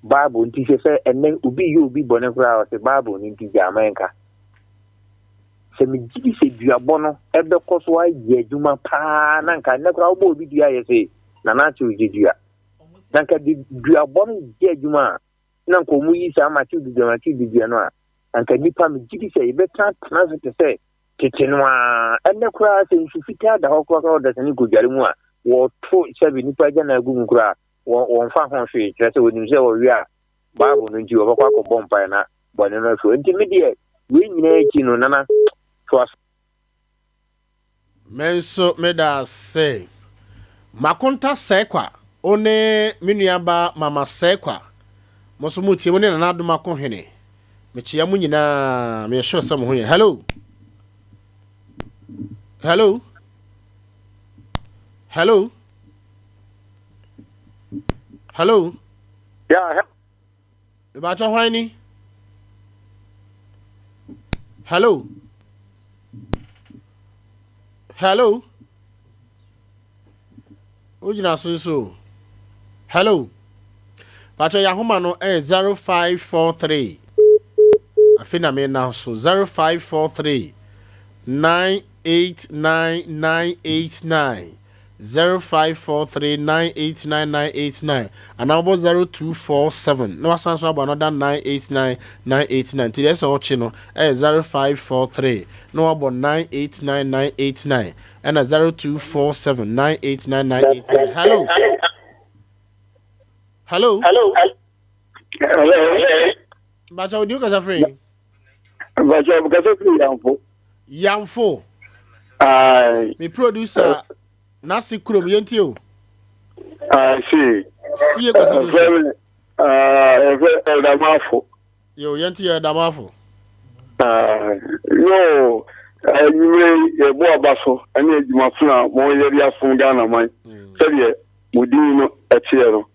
Bible nti hwɛ sɛ ɛnnɛ obi yɛ obi bɔne koraa a ɔse Bible no nti gyaa ma ɛnka. Sɛ megye di sɛ duabɔ no ɛbɛkɔ so ayɛ adwuma paa na nka ɛnnɛ koraa wobɔ obi dua yɛ se Nana Atew gye dua. Na nka duabɔ no yɛ adwuma a na nka wɔn yi saa Matew dudua Matew dudua no a anka nnipa megye di sɛ yɛbɛsan atena ase te sɛ tete no ara. Ɛnnɛ koraa sɛ nsu fitaa da hɔ koraa ɔdasani kɔdware mu a, wɔto sɛbe nnipa agyanan agu mu koraa wɔmfa ho hwee, kyerɛ sɛ wɔnim sɛ wɔwe a Bible no nti wɔbɛkɔ akɔbɔ mpaeɛ na bɔne no afi hɔ. Nti me deɛ wei nyinaa akyi no Nana toa so. Me nso meda ase. Makonta Sɛkwa, wo ne me nuabaa Mama Sɛkwa, mo nso motie, mo ne Nana Adom Akohene. Mekyea mo nyinaa, meyɛ sure sɛ mo ho yɛ. Hello. Hello. Hello. Hello. Yeah. Mebakyɛ hwan ni? Hello? Hello? Wogyina so nso. Hello? Bakyɛ yɛahoma no ɛyɛ 0543. Afei na mena so 0543 989 989. 0543 989 989 anaa wobɔ 0247 na wasan so abɔ another 989 989 nti deɛ ɛsɛ ɔkye no ɛyɛ 0543 na wabɔ 989 989 ɛna 0247 989 989 hello hello hello bakyɛ wodi wokasa firi bakyɛ wokasa firi yamfo Yamfo. Aye. Me producer n'ase kurom yɛntie o. Aye see. Sie kwasi do so. Ɛfɛ Ɛdamafo. Yo yɛntie yɛ Ɛdamafo. Yo enyimire yɛbɔ aba so ɛne adwumafo a wɔyɛ de asom Ghana man mm. sɛdeɛ mo din no ɛteɛ no.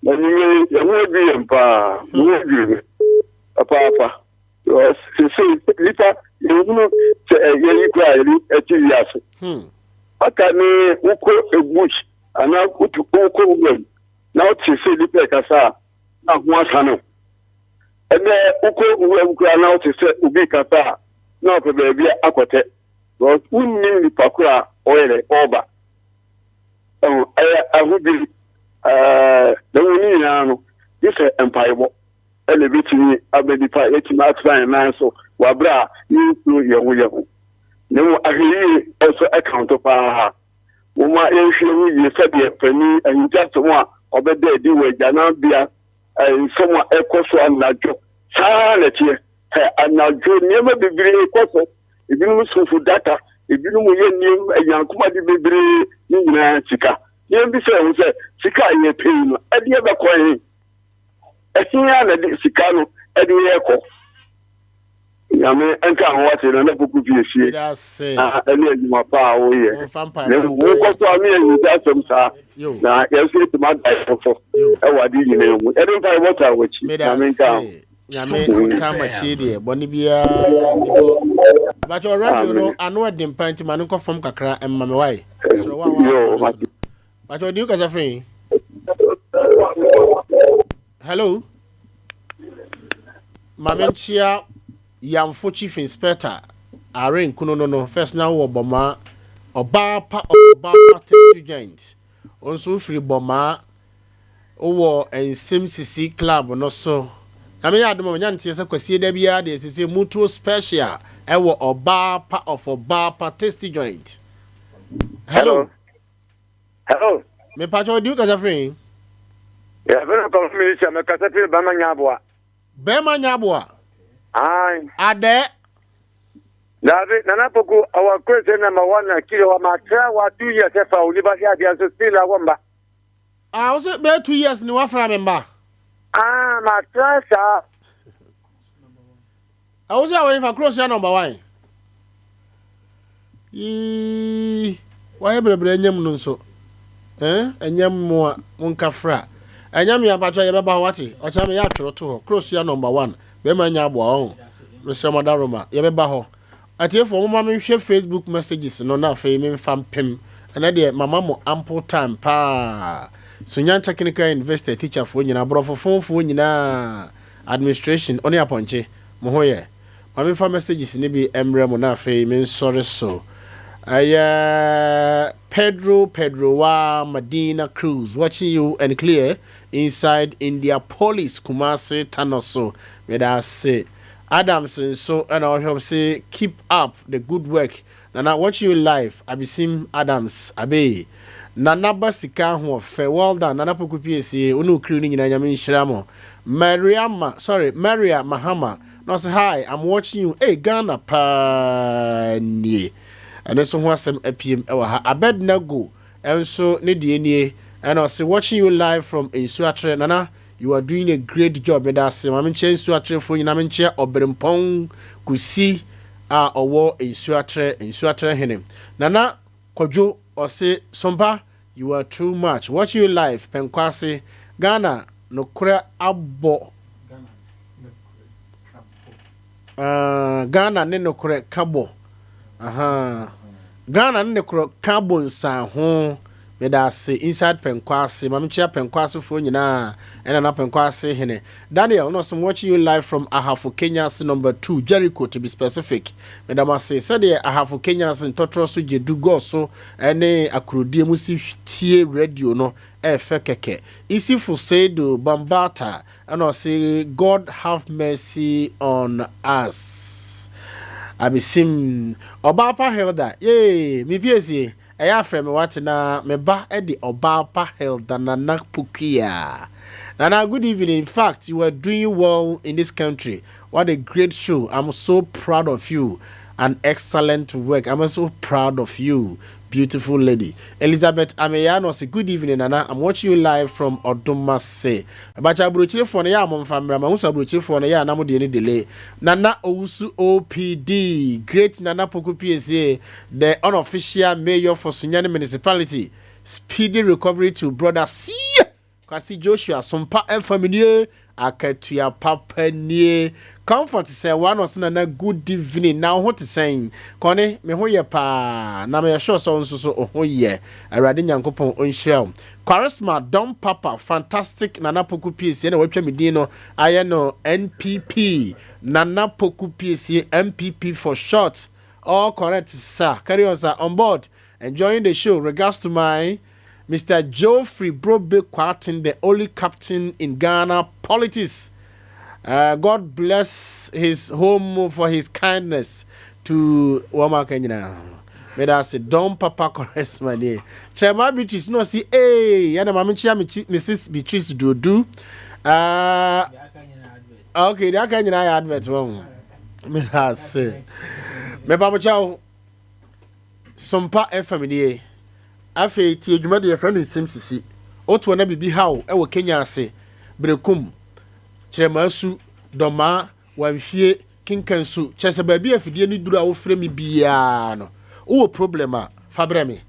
Enyimire yɛn ho adwiri yɛn paa, mo ho adwiri me papaapa. Sese nipa yɛhunu sɛ ɛyɛ yi koraa yɛde ɛte wiase. Hmm. Aka ne wokɔ bush anaa wotu wokɔ wuram na wote sɛ nipa ɛkasa a na ho asa no. Ɛnɛ wokɔ wuram koraa na wote sɛ obi kasa a na ɔpɛ baabi akɔtɛ. Because wonnim nipa koraa ɔyɛ dɛ ɔreba. Ɛho ɛyɛ ahodwiri ɛɛ na wɔn nyinaa no gye sɛ mpaebɔ. na ebetumi ama nnipa yɛatumi atena yɛn nan so wɔ bere a yɛnsuro yɛn ho yɛn ho. Na mmom ahwɛyiye nso ka ho paa. Momma yɛnhwɛ ho yie sɛdeɛ panin ahintasɛm a ɔbɛda adi wɔ agyananbea nsɛm a ɛkɔ so anadwo saa ara na ɛteɛ. Hɛ, anadwo nneɛma bebree kɔ so. Ebinom soso data, ebinom yɛ nneɛma anyankomade bebree, ne nyinaa sika. Yɛmmisa yɛn ho sɛ, sika a yɛpɛ yi no, ɛdeɛ bɛkɔ he? Ɛhe ara na ɛde sika no ɛde yɛ kɔ? Nyame nka ho ase na na poku pie fie. Na ɛne adwuma pa a woyɛ. Na mmom monkɔ so a ne yɛn asɛm saa. Na yɛn nso yɛtumi ada yɛn fo ɛwɔ ade nyinaa mu. Yɛde mpaebɔ taa w'akyi. Nyame nka ho. Nyame ɔta makyie deɛ bɔne biara nni hɔ. Abakyɛ radio no ano ɛden pa nti ma no nkɔ fam kakra mma me wae. Srɛ wo a wa so no. Bakyɛ ɔdi kasa firi. Hello. Maame nkyia Yamfo Chief Inspector Are Nkuno no no first na wɔ Bɔmaa ɔbaa pa ɔbaa pa test joint. Wo nso wofiri Bɔmaa Wowɔ nsem sisi club no so. Nyame yɛ adom a manya nteɛ sɛ kwasie da biara deɛ sese mutuo special ɛwɔ ɔbaa pa of ɔbaa pa tasty joint. Hello. Hello. Me pacho odi kasa firi. Yeah, me kɔ minister me kasa firi Bɛma Nyaboa. Bɛma Nyaboa. Aye. Adɛ. Dabi, Nana Poku, our question number one na kiri wa ma tra wa 2 years fa onipa hwɛ adeɛ nso still a wɔmba. Ah, wo sɛ bɛyɛ 2 years ni wafra me mba. Ah, ma tra saa. Ɛwo sɛ wɔyɛ fa kuro sua number one. Yii, wayɛ brɛbrɛ nyam no nso. Eh, ɛnyɛ mmoa, monka fra. Ɛnyɛ me abatwa yɛbɛba hɔ wate. Ɔkyena me yɛ atwerɛ to hɔ. Kuro sua number one. Bɛrima nya aboa ɔho. Mesrɛ mo adaroma, yɛbɛba hɔ. Atiefoɔ momma menhwɛ Facebook messages no na afei memfa mpem. Ɛnɛ deɛ mama mo ample time paa. Sunyani Technical University atikyafoɔ nyinaa, aborɔfo fonfoɔ nyinaa, administration, ɔne apɔnkye, mo ho yɛ. Ma memfa messages no bi mmrɛ mo na afei mensɔre so. Ɛyɛ Pedro Pedro wa Madina Cruz watching you and clear inside Indiapolis Kumasi Tanoso. Meda ase. Adams nso ɛna ɔhwɛ sɛ keep up the good work. Nana, watching you live. Abisim Adams Abe. Nana ba sika ho ɔfɛ. Well done. Nana Poku PSA. Wo ne wo crew no nyinaa Nyame nhyira mo. Mariama, sorry, Maria Mahama. Na ɔsɛ hi, I'm watching you. Hey, Ghana paa nie. Ɛno nso ho asɛm apiem ɛwɔ ha. Abednego nso ne deɛ nie. Ɛna ɔsɛ watching you live from Nsuatre. Nana, you are doing a great job. Meda ase. Maame nkyɛn Nsuatrefoɔ nyinaa menkyɛ Ɔberempɔn Kusi a ɔwɔ Nsuatre, Nsuatre hene. Nana Kwadwo ɔse Sompa, you are too much. Watching you live, Pɛnkwase, Ghana, nokorɛ abɔ. Ghana ne nokorɛ ka bɔ. Aha. Ghana ne nokorɛ ka bɔ nsan ho. Meda ase inside Pɛnkwase. Maame kyia Pɛnkwasefoɔ nyinaa. Ɛna na Pɛnkwase hene. Daniel, no, I'm watching you live from Ahafo, Kenya, number 2, Jericho to be specific. Meda mo ase sɛdeɛ Ahafo Kenya ase ntɔtorɔ so gye du gɔɔ so ɛne akurodie mu si tie radio no ɛɛfɛ kɛkɛ. Isifu Seidu Bambata ɛna ɔse God have mercy on us. Abisim Ɔbaapa Hilda, yee, mi piesie. Ɛyɛ afrɛ me wate na me ba de Ɔbaapa Hilda Nana Pokuya. Nana, good evening. In fact, you are doing well in this country. What a great show. I'm so proud of you. An excellent work. I'm so proud of you. Beautiful lady. Elizabeth Ameyano say, good evening, Nana. I'm watching you live from Odumase. Bacha aburokyire no ya momfa mmra ma husa aburokyire no ya na mo de ni delay. Nana Owusu OPD. Great Nana Poku PSA, the unofficial mayor for Sunyani Municipality. Speedy recovery to brother C. Kwasi Joshua Sompa FM nie akatua papa nie. Comfort sɛ wa na ɔsɛ Nana good evening na wo ho te sɛn kɔne me ho yɛ paa na meyɛ sure sɛ wo nso so wo ho yɛ. Awurade Nyankopɔn ɔnhyira wo. Charisma Don Papa fantastic Nana Poku Piesie na watwa me din no ayɛ no NPP Nana Poku Piesie MPP for short. All correct sir. Carry on sir. On board enjoying the show. Regards to my Mr. Geoffrey Brobe Kwarteng, the only captain in Ghana politics. God bless his home for his kindness to Wama nyinaa. Meda ase Don Papa Charisma nie. Chairman Beatrice no si ee yana maame nkyia Mrs. Beatrice Duodu. Okay, the aka nyinaa yɛ advert wɔn. Meda ase. Mepa mo kyɛw. Sompa FM nie. Afei tie dwuma deɛ yɛfrɛ no nsɛm sisi. Otoɔ na biribi haw ɛwɔ Kenya ase, Berekum. Kyerɛmaasu, Dɔmaa, Wamfie, Kenkansu, kyerɛ sɛ baabi a afidie no duru a wofrɛ me biara no, wowɔ problem a, fa brɛ me.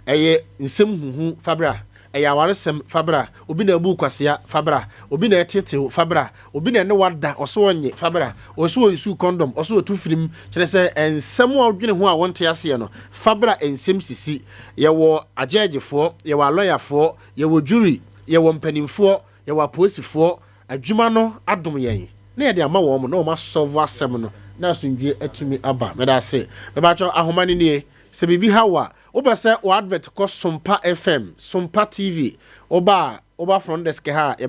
Ɛyɛ nsɛm huhu, fa bra. Ɛyɛ awaresɛm, fa bra. Obi na abu wo kwasea, fa bra. Obi na ɛreteetee wo, fa bra. Obi na ɛne wo ada, ɔse ɔnnye, fa bra. Ɔse ɔnsuw kɔndɔm, ɔse ɔtu firim. Kyerɛ sɛ nsɛm a wodwene ho a wonte aseɛ no, fa bra nsɛm sisi. Yɛwɔ agyɛɛgyefoɔ, yɛwɔ alɔyafoɔ, yɛwɔ jury, yɛwɔ mpanimfoɔ, yɛwɔ apolisifoɔ. Adwuma no adom yɛn na yɛde ama wɔn na wɔn asɔlvo asɛm no na asomdwie atumi aba. Meda ase. Mepakyɛw ahoma no nie. Sɛ biribi haw wo a, wopɛ sɛ wo advert kɔ Sompa FM, Sompa TV, woba a, woba front desk ha a, yɛbɛ.